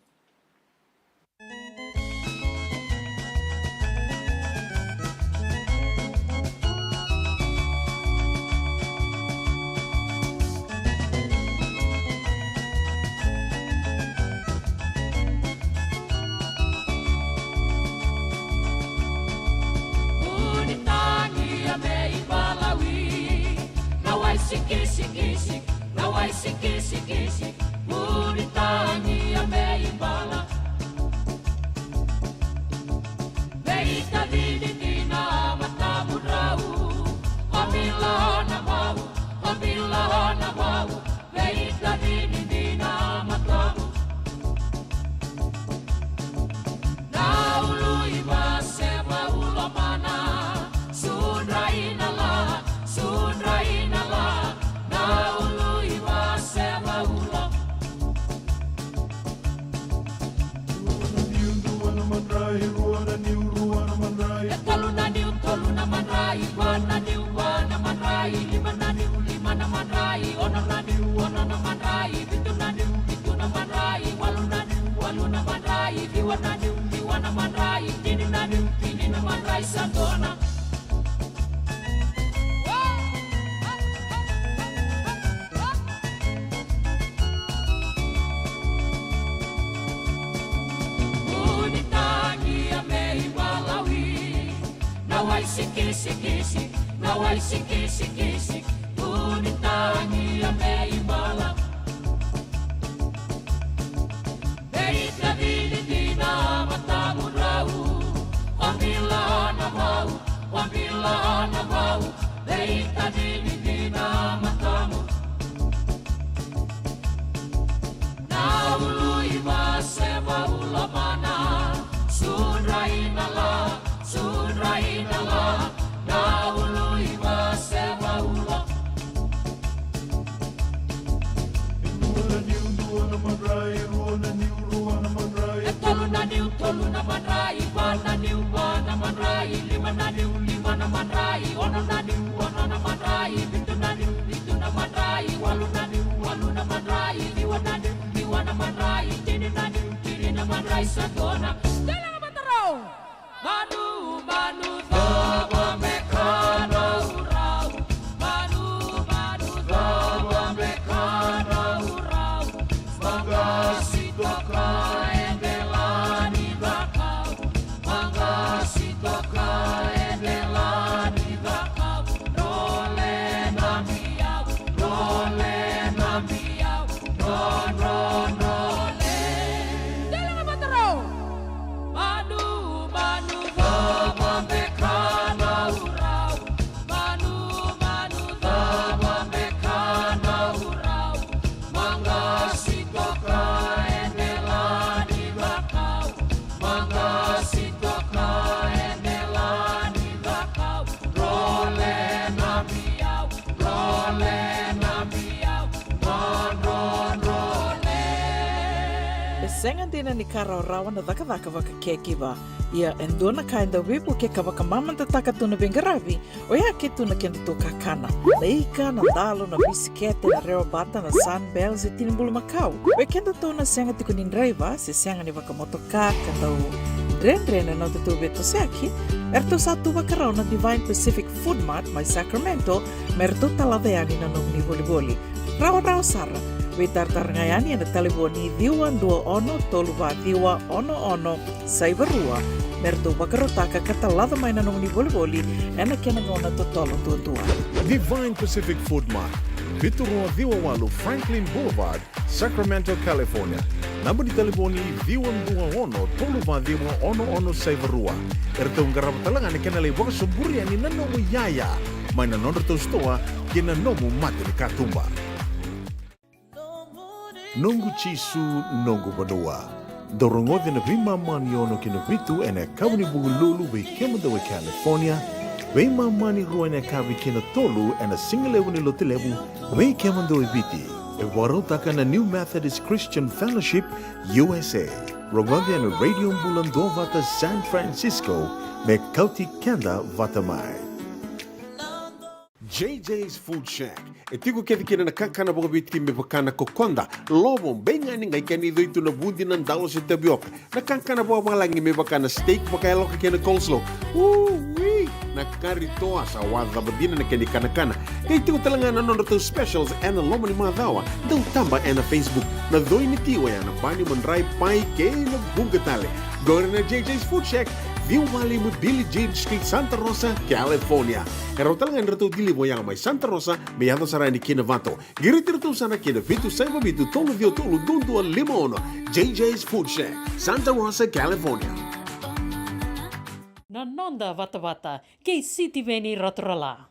Sikisiki, na wai sikisiki, Muritani a me i bala. Veitacini dina matamudrau, o vila na vau, o vila na vau, veitacini dina matamu. Na ulu i vaseva ulo mana, sudra i na la, sudra i na la, na ulu i vaseva ulo. Rua na niu, rua na madrai, rua na niu, rua na madrai. E tolu na niu, tolu na madrai, va na niu, va na madrai, lima na niu, lima na madrai, ono na niu, ono na madrai, vitu na niu, vitu na madrai, walu na niu, walu na madrai, ciwa na niu, ciwa na madrai, tini na niu, tini na madrai, sa dua na. Muritani a me i valawi, na wai sikisiki, na wai sikisiki, Muritani a me i vala. Veitacini dina matamudrau, o vila na vau, o vila na vau, veitacini dina matamu. Na ulu i vaseva ulo mana, sudra i na la, sudra i na la, na ulu i vaseva ulo. Rua na niu, rua na madrai, rua na niu, rua na madrai. E tolu na niu, tolu na madrai, va na niu, va na madrai, lima na niu, lima na madrai, ono na niu, ono na madrai, vitu na niu, vitu na madrai, walu na niu, walu na madrai, ciwa na niu, ciwa na madrai, tini na niu, tini na madrai, sa dua na. Tela na matarau. Manu, manu, cava me ka rau rau. Manu, manu, cava me ka rau rau. Maqa si toka e dela ni cakau. Maqa si toka e dela ni cakau. Role na biau, role na biau. Dro, dro, dro, le. Dela na matarau. Manu, manu, cava me ka rau rau. Manu, manu, cava me ka rau rau. Maqa si toka e dela ni cakau. Maqa si toka e dela ni cakau. Role na biau, role na biau. E sega dina ni ka rawarawa na cakacaka vaka caregiver. Ia e dua na ka e dau veivuke ka vakamamadataka tu na veiqaravi, oya ke tu na kedatou kakana. Na ika, na dalo, na bisikete, na rewa bata, na Sunbell, se tini bulumakau. Oi kedatou na sega tiko ni draiva, se sega ni vakamotoka, ka dau dredre na nodatou veitosoyaki, eratou sa tu vakarau na Divine Pacific Food Mart mai Sacramento, me ratou talaca yani na nomuni volivoli. Rawarawa sara, veitaratara ga yani ena talevoni ciwa dua ono tolu va ciwa ono ono saiva rua, me ratou vakarautaka ka talaca mai na nomuni volivoli ena kena gauna totolo duadua. Divine Pacific Food Mart, vitu rua ciwa walu Franklin Boulevard, Sacramento, California. Naba ni talevoni ciwa dua ono tolu va ciwa ono ono saiva rua. Eratou qarava tale ga na kena lai vakasoburi yani na nomu iyaya mai na nodratou sitoa kei na nomu mata ni katuba. Noqu Jisu, noqu vanua. Dou rogoci na veimama ni ono ki na vitu ena yakavi ni Vukelulu vei kemudou e California, veimama ni rua ena yakavi ki na tolu ena sigalevu ni Lotulevu vei kemudou e Viti. E vakarautaka na New Methodist Christian Fellowship U S A. Rogoci ena Radio Bula Duavata San Francisco, me kauti keda vata mai. J J's Food Shack. E tiko kece kina na kakana vakaviti me vaka na kokoda, lovo, beigani, qai kena icoi tu na vudi, na dalo se tavioka. Na kakana vakavalagi me vaka na steak vakayaloka kei na coleslaw. Ui! Na kari toa, sa wacava dina na kena ikanakana. Qai tiko tale ga na nodratou specials ena loma ni macawa. Dau taba ena Facebook. Na coi ni tio ya na bani, madrai, pai kei na vuqa tale. Qori na J J's Food Shack, ciwa walu lima Billie Jean Street, Santa Rosa, California. E rawa tale ga ni ratou deliver ya mai Santa Rosa me yaco sara yani ki Novato. Qiriti iratou sara ki na vitu saiva vitu tolu ciwa tolu dua dua lima ono. J J's Food Shack, Santa Rosa, California. Na noda vatavata kei Sitiveni Raturala.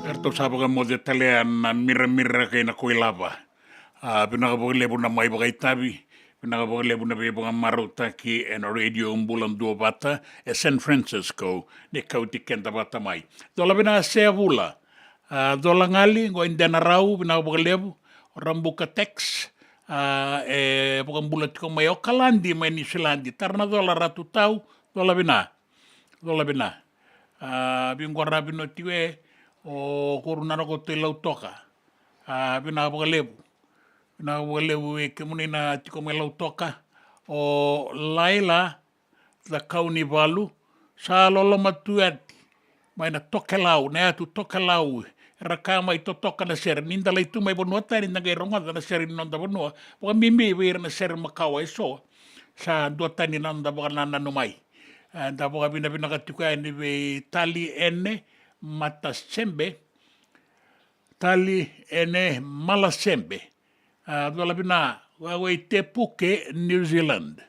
Eratou sa vakamoce tale na miramira kei na koilava. A, vinaka vakalevu na mai vakaitavi, vinaka vakalevu na veivakamarautaki ena Radio Bula Duavata e San Francisco, ni kauti keda vata mai. Cola vina Sea Vula, a, cola gali, qo i Dena Rau, vinaka vakalevu, o Rabuka Tex, a, e vakabula tiko mai Okaladi, mai Niusiladi, tara na cola Ratu Tau, cola vina, cola vina. A, veiqo ra vino tiko e, o Koru na Rokoto i Lautoka. A, vinaka vakalevu. Vinaka vakalevu e kemuni na tiko mai Lautoka. O Laila, Cakaunivalu, sa loloma tu yani. Mai na Tokelau, na yatu Tokelau. Era kaya mai totoka na sere. Ni da lai tu mai vanua tani, da qai rogoca na sere ni noda vanua. Vakabibi vei ira na sere makawa eso. Sa duatani na noda vakanananu mai. E, da vakavinavinaka tiko yani vei Tali Ene Matasebe. Tali Ene Malasebe. A, cola vina, vei Te Puke, New Zealand.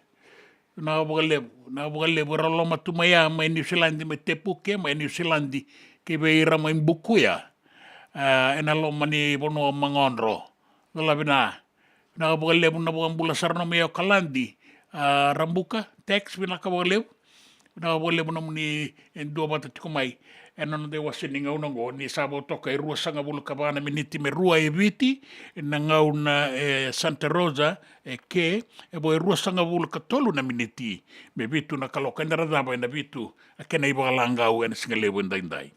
Vinaka vakalevu, vinaka vakalevu, era loloma tu mai ya, mai Niusiladi, mai Te Puke, mai Niusiladi, kei vei ira mai Bukuya. A, ena loma ni vanua o Magodro. Cola vina, vinaka vakalevu na vakabula sara nomu i Okaladi. A, Rabuka Tex, vinaka vakalevu. Vinaka vakalevu nomuni, e, duavata tiko mai ena noda iwase ni gauna oqo, ni sa vo toka e ruasagavulu ka va na miniti me rua e Viti, na gauna e Santa Rosa, e ke, e vo e ruasagavulu ka tolu na miniti me vitu na kaloko. Eda na cava ena vitu, a kena ivakalagau ena siga levu edaidai.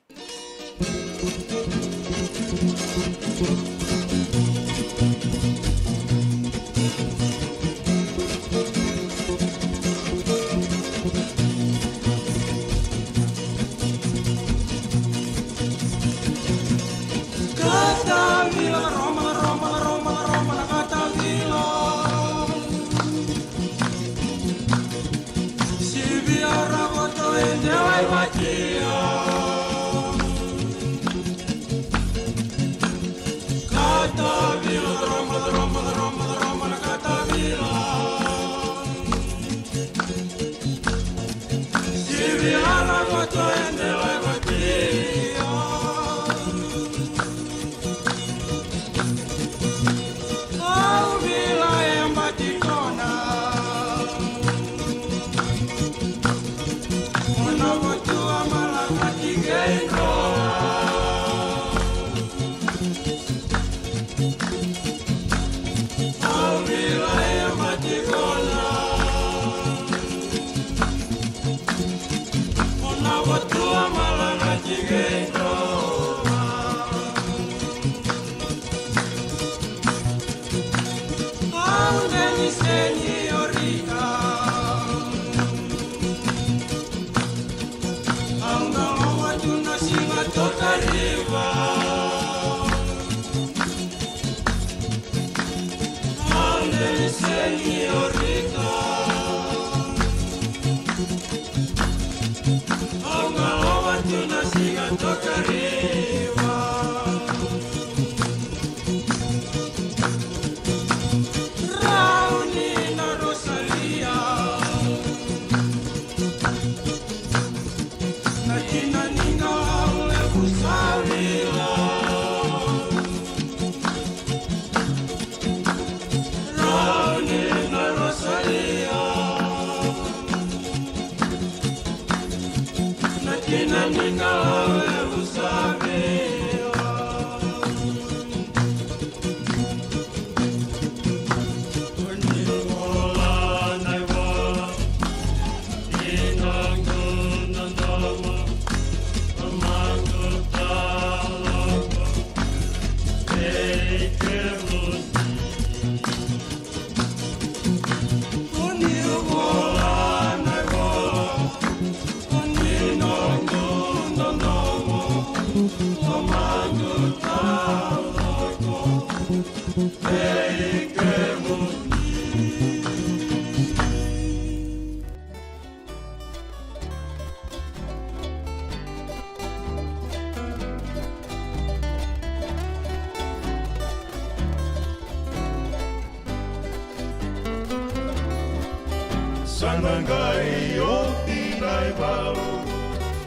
Sa na qai oti na ivalu,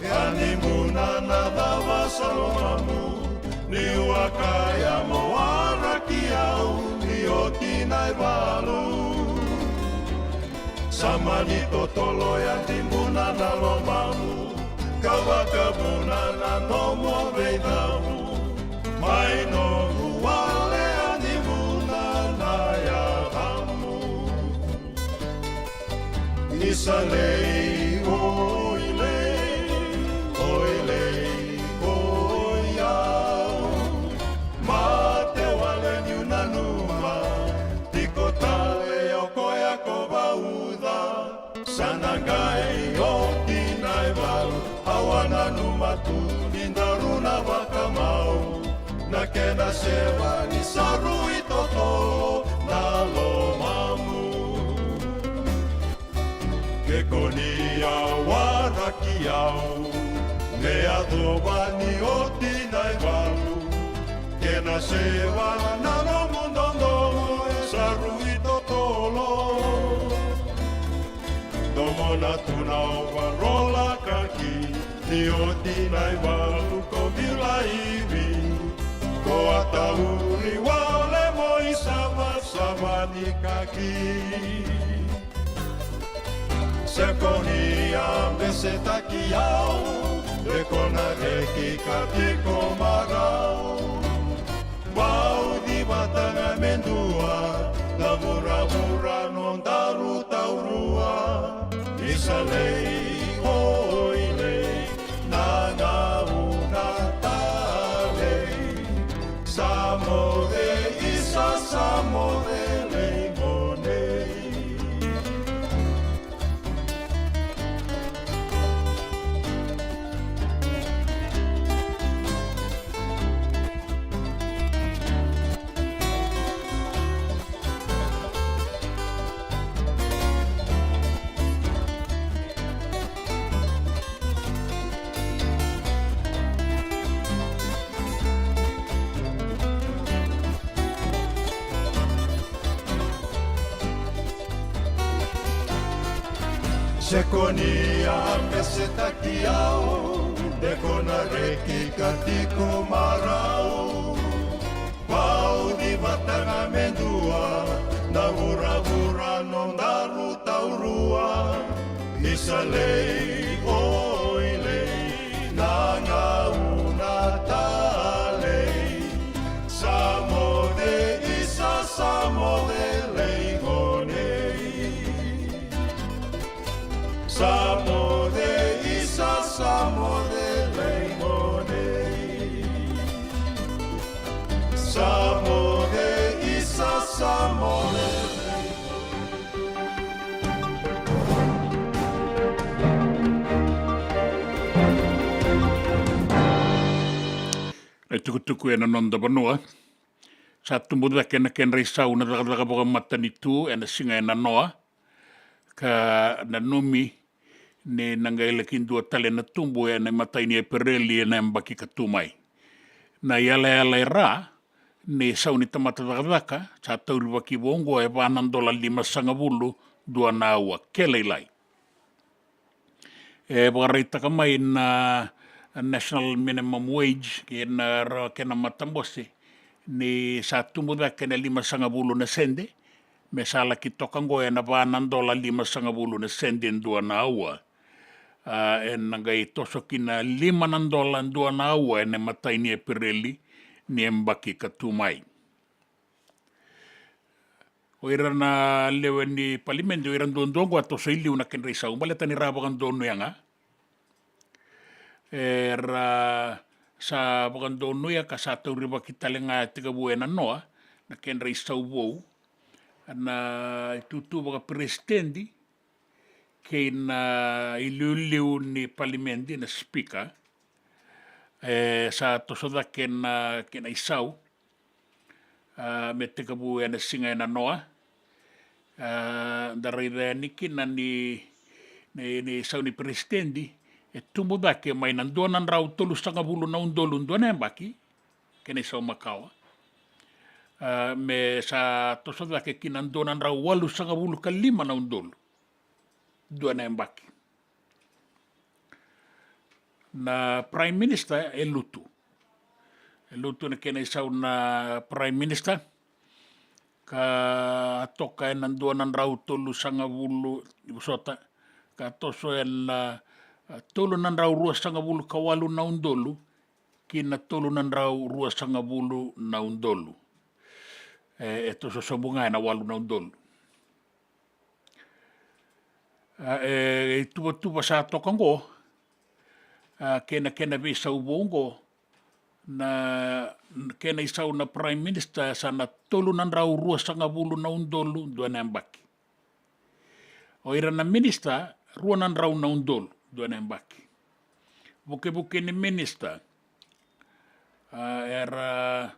e a ni muna na cava sa lomamu, niu a kaya mo waraki au, ni o Naivalu. Sa mani totolo ya tibuna na lomamu, ka vakavuna na nomu veicavu. Mai nomu wale a tibuna na yacamu. Isa lei, oi lei, oi lei, oi au. Mate wale niu nanuma tiko tale o koya ko vauca. Sa na qai oti Naivalu, au a nanuma tu ni daru na vakamau. Na kena sewa ni sa rui totolo na lomamu. Ke ko ni a waraki au, me yacova ni oti Naivalu. Kena sewa na nomu dodonu e sa rui totolo. Domona tu na overall a kaki, ni oti Naivalu ko vila ivi. Ko a tauri wale mo isavasava ni kaki. Se ko ni a besetaki au, e ko na reki ka tiko marau. Vauci vata ga me dua, na vuravura nodaru taurua. Isa lei, oi lei, na gauna talei. Sa moce, isa sa moce, lei gone. Se ko ni a besetaki au, de ko na reki ka tiko marau. Vauci vata ga me dua, na vuravura nodaru taurua. Isa lei, oi lei, na gauna talei. Sa moce, isa sa moce, lei gone. Sa moce, isa sa moce, lei gone. Sa moce, isa sa moce. Na itukutuku ena noda vanua. Sa tubu cake na kedra isau na cakacaka vakamatanitu ena siga e nanoa, ka nanumi ni na qai laki dua tale na tubu ena imatai ni Epereli ena yabaki ka tu mai. Na iyalayala e ra ni sau ni tamata cakacaka sa taurivaki vou oqo e va na dola limasagavulu dua na aua, ke lailai. E vakaraitaka mai na National Minimum Wage kei na ra-, kei na matabose ni sa tubu cake na limasagavulu na sede, me sa laki toka oqo ena va na dola limasagavulu na sede dua na aua. A, ena qai toso ki na lima na dola dua na aua ena imatai ni Epereli ni yabaki ka tu mai. O ira na lewe ni palimedi, o ira duadua oqo a toso i liu na kedra isau, baleta ni ra vakadonuya ga. Era sa vakadonuya ka sa taurivaki tale ga tekivu e nanoa na kedra isau vou. Na itutu vakaperesitedi kei na iliuliu ni palimedi, na speaker, e sa toso cake na kena isau, a, me tekivu ena siga e nanoa. A, da raica yani kina ni, ni, ni sau ni peresitedi e tubu cake mai na dua na drau tolusagavulu na udolu dua na yabaki, kena isau makawa. A, me sa toso cake ki na dua na drau walusagavulu ka lima na udolu dua na yabaki. Na Prime Minister e lutu. E lutu na kena isau na Prime Minister. ka toka ena dua na drau tolusagavulu, vosota, ka toso ena, a, tolu na drau ruasagavulu ka walu na udolu ki na tolu na drau ruasagavulu na udolu. E, e toso sobu ga ena walu na udolu. A, e, e tuvatuva sa toka oqo, a, kei na kena veisau vou oqo, na kena isau na Prime Minister sa na tolu na drau ruasagavulu na udolu dua na yabaki. O ira na minister, rua na drau na udolu dua na yabaki. Vukevuke ni minister, a, era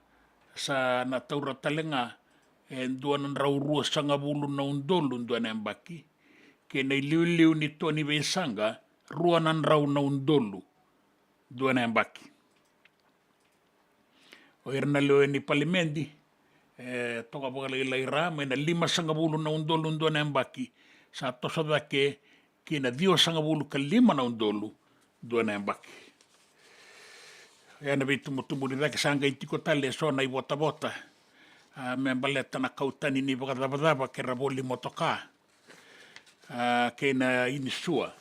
sa na taura tale ga e dua na drau ruasagavulu na udolu dua na yabaki, kei na iliuliu ni toa ni veisaqa, rua na drau na udolu dua na yabaki. O ira na lewe ni palimedi, e toka vakalailai ra mai na limasagavulu na udolu dua na yabaki, sa toso cake ki na ciwasagavulu ka lima na udolu dua na yabaki. Ia na veitubutubu ni cake sa qai tiko tale eso na ivotavota, a, me baleta na kau tani ni vakacavacava kei ra voli motoka, a, kei na inisua.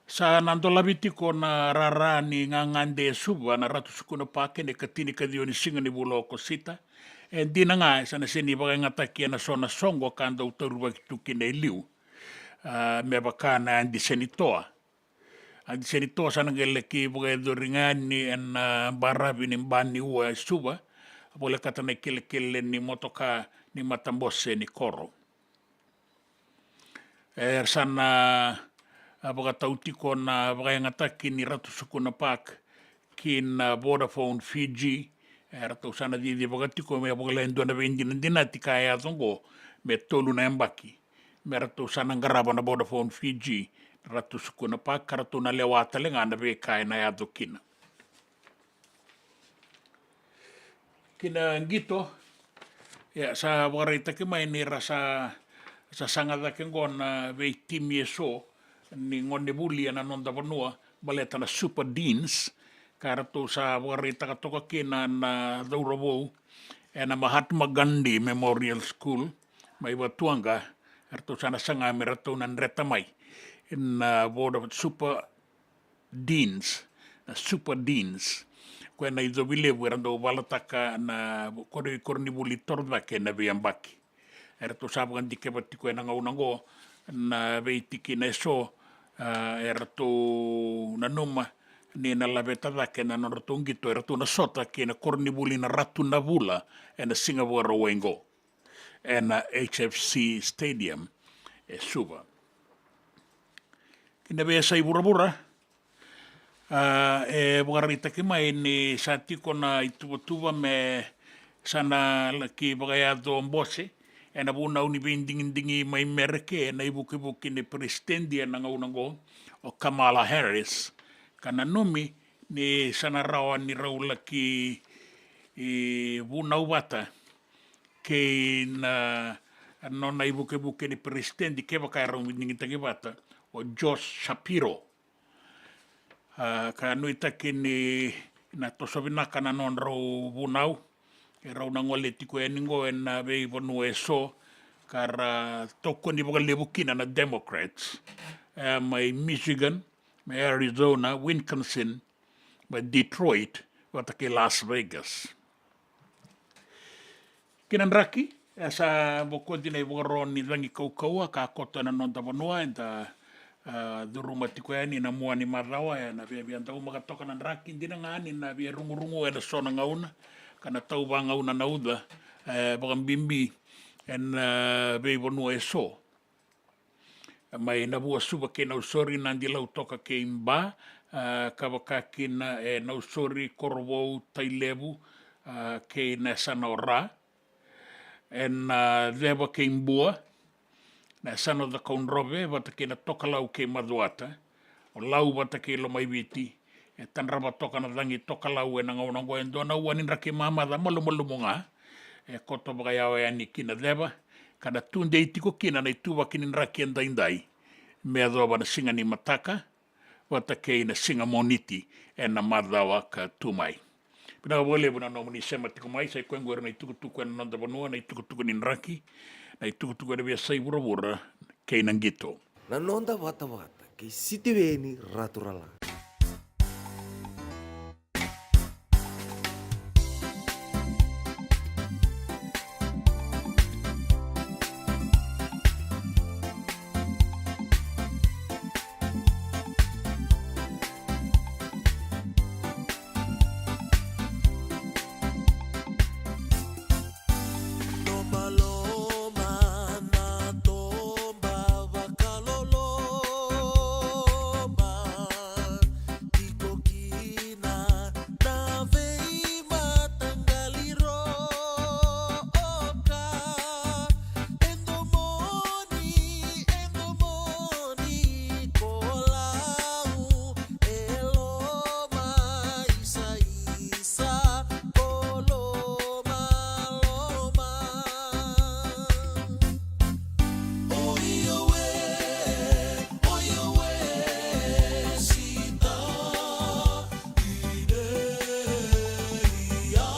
Sa na dolavi tiko na rara ni gagade e Suva na Ratu Sukuna Park ena ikatinikaciwa ni siga ni vula o Okosita. E dina ga, e sa na sega ni vakayagataki ena so na soqo ka dau taurivaki tu kina e liu, a, me vaka na yadi senitoa. Yadi senitoa sa na qai laki vakayacori ga yani ena, a, baravi ni Ba ni Ua e Suva, volekata na ikelekele ni motoka ni matabose ni koro. E, era sa na, a, vakatau tiko na vakayagataki ni Ratu Sukuna Park ki na Vodafone Fiji. E, ratou sa na cicivaka tiko me vakalewe dua na veidinadinati ka yaco oqo me tolu na yabaki me ratou sa na qarava na Vodafone Fiji, Ratu Sukuna Park, ka ratou na lewa tale ga na veika ena yaco kina. Ki na qito, ia, sa vakaraitaki mai ni ra sa, sa saga cake oqo na veitimi eso ni gonevuli ena noda vanua, baleta na Super Deans, ka ratou sa vakaraitaka toka kina na cauravou ena Mahatma Gandhi Memorial School mai Vatuwaqa. Eratou sa na saga me ratou na dreta mai na vodo Super Deans, na Super Deans. Koya na icovi levu era dau valataka na koro, koronivuli torocake ena veiyabaki. Eratou sa vakadikeva tiko ena gauna oqo na veitikina eso, a, eratou nanuma ni na laveta cake na nodratou qito, eratou na sota kei na koronivuli na Ratu na Vula ena Siga Vakarauwai oqo ena H F C Stadium e Suva. Ki na veiyasai vuravura, a, e vakaraitaki mai ni sa tiko na ituvatuva me sa na laki vakayaco bose ena vunau ni veidigidigi mai Mereke ena ivukivuki ni peresitedi ena gauna oqo, o Kamala Harris, ka nanumi ni sa na rawa ni rau laki, e, vunau vata kei na nona ivukevuke ni peresitedi kevaka e rau digitaki vata o Josh Shapiro. A, ka nuitaki ni na toso vinaka na nodrau vunau, e rau na gole tiko yani oqo ena veivanua eso, ka ra tokoni vakalevu kina na Democrats, e, mai Michigan, mai Arizona, Wisconsin, mai Detroit, vata kei Las Vegas. Ki na draki, e sa bokoci na ivakaro ni cagi kaukauwa ka koto ena noda vanua, eda, a, curuma tiko yani na mua ni macawa, ena viavia daumaka toka na draki, dina ga ni na via rugurugu ena so na gauna, ka na tau vagauna na uca, e, vakabibi ena veivanua eso. Mai Navua, Suva kei Nausori, Nadi, Lautoka kei Ba, a, ka vaka kina e Nausori, Korovou, Tailevu, a, kei na yasana o Ra. Ena, a, Ceva kei Bua, na yasana o Cakaudrove, vata kei na Tokalau kei Macuata, o Lau vata kei Lomaiviti, e tadrava toka na cagi tokalau ena gauna oqo e dua na ua ni draki mamaca malumalumu ga, e koto vakayawa yani ki na Ceva, ka na tudei tiko kina na ituvaki ni draki edaidai me yacova na siga ni mataka vata kei na siga Moniti ena macawa ka tu mai. Vinaka vakalevu na nomuni sema tiko mai. Sa i koya qori na itukutuku ena noda vanua, na itukutuku ni draki, na itukutuku ena veiyasai vuravura kei na qito. Na noda vatavata kei Sitiveni Raturala. Toba loma, na toba vakaloloma, tiko kina na veimataqali roka. E domoni, e domoni ko Lau, e loma, isa, isa ko loma, loma. Oi, oi, oi, oi, sita. Ine, ia,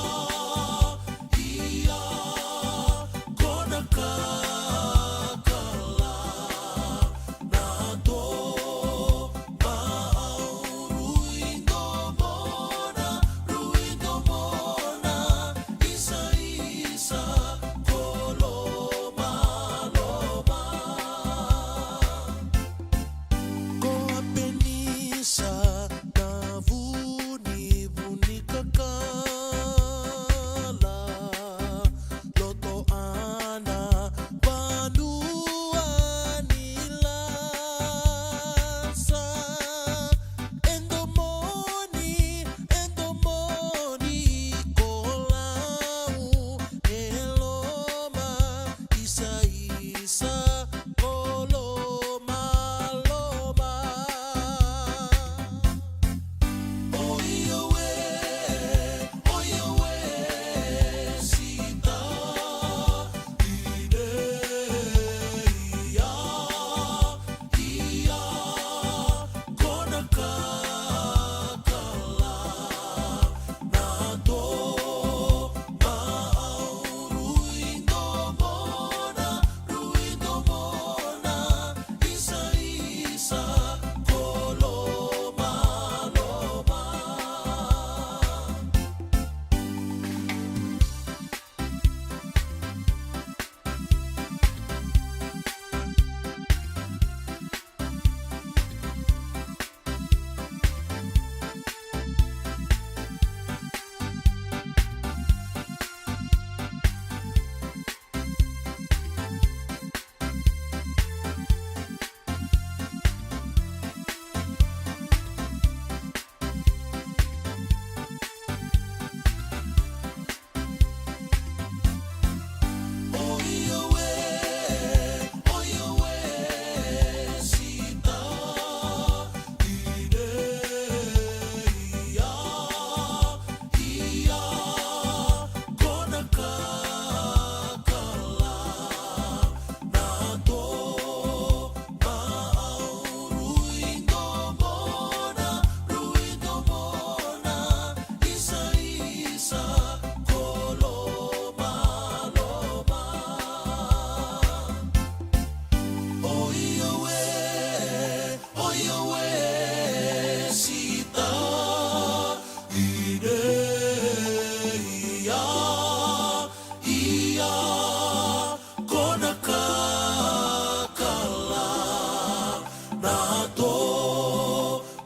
ia, kona kakala, na to, ma, au, rui, domona, rui, domona, isa, isa, ko loma, loma. Ko a penisa na vuni, vuni kakala, loto ana vanua ni lasa. E domoni, e domoni ko Lau, e loma, isa, isa ko loma, loma. Oi, oi, oi, oi, sita. Ine, ia, ia, kona kakala, na to, ma, au, rui, domona, rui, domona, isa, isa ko loma, loma. Ia, kona kakala, na to,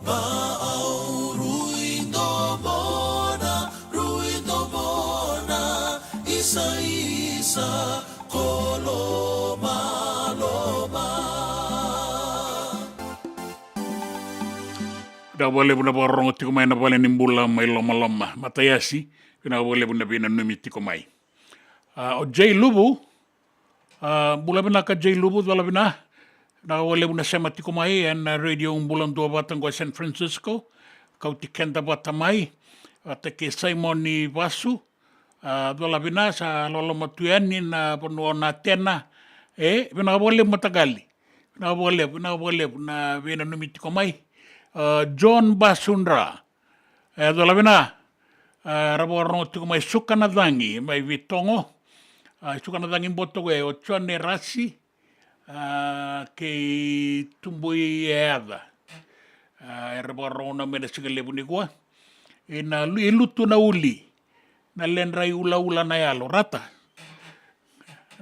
ma, au, rui, domona, rui, domona, isa, isa ko loma, loma. Vinaka vakalevu na vakarorogo tiko mai na Vale ni Bula mai Lomaloma. Mataiasi, vinaka vakalevu na veinanumi tiko mai. A, o Jay Luvu, a, bula vinaka Jay Luvu, cola vina. Vinaka vakalevu na sema tiko mai ena Radio Bula Duavata qo e San Francisco. Kauti keda vata mai, vata kei Simoni Vasu. A, cola vina, sa loloma tu yani na vanua o Natena. E, vinaka vakalevu mataqali. Vinaka vakalevu, vinaka vakalevu na veinanumi tiko mai. A, John Basudra. E, cola vina. A, era vakarorogo tiko mai Sukanacagi, mai Vitogo. A, Sukanacagi Boto e o Jone Rasi, a, kei Tubui Eaca. A, era vakarorogo na mai na siga levu nikua. Ina lu-, i lutu na uli, na ledra i ulaula na yalo, rata.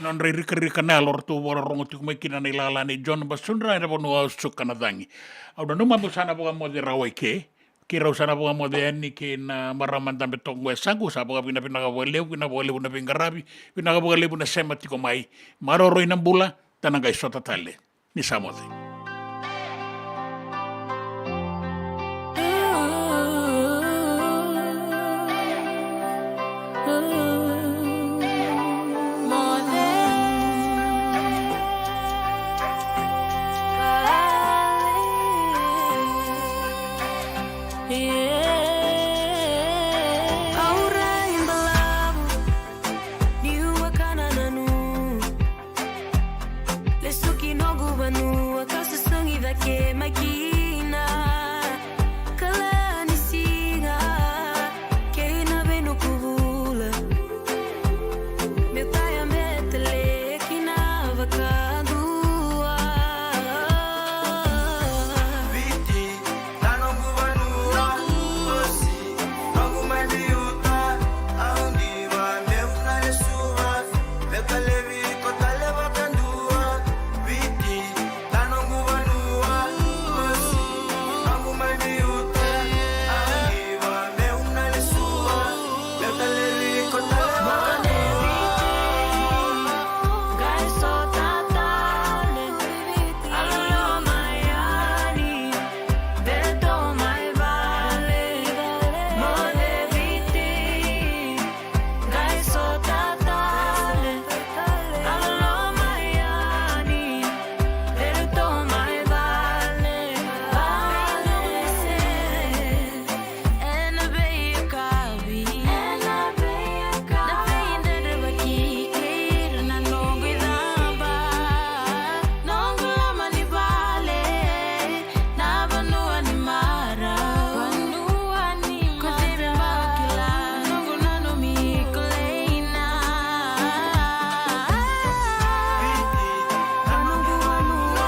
Nodra i rikarika na yalo, ratou vakarorogo tiko mai kina na ilala nei John Basudra, ena vanua o Sukanacagi. Au nanuma mo sa na vakamoce rawa i ke, keirau sa na vakamoce yani kei na marama dabe toka qo e saqu, sa vakavinavinaka vakalevu, vinaka vakalevu na veiqaravi, vinaka vakalevu na sema tiko mai, maroroi na bula, da na qai sota tale. Ni sa moce. Lesu ki noqu vanua ka susugi cake mai kina. Kala ni siga kei na venuku vula. Meu taya betele kina vakadua. Viti, na noqu vanua, noqu mosi, noqu mai biuta, au diva meu na lesuva, meu talevi iko tale vakadua. Viti, na noqu vanua, mosi, noqu mai biuta, au diva meu na lesuva, meu talevi iko tale vakadua. Ena veiyakavi, ena veiyakavi, na veidredrevaki kei ira na noqu icaba, noqu loma ni vale, na vanua ni marau, vanua ni marau. Ko cei me vakila noqu nanumi ko Leina. Viti, na noqu vanua,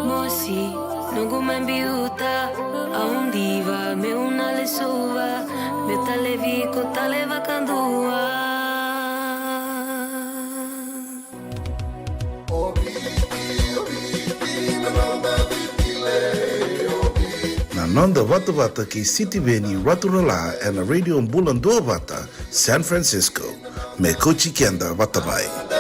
mosi, noqu mai biuta, au diva meu na lesuva, meu talevi iko tale vakadua. Na noda vatavata kei Sitiveni Raturala ena Radio Bula Duavata, San Francisco. Me kauti keda vata mai.